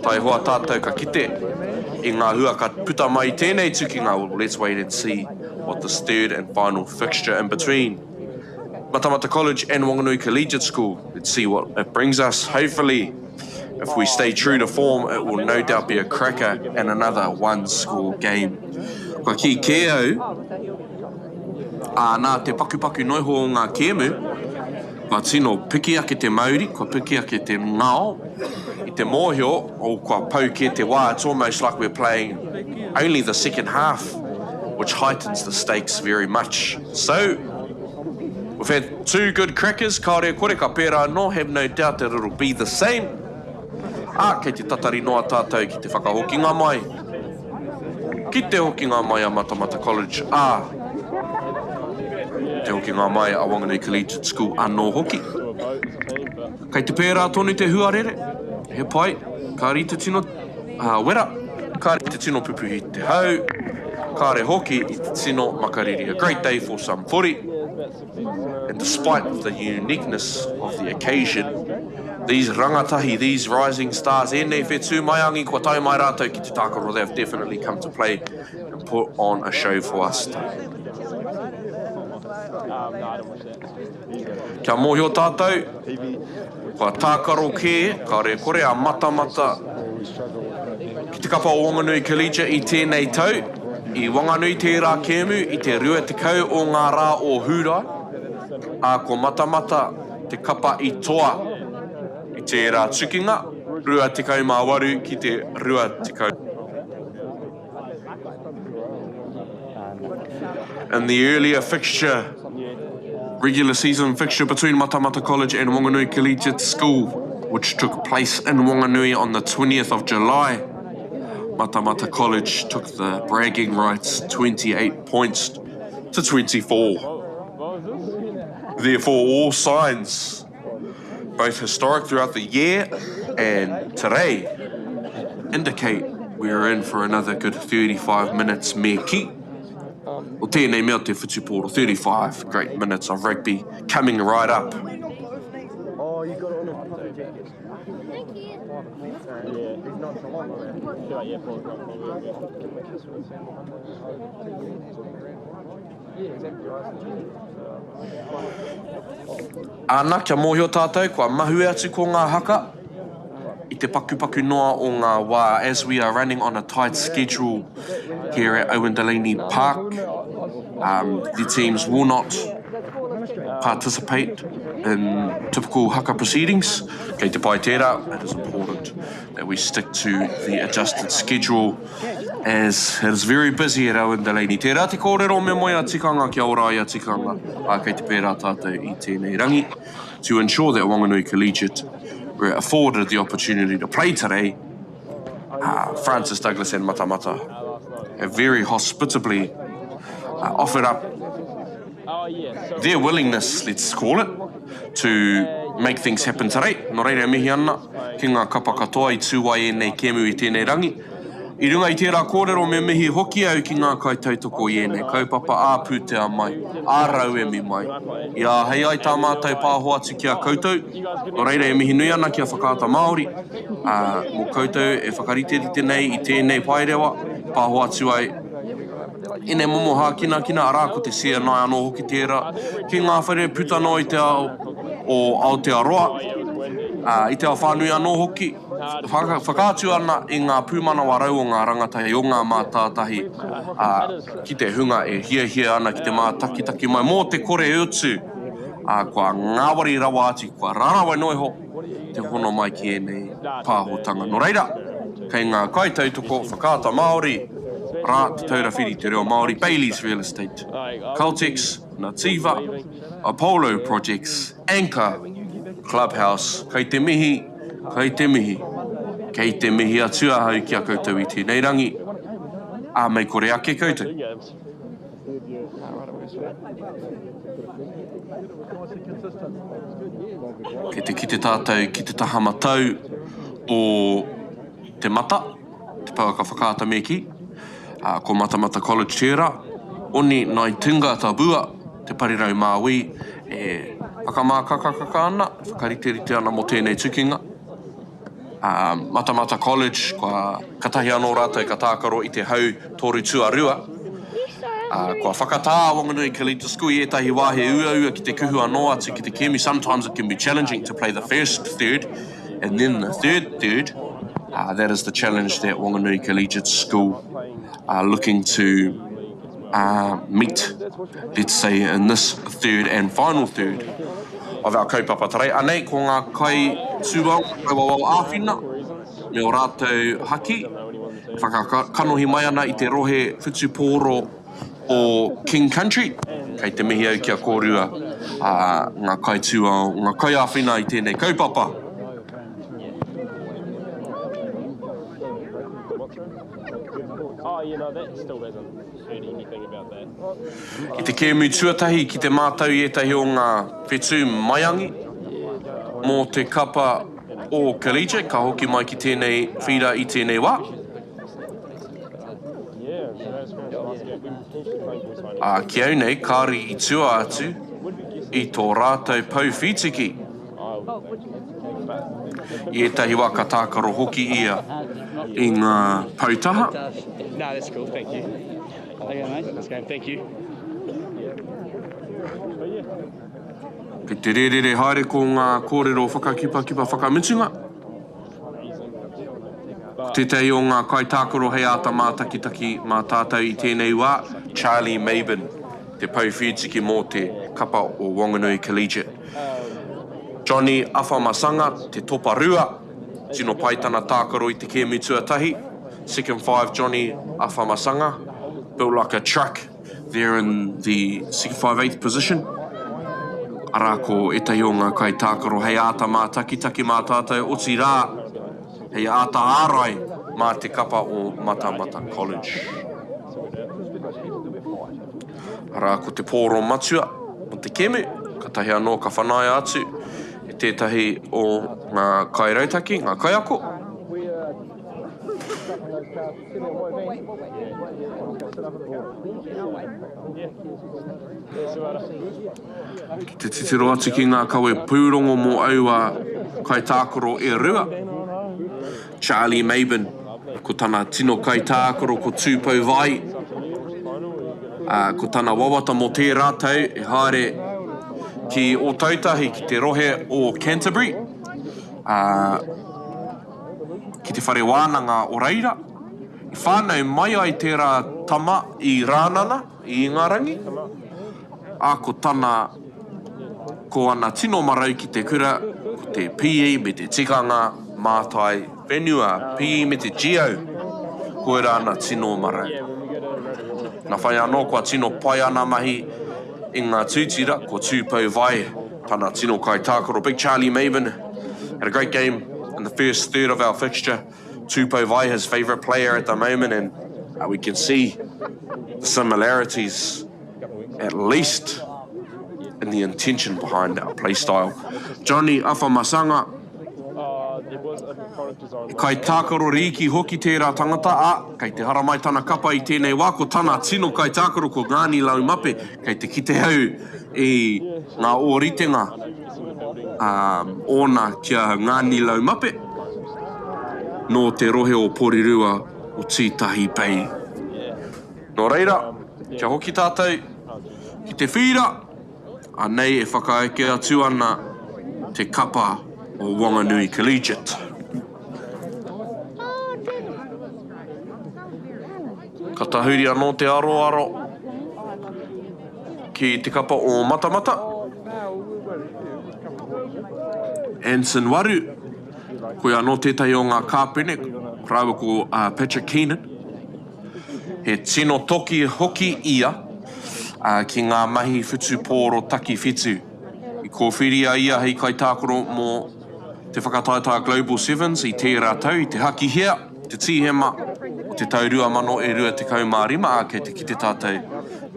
Taihoa tātou ka kite i ngā hua ka puta mai i tēnei tukinga. Well, let's wait and see what this third and final fixture in between Matamata College and Wanganui Collegiate School. Let's see what it brings us. Hopefully, if we stay true to form, it will no doubt be a cracker and another one-score game. Kua kī kē au, ā, nā te pakupaku noiho o ngā kēmu, kua tino piki ake te mauri, kua piki ake te ngao, i te mōhio, oh, kua pau kē te wā, it's almost like we're playing only the second half, which heightens the stakes very much. So, we've had two good crackers, kāore e kore, ka pērā anō, have no doubt that it'll be the same. Ā, kei te tatari noa tātou ki te whakahokinga mai, ki te hokinga mai a Matamata College, ā, te hokinga mai a Wanganui Collegiate School anō hoki. Kei te pērā tonu te huarere, he pai, kāre i te tino wera, kāre i te tino pupuhi te hau, kāre hoki i te tino makariri. A great day for some footy, and despite the uniqueness of the occasion, these rangatahi, these rising stars, ēnei whetū maiangi kua tae mai rātou ki te tākaro, they have definitely come to play and put on a show for us. Kia mōhio tātou, kua tākaro kē, kāore e kore a Matamata ki te kapa o Wanganui Collegiate i tēnei tau. I Wanganui tērā kēmu i te 20 o ngā rā o Hūrae, ā, ko Matamata te kapa i toa i tērā tukinga, 28 ki te 20. In the earlier fixture, regular season fixture between Matamata College and Wanganui Collegiate School, which took place in Wanganui on the 20th of July, Matamata College took the bragging rights 28 points to 24. Therefore, all signs, both historic throughout the year and today, indicate we are in for another good 35 minutes me ki. O tēnei mea te whutupōro, 35 great minutes of rugby coming right up. Oh, you got it on a puffer jacket. Thank you. Ana, kia mōhio tātou, kua mahue atu ko ngā haka i te pakupaku noa o ngā wā as we are running on a tight schedule here at Owen Delaney Park. Um, the teams will not participate in typical haka proceedings. Kei te pai tērā, it is important that we stick to the adjusted schedule as it is very busy at Owen Delaney. Tērā te kōrero me moe a tikanga kia ora ai a tikanga, ā, kei te pērā tātou i tēnei rangi. To ensure that Wanganui Collegiate were afforded the opportunity to play today, uh, Francis Douglas and Matamata have very hospitably uh, offered up their willingness, let's call it, to make things happen today. Nō reira e mihi ana ki ngā kapa katoa i tū ai ēnei kēmu i tēnei rangi. I runga i tērā kōrero me mihi hoki au ki ngā kaitautoko i ēnei kaupapa ā-pūtea mai, ā-rauemi mai, i āhei ai tā mātou pāho atu ki a koutou. Nō reira e mihi nui ana ki a Whakaata Māori, ā, mō koutou e whakariterite nei i tēnei paerewa, pāho atu ai ēnei momo hākinakina, arā, ko te CNI anō hoki tērā, ki ngā whare puta noa i te ao o Aotearoa, ā, i te ao whānui anō hoki, whakaatu ana i ngā pūmanawa rau o ngā rangatahi, o ngā mātātahi, ā, ki te hunga e hiahia ana ki te mātakitaki mai mō te kore utu, ā, kua ngāwari rawa atu, kua rarawa noa iho te hono mai ki ēnei pāhotanga. Nō reira, kei ngā kaitautoko Whakaata Māori, rā, Te Taura Whiri i te Reo Māori, Bayleys Real Estate, Caltex, Nativa, Apollo Projects, Anchor, Clubhouse, kei te mihi, kei te mihi, kei te mihi atu ahau ki a koutou i tēnei rangi, ā, mei kore ake koutou. Kei te kite tātou ki te taha matau o te mata, te pouaka whakaata me kī, ā, ko Matamata College tērā, Oni Naitinga Tabua, te parirau Māui, e whakamākakakaka ana, e whakariterite ana mō tēnei tukinga. Ā, Matamata College, kua katahi anō rātou ka tākaro i te hau toru tuarua, ā, kua whakatā a Wanganui Collegiate School i ētahi wāhi uaua ki te kuhu anō atu ki te kēmu, sometimes it can be challenging to play the first third and then the third third, uh, that is the challenge that Wanganui Collegiate School are looking to uh, meet, let's say, in this third and final third of our kaupapa today. Anei, ko ngā kai tūao, kai wawao āwhina, me o rātou haki, whakakanohi mai ana i te rohe whutupōro o King Country. Kei te mihi au ki a kōrua ngā kai tūao, ngā kai āwhina i tēnei kaupapa. I te kēmu tuatahi ki te mātau i ētahi o ngā whetū maiangi mō te kapa o Collegiate, ka hoki mai ki tēnei whīra i tēnei wā. Ā, ki au nei, kāore i tua atu i tō rātou pou whītiki. I ētahi wā ka tākaro hoki ia i ngā pou taha. Kei te rērere haere ko ngā kōrero whakakipakipa whakamutunga. Ko tētahi o ngā kaitākaro hei āta mātakitaki mā tātou i tēnei wā, Charlie Mabin, te pou whītiki mō te kapa o Wanganui Collegiate. Johnny Awhamasanga, te topa rua, tino pai tana tākaro i te kēmu tuatahi. Second five Johnny Awhamasanga, built like a truck. There in the second five-eighth position. Arā ko ētahi o ngā kaitākaro hei āta mātakitaki mā tātou, otirā, hei āta ārai mā te kapa o Matamata College. Arā ko te pōro matua o te kēmu, katahi anō ka whanaia atu e tētahi o ngā kairautaki, ngā kaiako. Ki te titiro atu ki ngā kawe pūrongo mō aua kaitākaro e rua, Charlie Maben, ko tana tino kaitākaro ko Tūpou Vai, ā, ko tana wawata mō tērā tau e haere ki Ōtautahi, ki te rohe o Canterbury, ā, ki te whare wānanga o reira. I whānau mai ai tērā tama i Rānana, i Ingarangi, ā, ko tana, ko ana tino marau ki te kura, ko te PE me te tikanga mātai whenua, PE me te Geo, koirā ana tino marau. Nā whai anō kua tino pai ana mahi i ngā tūtira, ko Tūpou Vai tana tino kaitākaro, Big Charlie Maven had a great game in the first third of our fixture. Tūpou Vai, his favourite player at the moment, and uh, we can see the similarities, at least in the intention behind our play style. Johnny Afamasanga, He kaitākaro rīki hoki tērā tangata, ā, kei te haramai tana kapa i tēnei wā, ko tana tino kaitākaro ko Ngāni Laumape, kei te kite au i ngā ōritenga ōna ki a Ngāni Laumape, nō te rohe o Porirua o Tītahi Bay. Nō reira, kia hoki tātou ki te whīra. Anei e whakaeke atu ana te kapa o Wanganui Collegiate. Ka tahuri anō te aroaro ki te kapa o Matamata. Anson Waru, koia anō tētahi o ngā kāpene, rāua ko Patrick Keenan. He tino toki hoki ia ki ngā mahi whutupōro takiwhitu. I kōwhiria ia hei kaitākaro mō te whakataetae Global Sevens i tērā tau i te Hakihea, te Tīhema o te tau 2025, ā, kei te kite tātou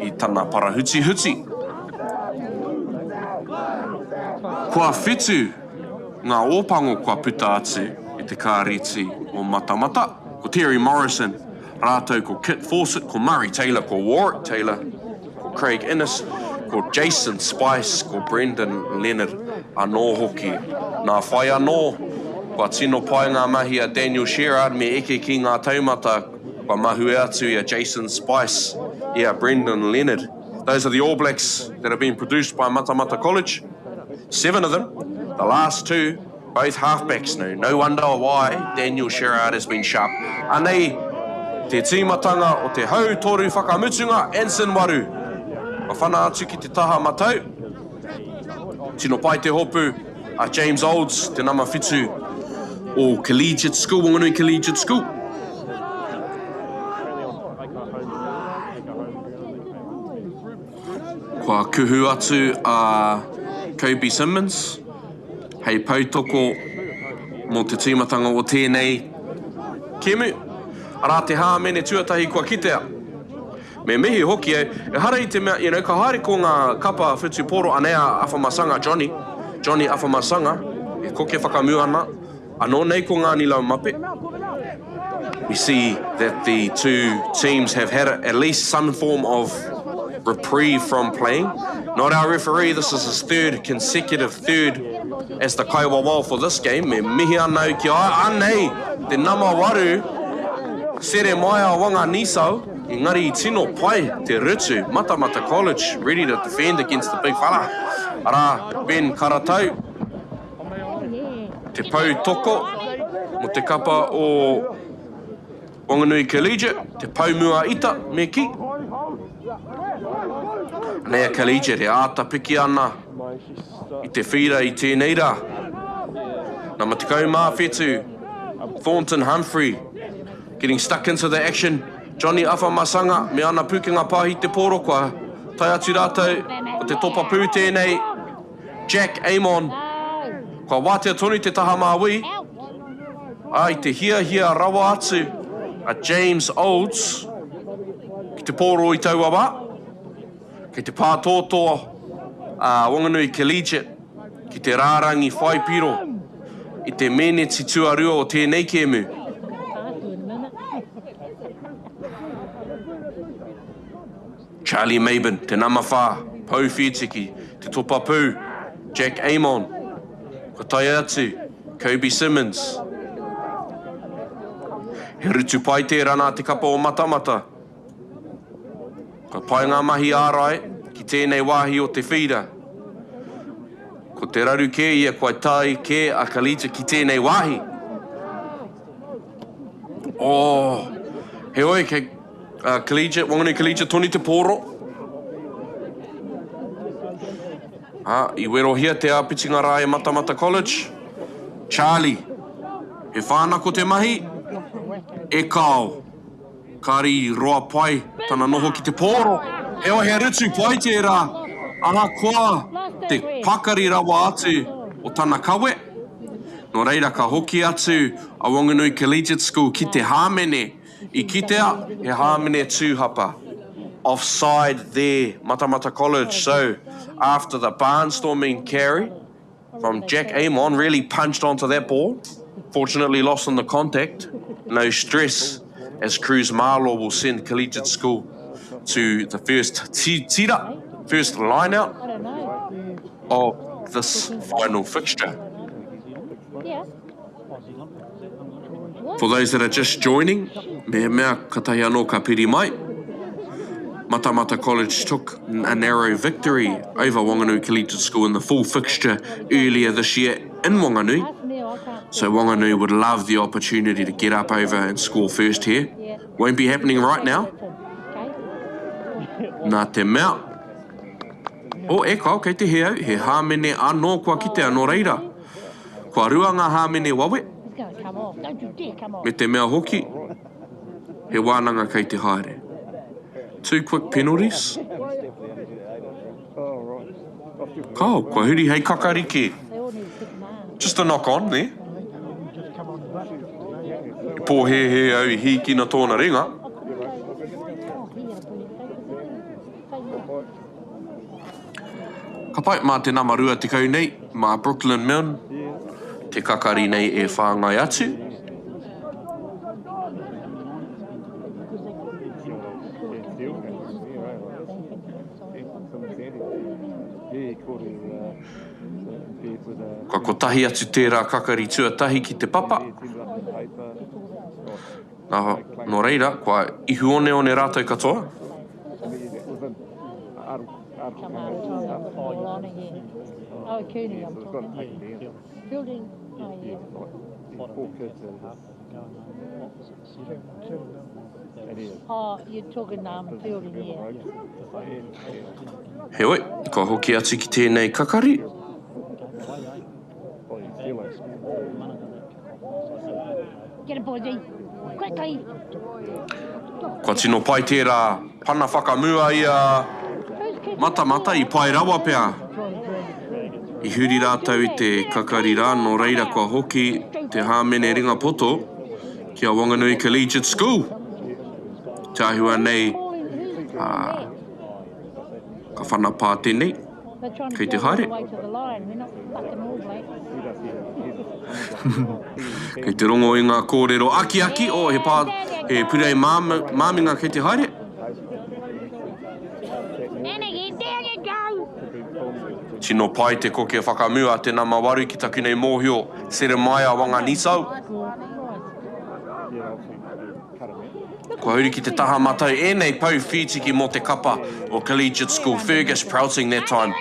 i tana parahutihuti. Kua whitu ngā ōpango kua puta atu i te kāreti o Matamata. Ko Terry Morrison rātou ko Kit Fawcett, ko Murray Taylor, ko Warwick Taylor, ko Craig Innes, ko Jason Spice, ko Brendan Leonard anō hoki. Nā whai anō, kua tino pai ngā mahi a Daniel Sherrard me eke ki ngā taumata kua mahue atu i a Jason Spice, i a Brendan Leonard. Those are the All Blacks that have been produced by Matamata College. Seven of them, the last two Both halfbacks now. No wonder why Daniel Sherrard has been sharp. Anei te tīmatanga o te hau toru whakamutunga, Anson Waru. Ka whana atu ki te taha matau. Tino pai te hopu a James Olds, te nama whitu o Collegiate School, Wanganui Collegiate School. Kua kuhu atu a Kobe Simmons. Hei poutoko mō te tīmatanga o tēnei kēmu, arā te hāmene tuatahi kua kitea. Me mihi hoki au, ehara i te mea, you know, ka haere ko ngā kapa whutupōro, anei a Awhamasanga Johnny, Johnny Awhamasanga, e koke whakamua ana, anō nei ko Ngāni Laumape. We see that the two teams have had at least some form of reprieve from playing. Not our referee, this is his third consecutive third as the kaiwawao for this game. Me mihi ana au ki a ia, anei te nama waru, Seremaia Wanganisau, engari i tino pai te rutu, Matamata College ready to defend against the big fella, arā, Ben Karatau. Te pou toko mo te kapa o Wanganui Collegiate, te pou mua ita, me ki. Anei a Collegiate e āta piki ana i te whīra i tēnei rā. Nama 17, Thornton Humphrey getting stuck into the action. Johnny Awhamasanga me ana pūkenga pāhi te pōro kua tae atu rātou ko te topa pū tēnei Jack Amon. Kua wātea tonu te taha māui, ā, i te hiahia rawa atu a James Olds ki te pōro i taua wā. Kei te pātōtō a Wanganui Collegiate ki te rārangi whai piro i te meneti tuarua o tēnei kēmu. Charlie Maben, te nama whā, pou whītiki, te topa pū, Jack Amon. Kua tae atu, Kobe Simmons. He rutu pai tērā nā te kapa o Matamata. Ka pai ngā mahi ārai ki tēnei wāhi o te whīra. Ko te raru kē ia kua tae kē a Kalita ki tēnei wāhi. Oh, heoi, kei uh, Collegiate, Wanganui Collegiate tonu te pōro. Ah, i werohia te āpitinga rā e Matamata College. Charlie, he whānako te mahi? E kāo. Kāre i roa pai tana noho ki te pōro. Heoi he rutu pai tērā, ahakoa te pakari rawa atu o tana kawe. Nō reira ka hoki atu a Wanganui Collegiate School ki te hāmene. I kitea he hāmene tūhapa. Offside there, Matamata College. So after the barnstorming carry from Jack Amon, really punched onto that ball. Fortunately lost on the contact. No stress as Cruz Marlaw will send Collegiate School to the first tira, first line out of this final fixture. For those that are just joining, mehemea katahi anō ka piri mai, Matamata College took a narrow victory over Wanganui Collegiate School in the full fixture earlier this year in Wanganui. So Wanganui would love the opportunity to get up over and score first here. Won't be happening right now. Nā te mea. Oh, e kao, kei te hē au, he hāmene anō kua kitea nō reira. Kua rua ngā hāmene wawe, me te mea hoki, he wānanga kei te haere. Two quick penalties. Kao, kua huri hei kakari kē. Just a knock on there. I pōhēhē au i hīkina tōna ringa. Ka pai, mā te nama 20 nei, mā Brooklyn Milne, te kakari nei e whāngai atu. Kua kotahi atu tērā kakari tuatahi ki te papa. Nā, nō reira, kua ihu oneone rātou katoa. Heoi, kua hoki atu ki tēnei kakari. Kua tino pai tērā pana whakamua i a Matamata, i pai rawa pea. I huri rātou i te kakari rā, nō reira kua hoki te hāmene ringa poto ki a Wanganui Collegiate School. Te āhua nei, ā, ka whana pā tēnei. Kei te haere. Kei te rongo i ngā kōrero akiaki, oh, he pā, he purei māminga kei te haere. Tino pai te koke whakamua te nama waru ki taku nei mōhio, Seremaia Wanganisau. Kua huri ki te taha matau ēnei pou whītiki mō te kapa o Collegiate School, Fergus Prowting that time.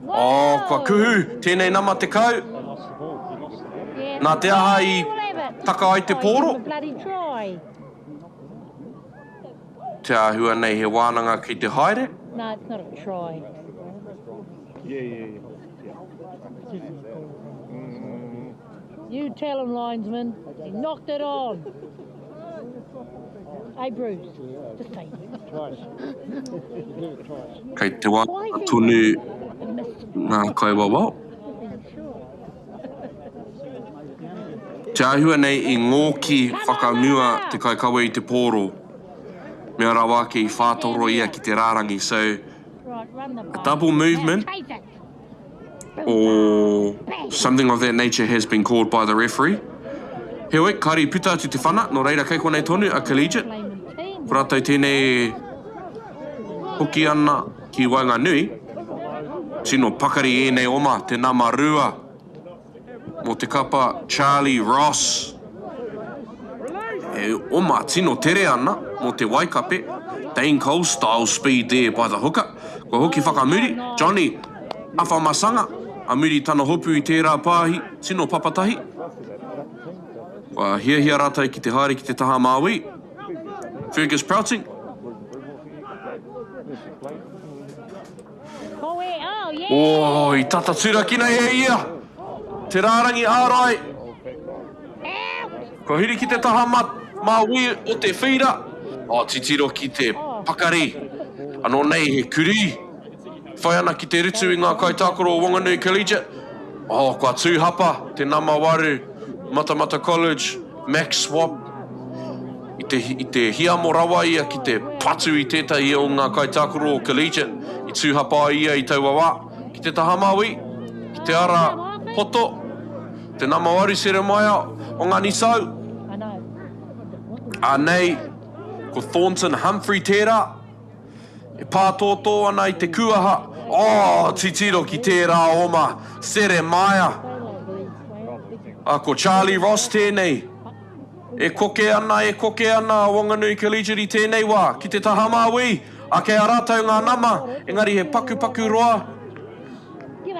Oh, kua kuhu tēnei nama 10. Nā te aha i taka ai te pōro? Te āhua nei he wānanga ki te haere. You tell him, linesman. He knocked it on. Kei te wānanga tonu ngā kaiwawao. Te āhua nei i ngōki whakamua te kaikawe i te pōro. Mea rawa ake i whātoro ia ki te rārangi so a double movement or something of that nature has been called by the referee. Heoi, kāre i puta atu te whana, nō reira kei konei tonu a Collegiate. Ko rātou tēnei e hoki ana ki waenganui. Tino pakari ēnei oma, te nama rua mō te kapa Charlie Ross. E oma tino tere ana mō te Waikape. Dane Cole style speed there by the hooker. Kua hoki whakamuri, Johnny Awhamasanga, a muri tana hopu i tērā pāhi, tino papatahi. Kua hiahia rātou ki te haere ki te taha māui. Fergus Prouting. Oh, i tata turakina e ia te rārangi ārai. Kua huri ki te taha ma, māui o te whīra. Oh, titiro ki te pakari. Anō nei he kurī. Whai ana ki te rutu i ngā kaitākaro o Wanganui Collegiate. Oh, kua tū hapa te nama waru, Matamata College, Max Swap. I te, i te hiamo rawa ia ki te patu i tētahi o ngā kaitākaro o Collegiate. I tū hapa ai ia i taua wā. Ki te taha māui, ki te ara poto, te nama waru Seremaia o Ngani Sau. Anei, ko Thornton Humphrey tērā. E pātōtō ana i te kūaha. Oh, titiro ki tērā oma, Seremaia. A, ko Charlie Ross tēnei. E koke ana, e koke ana a Wanganui Collegiate i tēnei wā, ki te taha māui. A, kei a rātou ngā nama, engari he pakupaku roa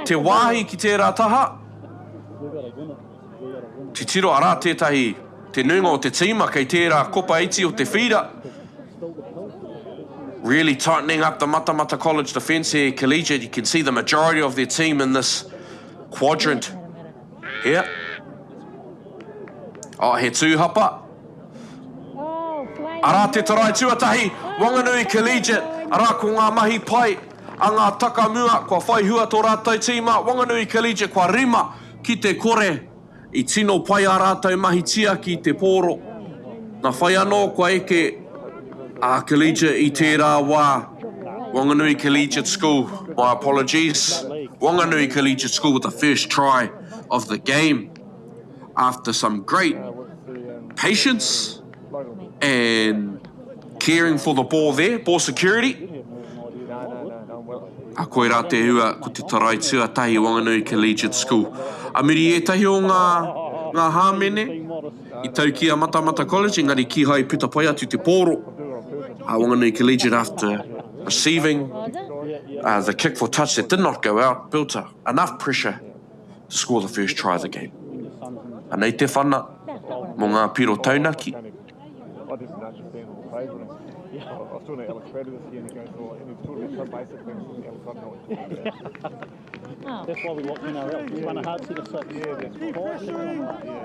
te wāhi ki tērā taha. Titiro, arā tētahi, te nuinga o te tīma kei tērā kopa iti o te whīra. Really tightening up the Matamata College defence here, Collegiate. You can see the majority of their team in this quadrant here. Oh, he tūhapa. Arā te tarai tuatahi, Wanganui Collegiate. Arā ko ngā mahi pai a ngā takamua, kua whai hua tō rātou tīma, Wanganui Collegiate kua rima Ki te kore i tino pai ā rātou mahi tiaki i te pōro, nā whai anō kua eke a Collegiate i tērā wā, Wanganui Collegiate School, my apologies, Wanganui Collegiate School with the first try of the game after some great patience and caring for the ball there, ball security. A koirā te hua ko te tarai tuatahi Wanganui Collegiate School. A muri i ētahi o ngā, ngā hāmene i tau ki a Matamata College engari kīhai i puta pai atu te pōro a Wanganui Collegiate after receiving uh, the kick for touch that did not go out, built enough pressure to score the first try of the game. Anei te whana mō ngā piro taunaki.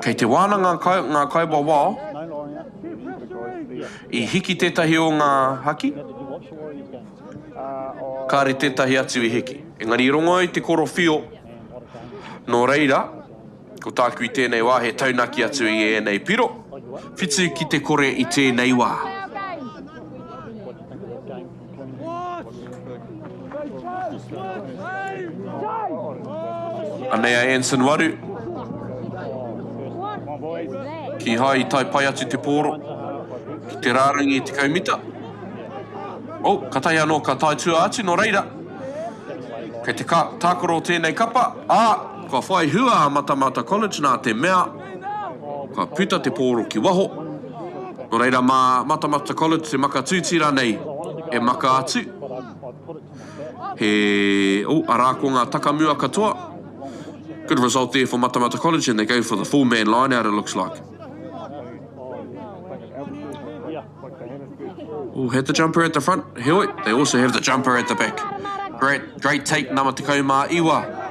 Kei te wānanga ngā kaiwawao i hiki tētahi o ngā haki, kāre tētahi atu i hiki. Engari i rongo au i te korowhio, nō reira, Ko tāku i tēnei wā he taunaki atu i ēnei piro, whitu ki te kore i tēnei wā. Anei a Anson Waru. Kīhai i tae pai atu te pōro ki te rārangi 10 mita. Oh, katahi anō ka tae tua atu, nō reira, kei te tākaro tēnei kapa, ā, kua whai hua a Matamata College nā te mea, kua puta te pōro ki waho. Nō reira mā Matamata College te maka tūtira nei e maka atu. He, oh, arā ko ngā takamua katoa. Good result there for Matamata College and they go for the full man line out it looks like. Oh, had the jumper at the front. Heoi, they also have the jumper at the back. Great, great take, nama tekau mā iwa.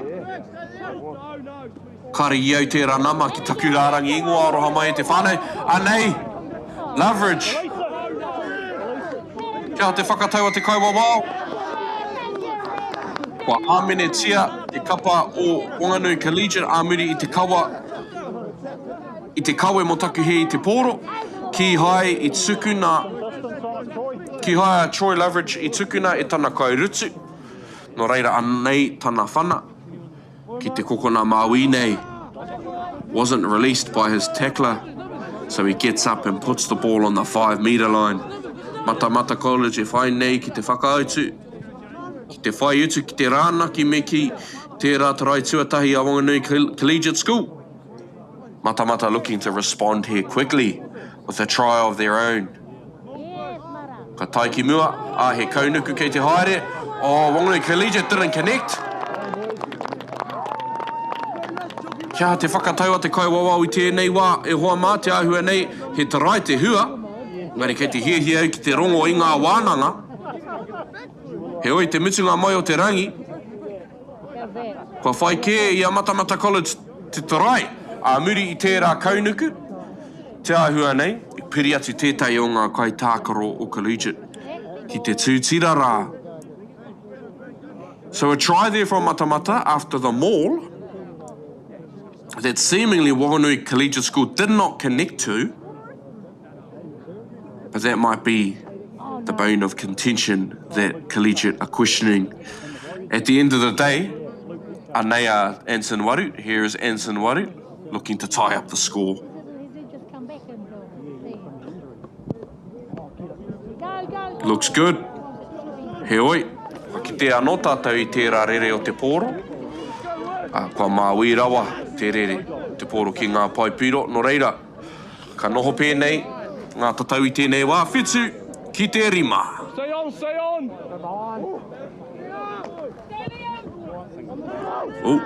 Kāre i au tērā nama ki taku rārangi ingoa aroha mai e te whānau. Anei, Loveridge. Kia te whakatau a te kaiwawao. Kua āmenetia te kapa o Wanganui Collegiate ā muri i te kawa, i te kawe mō taku hē i te pōro. Kīhai i tukuna, kīhai a Troy Loveridge i tukuna e tana kairutu. Nō reira anei tana whana. Ki te kokona Māui nei. Wasn't released by his tackler, so he gets up and puts the ball on the five metre line. Matamata College e whai nei ki te whakautu, ki te whai utu ki te rānaki me kī, tērā tarai tuatahi a Wanganui Collegiate School. Matamata looking to respond here quickly with a try of their own. Ka tae ki mua, ā, he kaunuku kei te haere. Oh, Wanganui Collegiate didn't connect. Kia te whakatau a te kaiwawao i tēnei wā, e hoa mā, te āhua nei, he tarai te hua, engari kei te hiahia au ki te rongo i ngā wānanga. Heoi, te mutunga mai o te rangi, Kua whai kē i a Matamata College te tarai ā muri i tērā kaunuku, te āhua nei, i piri atu tētahi o ngā kaitākaro o Collegiate ki te tūtira rā. So a try there from Matamata after the maul that seemingly Wanganui Collegiate School did not connect to. But that might be the bone of contention that Collegiate are questioning. At the end of the day, anei a Anson Waru, here is Anson Waru looking to tie up the score. Looks good. Heoi, kua kite anō tātou i tērā rere o te pōro. Ā, kua māui rawa te rere o te pōro ki ngā pae piro, nō reira, Ka noho pēnei ngā tatau i tēnei wā, 7 ki te 5. Stay on, stay on! Oh,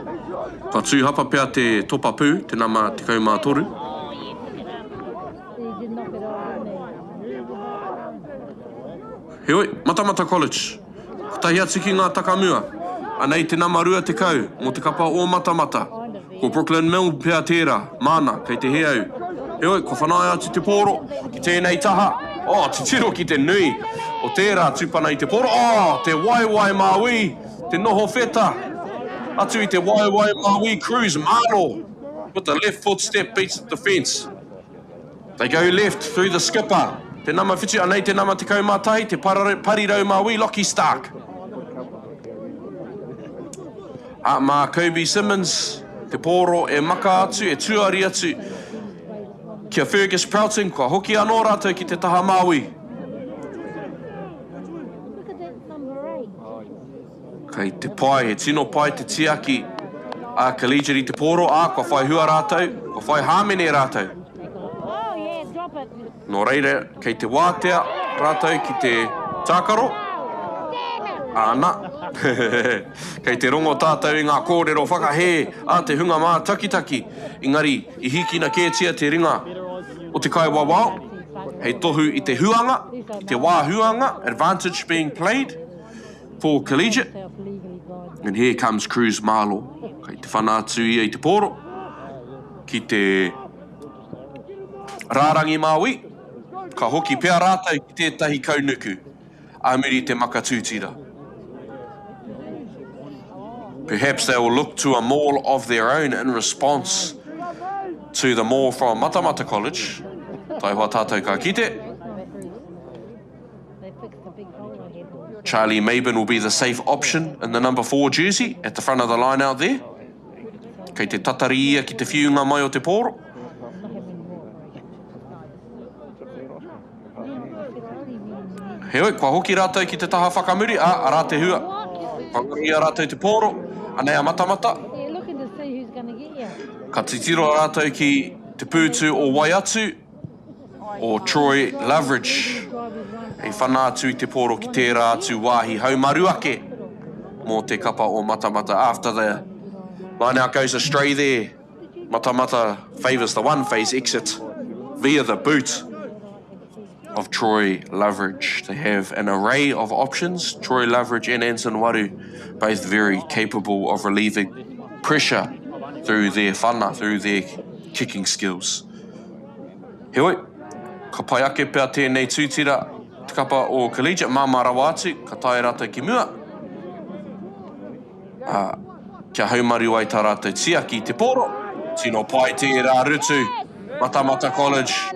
ka tūhapa pea te topa pū, te nama 13. Heoi, Matamata College. Kotahi atu ki ngā takamua. Anei te nama 20 mō te kapa o Matamata. Ko Brooklyn Mill pea tērā, māna, kei te hē au. Heoi, kua whanaia atu te pōro ki tēnei taha. Oh, titiro ki te nui o tērā tupana i te pōro. Oh, te waewae māui, te noho wheta. Atu i te waewae māui, Cruz Maro with the left foot step beats the defence. They go left through the skipper. Te nama whitu, anei te nama 11, te parirau māui, Lockie Stark. Ā, mā Kobe Simmons te pōro e maka atu, e tuari atu ki a Fergus Prouting, kua hoki anō rātou ki te taha māui. Kei te pai, he tino pai te tiaki a Collegiate i te pōro, ā, kua whai hua rātou, kua whai hāmene rātou. Nō reira, kei te wātea rātou ki te tākaro. Āna. Kei te rongo tātou i ngā kōrero whakahē a te hunga mātakitaki, engari i hīkina kētia te ringa o te kaiwawao hei tohu i te huanga, i te wā huanga, advantage being played for Collegiate. And here comes Cruz Marlo. Kei te whana atu ia i te pōro ki te Rārangi Māui, ka hoki pea rātou ki tētahi kaunuku ā muri i te maka tūtira. Perhaps they will look to a maul of their own in response to the maul from Matamata College. Taihoa tātou ka kite. Charlie Maben will be the safe option in the number 4 jersey at the front of the line out there. Kei te tatari ia ki te whiunga mai o te pōro. Heoi, kua hoki rātou ki te taha whakamuri, ā, arā te hua. Kua ngaro i a rātou te pōro, anei a Matamata. Ka titiro rātou ki te pūtu o Waiatu, o Troy Loveridge hei whana atu i te pōro ki tērā atu wāhi haumaru ake mō te kapa o Matamata. After the line out goes astray there, Matamata favours the one phase exit via the boot of Troy Loveridge. They have an array of options. Troy Loveridge and Anson Waru, both very capable of relieving pressure through their whana, through their kicking skills. Heoi, ka pai ake pea tēnei tūtira. Te kapa o Collegiate, māmā rawa atu, ka taea rātou ki mua, ā, kia haumaru ai tā rātou tiaki i te pōro. Tino pai tērā rutu, Matamata College.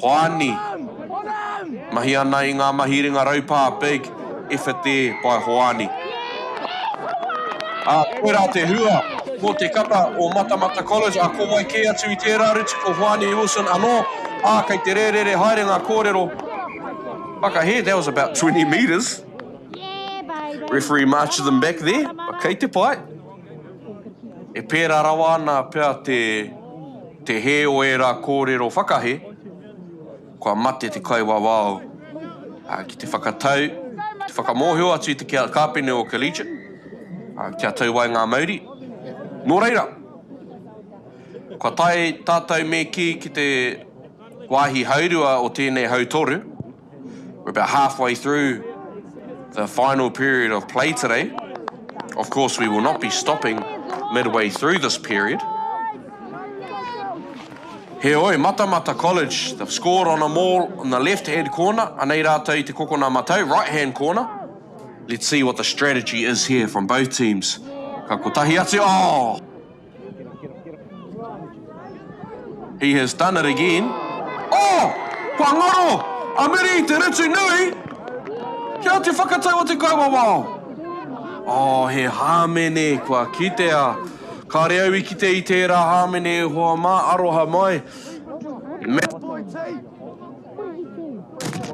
Hoani, mahi ana i ngā mahi ringa raupā, big effort there by Hoani. Ā, koirā te hua mō te kapa o Matamata College, ā, ko wai kē atu i tērā rutu ko Hoani Wilson anō, ā, kei te rērere haere ngā kōrero whakahē, that was about 20 metres. Referee marches them back there, but kei te pai. E pērā rawa ana pea te, te hē o ērā kōrero whakahē, Kua mate te kaiwawao ki te whakatau, ki te whakamōhio atu i te kāpene o Collegiate kia tau ai ngā mauri. Nō reira, kua tae tātou me kī ki te wāhi haurua o tēnei hautoru. We're about halfway through the final period of play today. Of course, we will not be stopping midway through this period. Heoi, Matamata College, they've scored on a maul in the left-hand corner. Anei rātou i te kokona matau, right-hand corner. Let's see what the strategy is here from both teams. Ka kotahi atu, oh! He has done it again. Oh! Kua ngaro! A muri i te rutu nui! Kia te whakatau o te kaiwawao! Oh, he hāmene kua kitea. Kāre au i kite i tērā hāmene e hoa mā, aroha mai.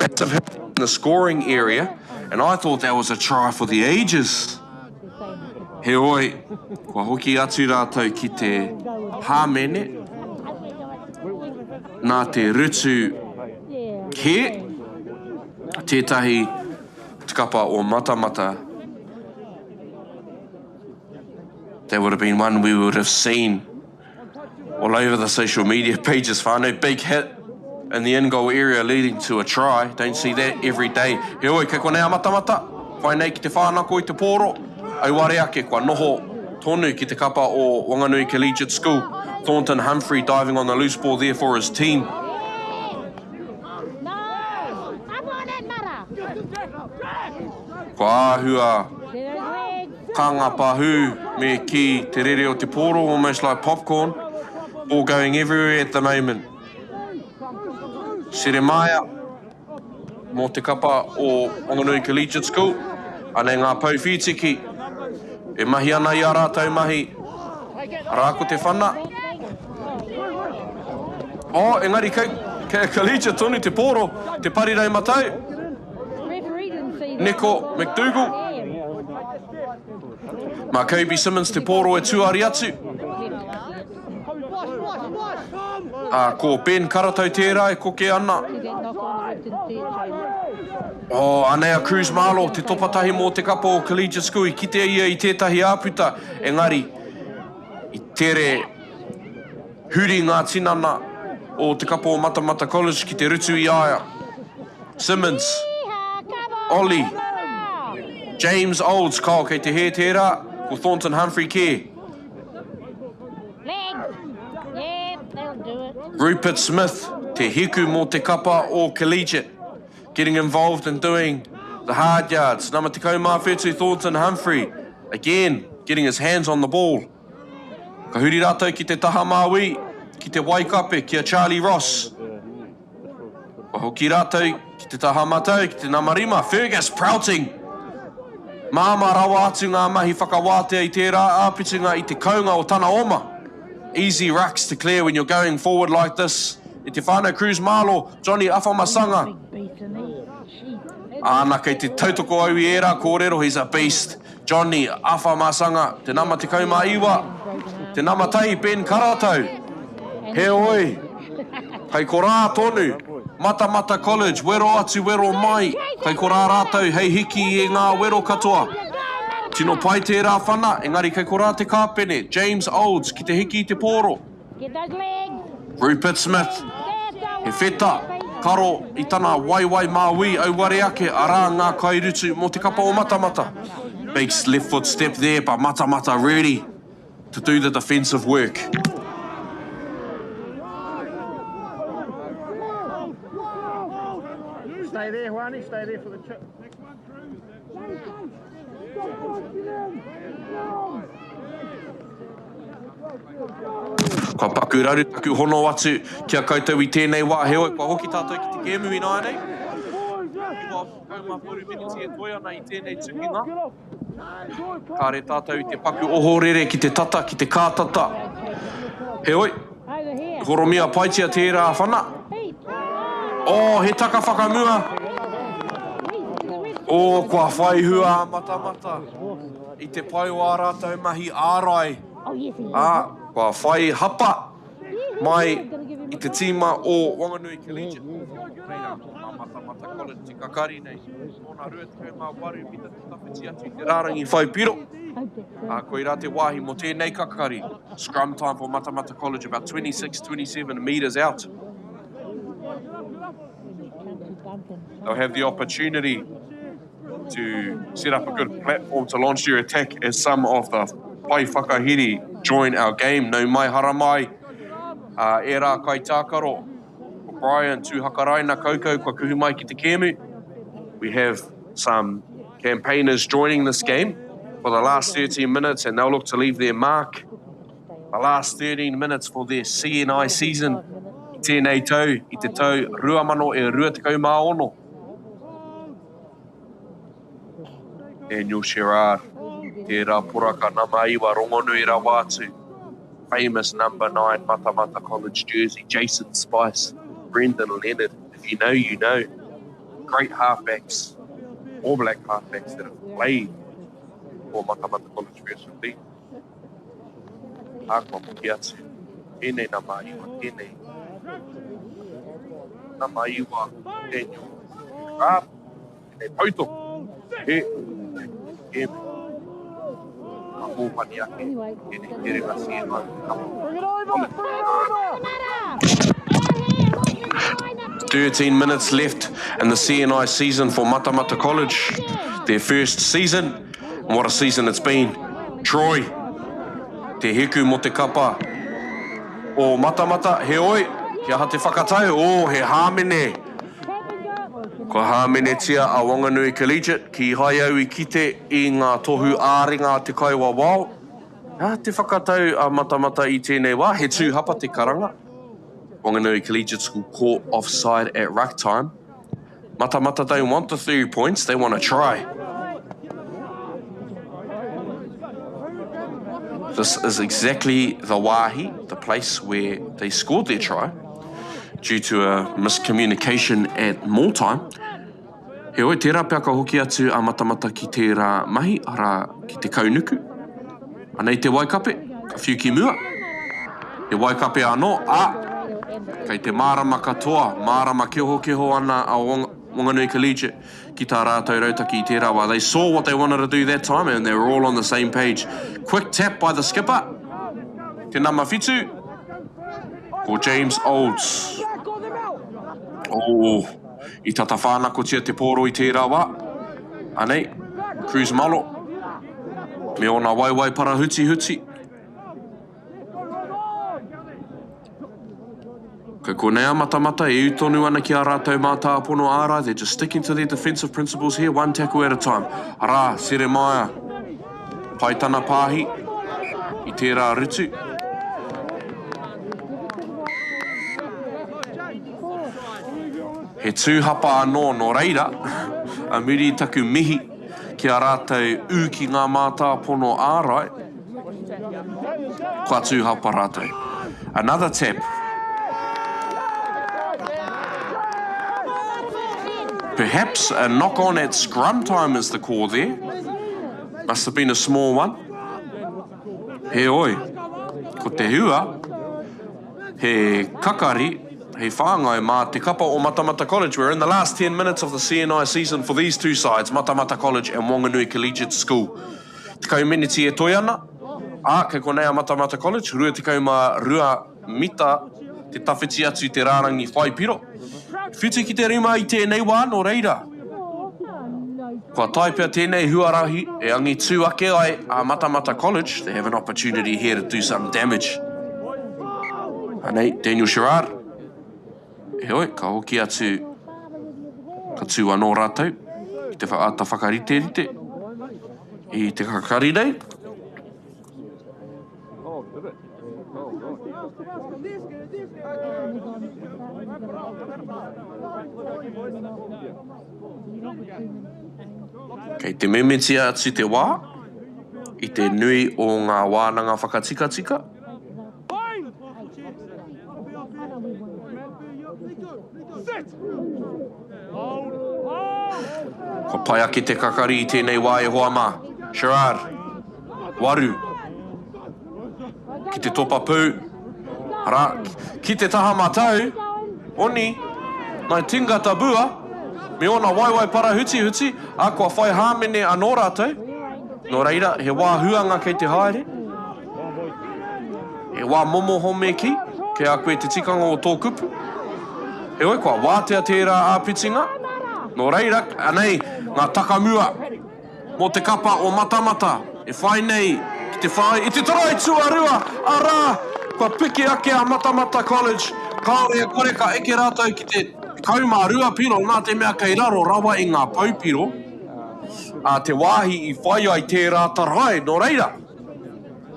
Massive hit in the scoring area, and I thought that was a try for the ages. Heoi, kua hoki atu rātou ki te hāmene, nā te rutu kē, tētahi kapa o Matamata. That would have been one we would have seen all over the social media pages whānau. Big hit in the in-goal area leading to a try. Don't see that every day. Heoi, kei konei a Matamata, whai nei ki te whānako i te pōro. Auare ake, kua noho tonu ki te kapa o Wanganui Collegiate School. Thornton Humphrey diving on the loose ball there for his team. Kua āhua Ka ngā pahū, me kī, te rere o te pōro, almost like popcorn, all going everywhere at the moment. Seremaia, mō te kapa o Wanganui Collegiate School, anei ngā pou whītiki e mahi ana i ā rātou mahi, arā ko te whana. Oh, engari kei, kei a Collegiate tonu te pōro, te parirau matau. Neko McDougall. Mā Kobe Simmons te pōro e tuari atu. Ā, ko Ben Karatau tērā e koke ana. Oh, anei a Cruz Marlo, te topa tahi mō te kapa o Collegiate School. I kitea ia i tētahi āputa, engari i tere huri ngā tinana o te kapa o Matamata College ki te rutu i a ia. Simmons, Ollie, James Olds, kao kei te hē tērā, ko Thornton Humphrey kē. Rupert Smith, te hiku mō te kapa o Collegiate, getting involved in doing the hard yards. Nama 17, Thornton Humphrey, again, getting his hands on the ball. Ka huri rātou ki te taha māui, ki te waikape, ki a Charlie Ross. Kua hoki rātou ki te taha matau, ki te nama rima, Fergus Prouting. Māmā rawa atu ngā mahi whakawātea i tērā āpitinga i te kounga o tana oma. Easy rucks to clear when you're going forward like this. E te whānau Cruz Marlo, Johnny Awhamasanga. Āna, kei te tautoko au i ērā kōrero, he's a beast. Johnny Awhamasanga, te nama 19, te nama 1, Ben Karatau. Heoi, kei korā tonu, Matamata College, wero atu, wero mai, kei korā rātou hei hiki i ngā wero katoa. Tino pai tērā whana, engari kei korā te kāpene, James Olds, ki te hiki i te pōro. Rupert Smith, he wheta, karo i tana waewae māui, auare ake, arā ngā kairutu mō te kapa o Matamata. Big left foot step there, but Matamata ready to do the defensive work. Barney, stay there for the chip. Kua paku raru taku hono atu ki a koutou i tēnei wā, heoi, kua hoki tātou ki te kēmu ināianei. 98 meneti e toe ana i tēnei tukinga. Kāre tātou i te paku ohorere ki te tata, ki te kātata. Heoi, horomia paitia tērā whana. Oh, he taka whakamua. Oh, kua whai hua a Matamata i te pai o ā rātou mahi ārai. Ā, kua whai hapa mai i te tīma o Wanganui Collegiate. Reira, mā Matamata College te kakari nei. Tōna 28 mita te tawhiti atu i te rārangi whai piro. Ā, koirā te wāhi mō tēnei kakari. Scrum time for Matamata College about 26, 27 metres out. They'll have the opportunity to set up a good platform to launch their attack as some of the pai whakahiri join our game. Nau mai haramai uh, e rā kaitākaro. Ko Brian Tūhakaraina koukou kua kuhu mai ki te kēmu. We have some campaigners joining this game for the last 13 minutes and they'll look to leave their mark. The last 13 minutes for their CNI season i tēnei tau, i te tau 2026. Daniel Sherrard, tērā poraka nama iwa rongonui rawa atu, famous number 9 Matamata College jersey, Jason Spice, Brendan Leonard, if you know, you know. Great halfbacks, All Black halfbacks that have played for Matamata College First 15. Ā, kua hoki atu tēnei nama iwa, tēnei nama iwa, Daniel Sherrard, Tēnei poutoko, he kēmu ka hōpani ake tēnei terenga CNI te kapa. 13 minutes left in the CNI season for Matamata College, their first season, and what a season it's been. Troy, te hiku mo te kapa o Matamata, heoi, kia aha te whakatau, oh, he hāmene. Kua hāmenetia a Wanganui Collegiate, kīhai au i kite i ngā tohu ā-ringa a te kaiwawao. He aha te whakatau a Matamata i tēnei wā? He tū hapa te karanga. Wanganui Collegiate School caught offside at ruck time. Matamata don't want the 3 points, they want a try. This is exactly the wāhi, the place where they scored their try due to a miscommunication at more time. Heoi, tērā pea ka hoki atu a Matamata ki tērā mahi, arā, ki te kaunuku. Anei te waikape, ka whiu ki mua. He waikape anō, ā, kei te mārama katoa, mārama kehokeho ana a Wanganui Collegiate ki tā rātou rautaki i tērā wā. They saw what they wanted to do that time and they were all on the same page. Quick tap by the skipper, te nama whitu, ko James Olds. Oh, i tata whānakotia te pōro i tērā wā. Anei, Cruz Malo, me ōna waewae parahutihuti. Kei konei a Matamata e ū tonu ana ki ā rātou mātāpono ārai, they're just sticking to their defensive principles here, one tackle at a time. Arā, Seremaia, pai tana pāhi i tērā rutu. He tūhapa anō nō reira, a muri i taku mihi ki a rātou ū ki ngā mātāpono ārai, Kua tūhapa rātou. Another tap. Perhaps a knock on at scrum time is the call there. Must have been a small one. Heoi, ko te hua, he kakari, he whāngai mā te kapa o Matamata College. We're in the last 10 minutes of the CNI season for these two sides, Matamata College and Wanganui Collegiate School. 10 meneti e toe ana, ā, kei konei a Matamata College, 22 mita te tawhiti atu i te rārangi whai piro. Whiti ki te rima i tēnei wā, nō reira, kua tae pea tēnei huarahi e angitū ake ai a Matamata College, they have an opportunity here to do some damage. Anei, Daniel Sherrard. Heoi, ka hoki atu. Ka tū anō rātou ki te āta whakariterite i te kakari nei. Kei te memetia atu te wā i te nui o ngā wānanga whakatikatika. Kua pai ake te kakari i tēnei wā e hoa mā. Gerard. Waru. Ki te topa pū. Arā, ki te taha matau. Oni. Nai Tinga Tabua. Me ōna waewae parahutihuti, ā, kua whai hāmene anō rātou. Nō reira, he wā huanga kei te haere. He wā momoho me kī, kei a koe te tikanga o tō kupu. Heoi, kua wātea tērā āpitinga. Nō reira, anei ngā takamua mō te kapa o Matamata e whai nei ki te whai i te tarai tuarua, arā, kua piki ake a Matamata College, kāore e kore ka eke rātou ki te 12 piro nā te mea kei raro rawa i ngā pou piro, ā, te wāhi i whai ai tērā tarai, nō reira.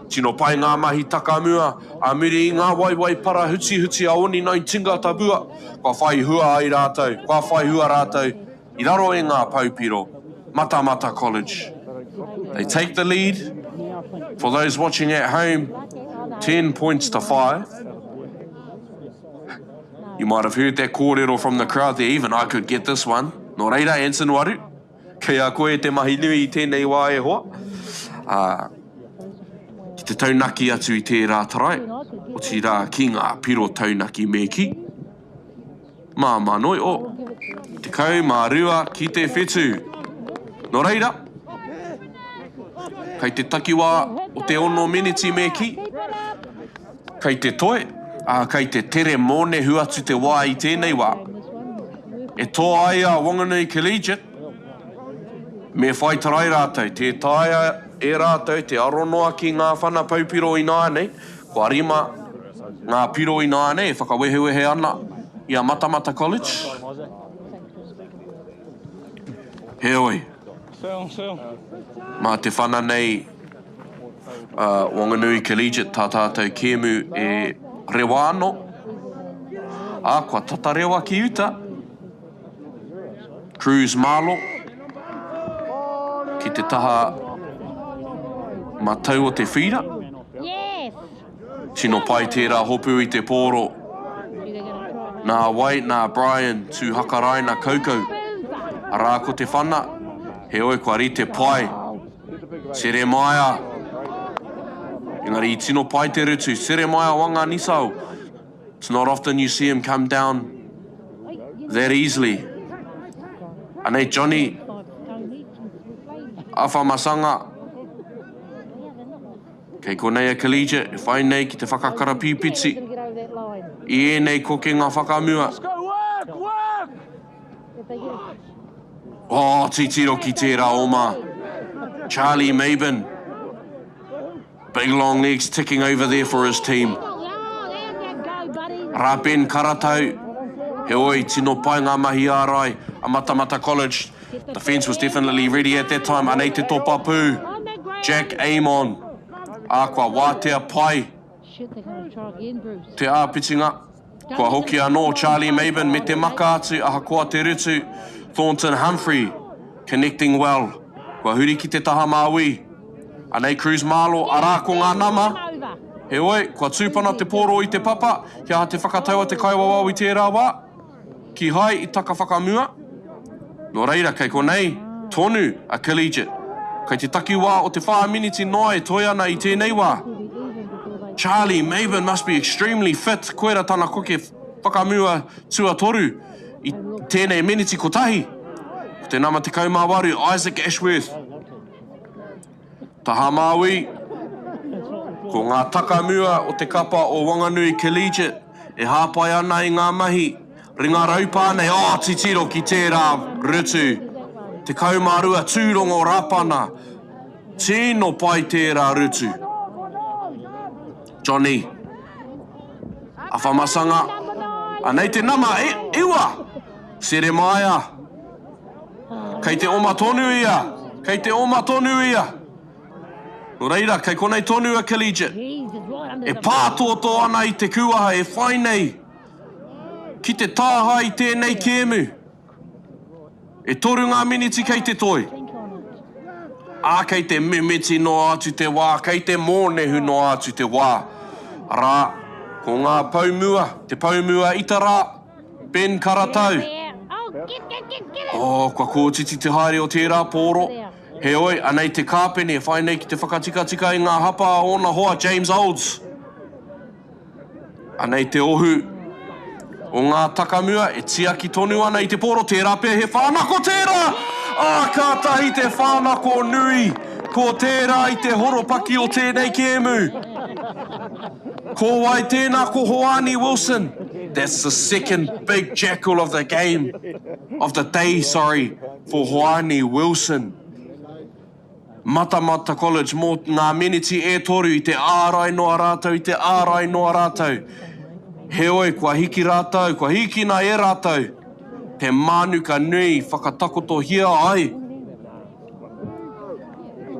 Tino pai ngā mahi takamua, ā muri i ngā waewae para hutihuti a Oni Nightingale Tabua, kua whai hua ai rātou, kua whai hua rātou i raro i ngā pou piro, Matamata College. They take the lead, for those watching at home, 10 points to 5. You might have heard that kōrero from the crowd there, even I could get this one. Nō reira, Anson Waru, Kei a koe te mahi nui i tēnei wā e hoa, ā, ki te taunaki atu i tērā tarai, otirā ki ngā piro taunaki me kī, māmā noi o, 12 ki te whetū. Nō reira, kei te takiwā o te ono meneti me kī, Kei te toe, ā, kei te tere mōnehu atu te wā i tēnei wā. E toa ai a Wanganui Collegiate, me whai tarai rātou, tē taea e rātou te aro noa ki ngā whana paupiro ināianei, kua rima ngā piro ināianei e whakawehewehe ana i a Matamata College. Heoi, mā te whana nei a Wanganui Collegiate tā tātou kēmu e rewa anō, ā, kua tata rewa ki uta. Cruz Marlo ki te taha matau o te whīra. Tino pai tērā hopu i te pōro. Nā wai, nā Brian Tūhakaraina Kaukau. Arā ko te whana, heoi kua rite pai. Seremaia. Engari i tino pai te rutu. Seremaia Wanga Nisau. It's not often you see him come down that easily. Anei Johnny Awhamasanga. Kei konei a Collegiate e whai nei ki te whakakarapīpiti i ēnei kokenga whakamua. Oh, titiro ki tērā oma. Charlie Maben. Big long legs ticking over there for his team. Rā Ben Karatau. Heoi, tino pai ngā mahi ārai a Matamata College. Defence was definitely ready at that time. Anei te topa pū. Jack Amon. Ā, kua wātea pai te āpitinga. Kua hoki anō Charlie Maben me te maka atu ahakoa te rutu, Thornton Humphrey connecting well. Kua huri ki te taha māui. Anei Cruz Marlo, arā ko ngā nama. Heoi, kua tūpana te pōro i te papa, kia aha te whakatau a te kaiwawao i tērā wā? Kihai i taka whakamua. Nō reira, kei konei tonu a Collegiate. Kei te takiwā o te whā miniti noa e toe ana i tēnei wā. Charlie Maven must be extremely fit, koira tana koke whakamua tuatoru i tēnei miniti kotahi. Ko te nama 18, Isaac Ashworth. Taha Māui, ko ngā takamua o te kapa o Wanganui Collegiate e hāpai ana i ngā mahi ringa raupā nei, oh, titiro ki tērā rutu, 12 tūrongo Rapana, tino pai tērā rutu. Johnny, Awhamasanga, anei te nama, e, iwa! Seremaia! Kei te oma tonu ia! Kei te oma tonu ia! Nō reira, kei konei tonu a Collegiate. E pātōtō ana i te kūaha e whai nei ki te tāhae i tēnei kēmu. E toru ngā miniti kei te toi. Ā, kei te mimiti noa atu te wā, kei te mōnehu noa atu te wā. Arā, ko ngā pou mua, te pou mua ita rā, Ben Karatau. Oh, kua kōtiti te haere o tērā pōro. Heoi, anei te kāpene e whai nei ki te whakatikatika i ngā hapa a ōna hoa James Olds. Anei te ohu o ngā takamua e tiaki tonu ana i te pōro, tērā pea he whānako tērā! Ā, kātahi te whānako nui! Ko tērā i te horopaki o tēnei kēmu! Ko wai tēnā? Ko Hoani Wilson! That's the second big jackal of the game, of the day, sorry, for Hoani Wilson. Matamata College mō ngā meneti e toru i te ārai noa rātou, i te ārai noa rātou. Heoi, kua hiki rātou, kua hīkina e rātou te mānuka nui whakatakotohia ai,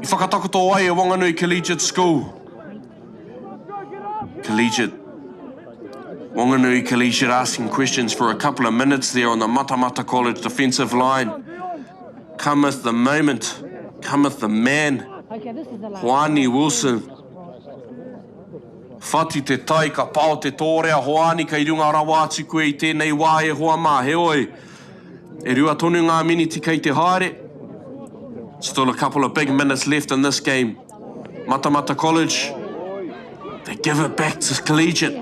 i whakatakoto ai e Wanganui Collegiate School. Collegiate. Wanganui Collegiate asking questions for a couple of minutes there on the Matamata College defensive line. Cometh the moment, cometh the man, Hoani Wilson. Whati te tai, ka pao te tōrea, Hoani kei runga rawa atu koe i tēnei wā e hoa mā, heoi, e rua tonu ngā miniti kei te haere. Still a couple of big minutes left in this game. Matamata College, they give it back to Collegiate.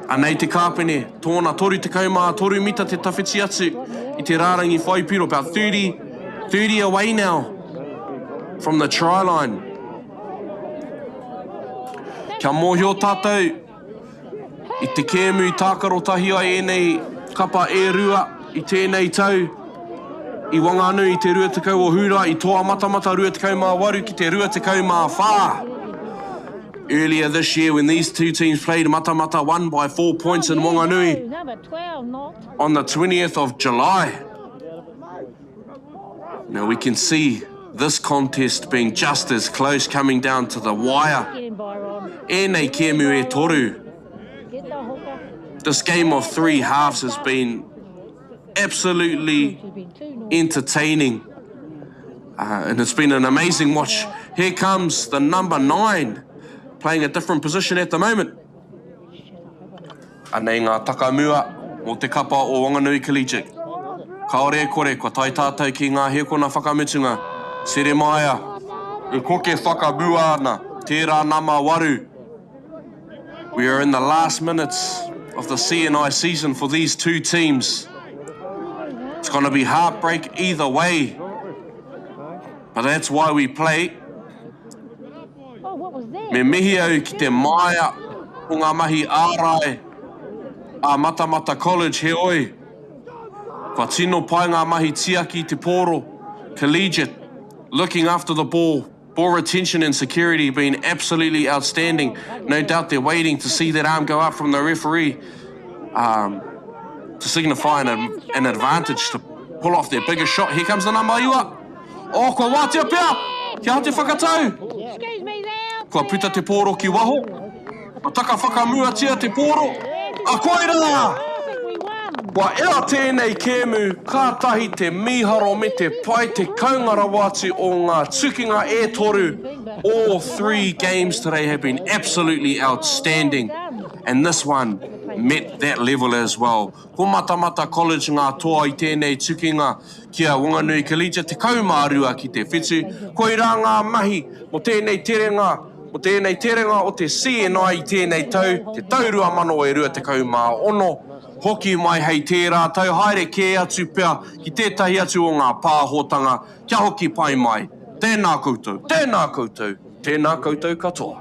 Anei te kāpene, tōna 33 mita te tawhiti atu i te rārangi whai piro, about 30, 30 away now from the try line. Kia mōhio tātou i te kēmu i tākaro tahi ai ēnei kapa e rua i tēnei tau i Wanganui i te 20 o Hūrae i toa matamata 28 ki te 24. Earlier this year when these two teams played Matamata won by 4 points in Wanganui on the 20th of July. Now we can see this contest being just as close coming down to the wire. Ēnei kēmu e toru. This game of three halves has been absolutely entertaining. Uh, and it's been an amazing watch. Here comes the number nine, playing a different position at the moment. Anei ngā takamua mō te kapa o Wanganui Collegiate. Kāore e kore, kua tae tātou ki ngā hēkona whakamutunga. Seremaia, e koke whakamua ana, tērā nama waru. We are in the last minutes of the CNI season for these two teams. It's going to be heartbreak either way. But that's why we play. Me mihi au ki te māia o ngā mahi ārai a Matamata College, heoi, kua tino pai ngā mahi tiaki i te pōro, collegiate, looking after the ball, ball retention and security been absolutely outstanding. No doubt they're waiting to see that arm go up from the referee um, to signify an, an advantage to pull off their biggest shot. Here comes the number iwa. Oh, kua wātea pea! Kia te whakatau! Kua puta te pōro ki waho. Kua taka whakamuatia te pōro. A koirā! Kua ea tēnei kēmu, kātahi te mīharo me te pai te kaunga rawa atu o ngā tukinga e toru. All three games today have been absolutely outstanding and this one met that level as well. Ko Matamata College ngā toa i tēnei tukinga ki a Wanganui Collegiate 12 ki te whitu. Koirā ngā mahi mō tēnei terenga, mō tēnei terenga o te CNI i tēnei tau, te tau 2026. Hoki mai hei tērā tau, haere kē atu pea ki tētahi atu o ngā pāhotanga kia hoki pai mai. Tēnā koutou, tēnā koutou, tēnā koutou katoa.